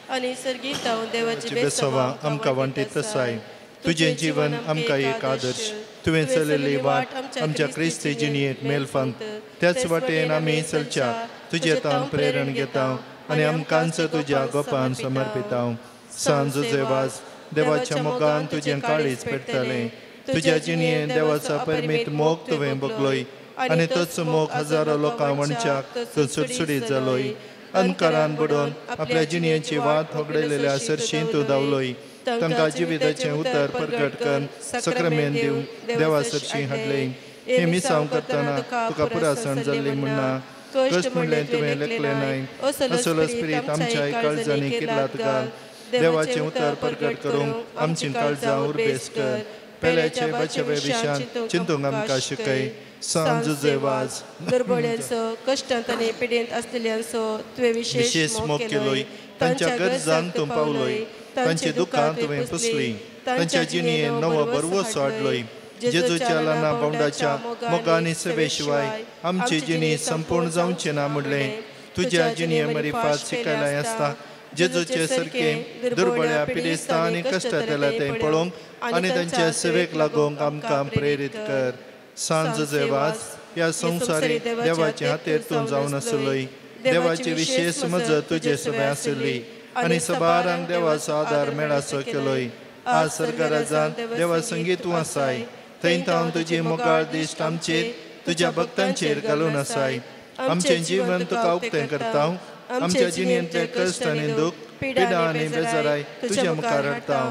आनी सर्गीत जावन देवाची बेसवा आमकां वांटीत आसाय. तुजें जीवन आमकां एक आदर्श. तुवें चलयल्ली वाट आमच्या क्रिस्ती जिणेंत मेलफांत त्याच वाटेन आमी चलच्या तुजें तावन प्रेरण घेता आनी आमकांच तुज्या गोपान समर्पिता. सांत जुजे वाज देवाच्या मोगान तुजें काळीज पेटतलें. तुज्या जिणेंत देवाचो परमीत मोग तुवें भोगलोय आनी तोच मोग हजारो लोकां वणच्याक तूं सुडसुडीत जालोय. अंधकारान बुडोवन आपल्या जिणेची वाट होगडयलेल्या सरशी तूं धांवलोय. तांकां जिविताचें उतर परगट करून सक्रामेंत दिवन देवा सरशी हाडलें. हें मिसांव करतना तुका पुरासण जाल्ली म्हणना कश्ट म्हणलें तुवें लेखलें नाय. असलो स्पिरीत आमच्या काळजांनी किल्लात घाल. देवाचें उतर परगट करूंक आमची काळजां उर्बेस कर. पेल्याचे बचवे विशयान चिंतूंक आमकां शिकय. सांत जुजे वाज दुर्बळ्यांचो कश्टांत आनी पिडेंत आसलेल्यांचो तुवें विशेष मोग केलोय. तांच्या गरजांक तूं पावलोय. तांची दुख्खां तुवें पुसलीं. तांच्या जिणेंत नवो भरवंसो हाडलोय. जेजूच्या ल्हाना भावंडाच्या मोगानी सेवे शिवाय आमची जिणी संपूर्ण जावची ना म्हणलें. तुज्या जिणे मरिफात शिकयलाय आसता जेजूचे सारकें दुर्बळ्या पिडेस्तां आनी कश्टांतल्या तें पळोवंक आनी तांच्या सेवेक लागूंक आमकां प्रेरीत कर. सांत जुजे वाज ह्या संवसारी देवाचे हातेर तूं जावन आसलोय. देवाची विशेष मजत तुजे सभे आसली आनी सबारांक देवाचो आदार मेळासो केलोय. आज सरकाराजान देवा संगीत तूं आसाय. थंय तावन तुजी मोगाळ दिश्ट आमचेर तुज्या भक्तांचेर घालून आसाय. आमचें जीवन तुका उक्तें करता. आमच्या जिणेंतले कश्ट आनी दूख पिडा आनी बेजाराय तुज्या मुखार हाडटा.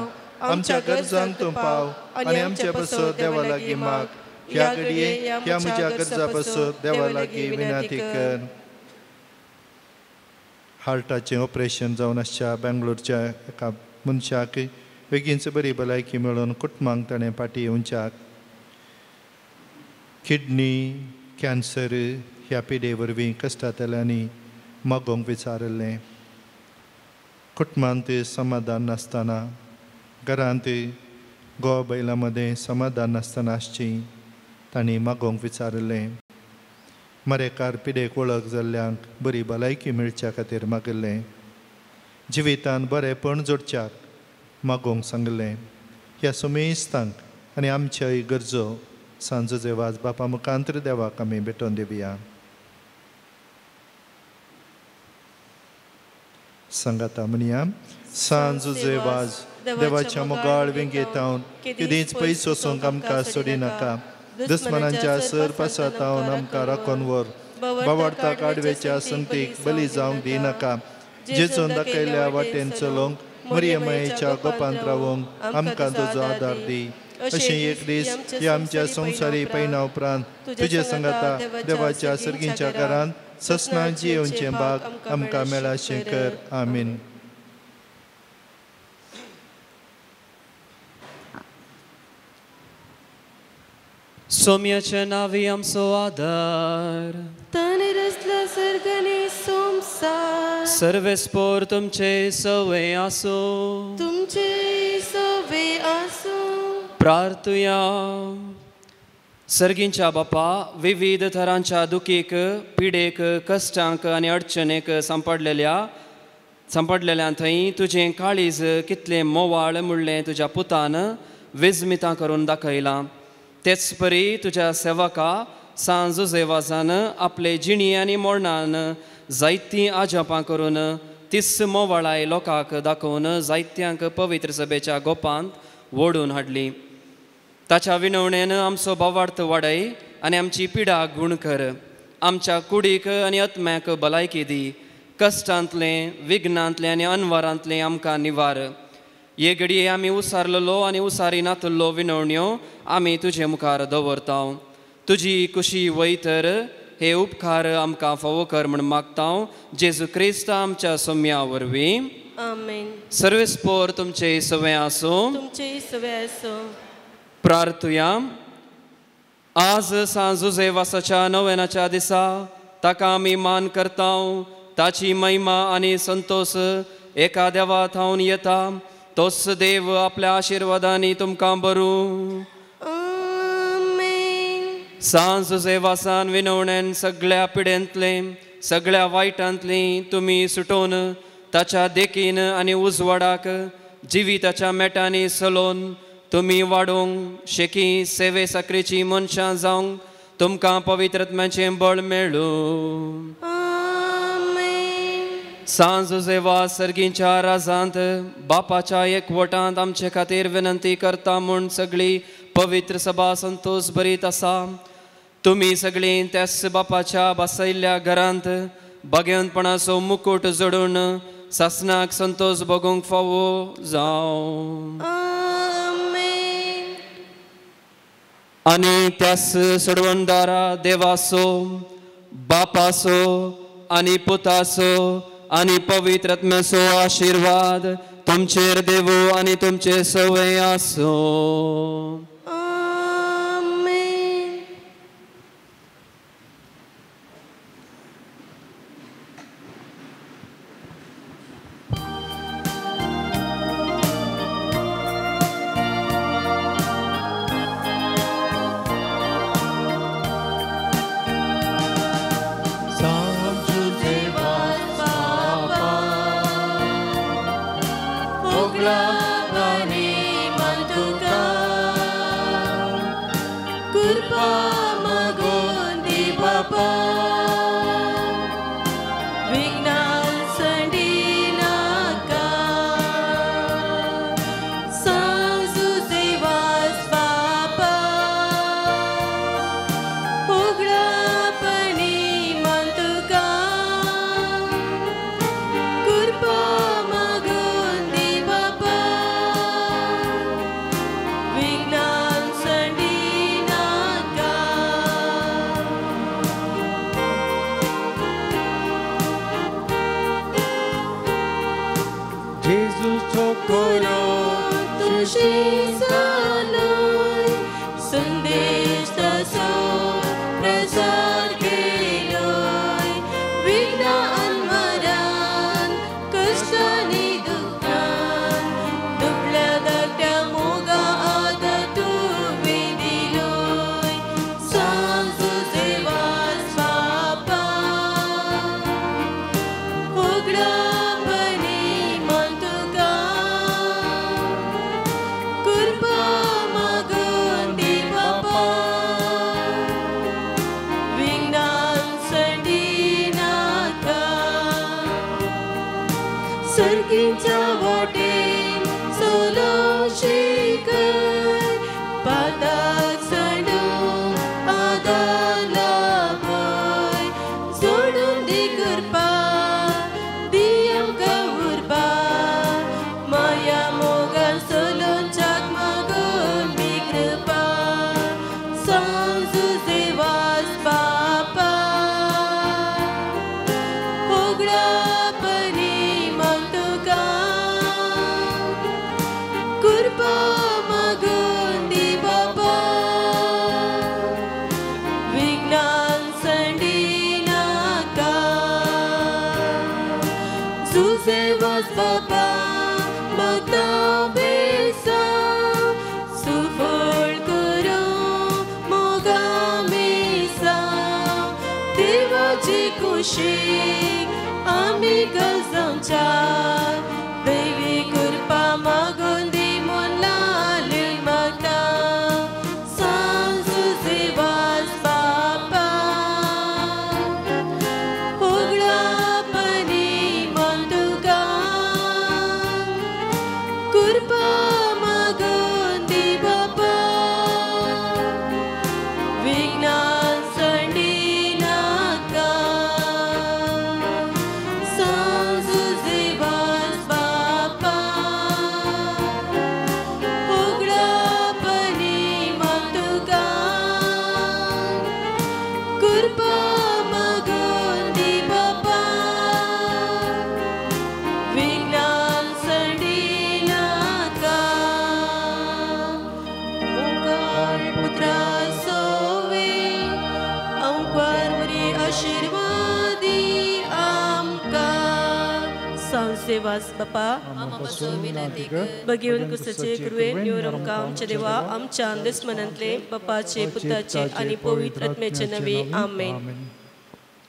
आमच्या गरजांक तूं पाव आनी आमच्या पासत देवा लागीं माग. ह्या घडये ह्या म्हज्या गरजा पासत देवा लागीं विनंती कर. हार्टाचें ऑपरेशन जावन आसच्या बेंगलोरच्या एका मनशाक बेगीनच बरी भलायकी मेळून कुटुंबांक ताणें फाटीं येवच्याक किडनी कॅन्सर ह्या पिडे वरवीं कश्टांतल्यांनी मागोवंक विचारिल्लें. कुटुंबांत समाधान नासतना घरांत घोव बैलां मदें समाधान नासतना आसची तांणी मागोवंक विचारिल्लें. मरेकार पिडेक वळख जाल्ल्यांक बरी भलायकी मेळच्या खातीर मागिल्लें. जिवितान बरेंपण जोडच्याक मागोवंक सांगलें. ह्या सुमेस्तांक आनी आमच्याय गरजो सांत जुजे वाज बापा मुखांतर देवाक आमी भेटोवन दिवया. सांगाता म्हणया. सांत जुजे वाज देवाच्या मोगाळ वेंगेतावन केदींच पयस वचूंक आमकां सोडिनाका. दुस्मनांच्या सर पासातावन आमकां राखून व्हर. बावाडताक आडवेच्या संगतीक बली जावंक दिनाका. जेजून दाखयल्ल्या वाटेन चलोवंक मरिये मायेच्या गोपांत रावोंक आमकां तुजो आदार दी. अशें एक दीस ह्या आमच्या संवसारी पयना उपरांत तुजे सांगाता देवाच्या सर्गींच्या घरांत ससना जियेवचें भाग आमकां मेळाशें कर. आमीन. सोम्याच्या नावी आमचो आदार. ताणें रचला सर्ग आनी संवसार. सर्वेस्पोर तुमचे सवे आसूं. तुमचे सवे आसूं. प्रार्थुया. सर्गींच्या बापा विविध थरांच्या दुखीक पिडेक कश्टांक आनी अडचणेक सांपडलेल्या थंय तुजें काळीज कितलें मोवाळ म्हणलें तुज्या पुतान विस्मितां करून दाखयलां. तेच परी तुज्या सेवका सांत जुझे वाजान आपले जिणी आनी मोरणान जायतीं आजापां करून तीस मोवाळाय लोकांक दाखोवन जायत्यांक पवित्र सभेच्या गोपांत ओडून हाडली. ताच्या विनवणेन आमचो भावार्थ वाडय आनी आमची पिडा गूण कर. आमच्या कुडीक आनी आत्म्याक भलायकी दी. कश्टांतलें, विघ्नांतलें आनी अनवारांतलें आमकां निवार. हे घडये आमी उसारलेलो आनी उसारी नातल्लो विनवण्यो आमी तुजे मुखार दवरता. तुजी कुशी वयतर हे उपकार आमकां फावो कर म्हूण मागता जेजू क्रिस्त आमच्या सोम्या वरवीं. आमेन. सर्वेस्पोर तुमचे सवे आसूं. तुमचे सवे आसूं. प्रार्थुया. आज सांत जुझे वासाच्या नवेनाच्या दिसा ताका आमी मान करता. ताची महिमा आनी संतोष एका देवा थावन येता. तोच देव आपल्या आशिर्वादांनी तुमकां बरूं. सांत जुझे वासान विनवणेन सगळ्या पिडेंतलें, सगळ्या वायटांतलीं तुमी सुटोवन ताच्या देखीन आनी उजवाडाक जिविताच्या मेटांनी चलोवन तुमी वाडोवंक शेकी सेवे साकरेची मनशां जावंक तुमकां पवित्र आत्म्याचें बळ मेळूं. सांत जुझे वाज सर्गींच्या राजांत बापाच्या एकवटांत आमचे खातीर विनंती करता म्हूण सगळी पवित्र सभा संतोष भरीत आसा. तुमी सगळीं त्याच बापाच्या बसयल्ल्या घरांत भाग्यवंतपणाचो मुकूट जोडून सासनाक संतोष भोगूंक फावो जावं. आनी त्याच सोडवणदारा देवाचो, बापाचो आनी पुताचो आनी पवित्र आत्म्याचो आशिर्वाद तुमचेर देवो आनी तुमचे सवय आसूं. आमेन. कृपा मागून दी बापा विज्ञान संडिनाका मुखार पुत्रा सोवे अंकार बरी आशिर्वादी आमकां सांसेवास बापा बगेवन कुसाचे गुरुवे निवरमका आमच्या देवा आमच्या दुस्मनांतले बापाचे पुताचे आणि पवित्र आत्म्याचे नवे आमेन.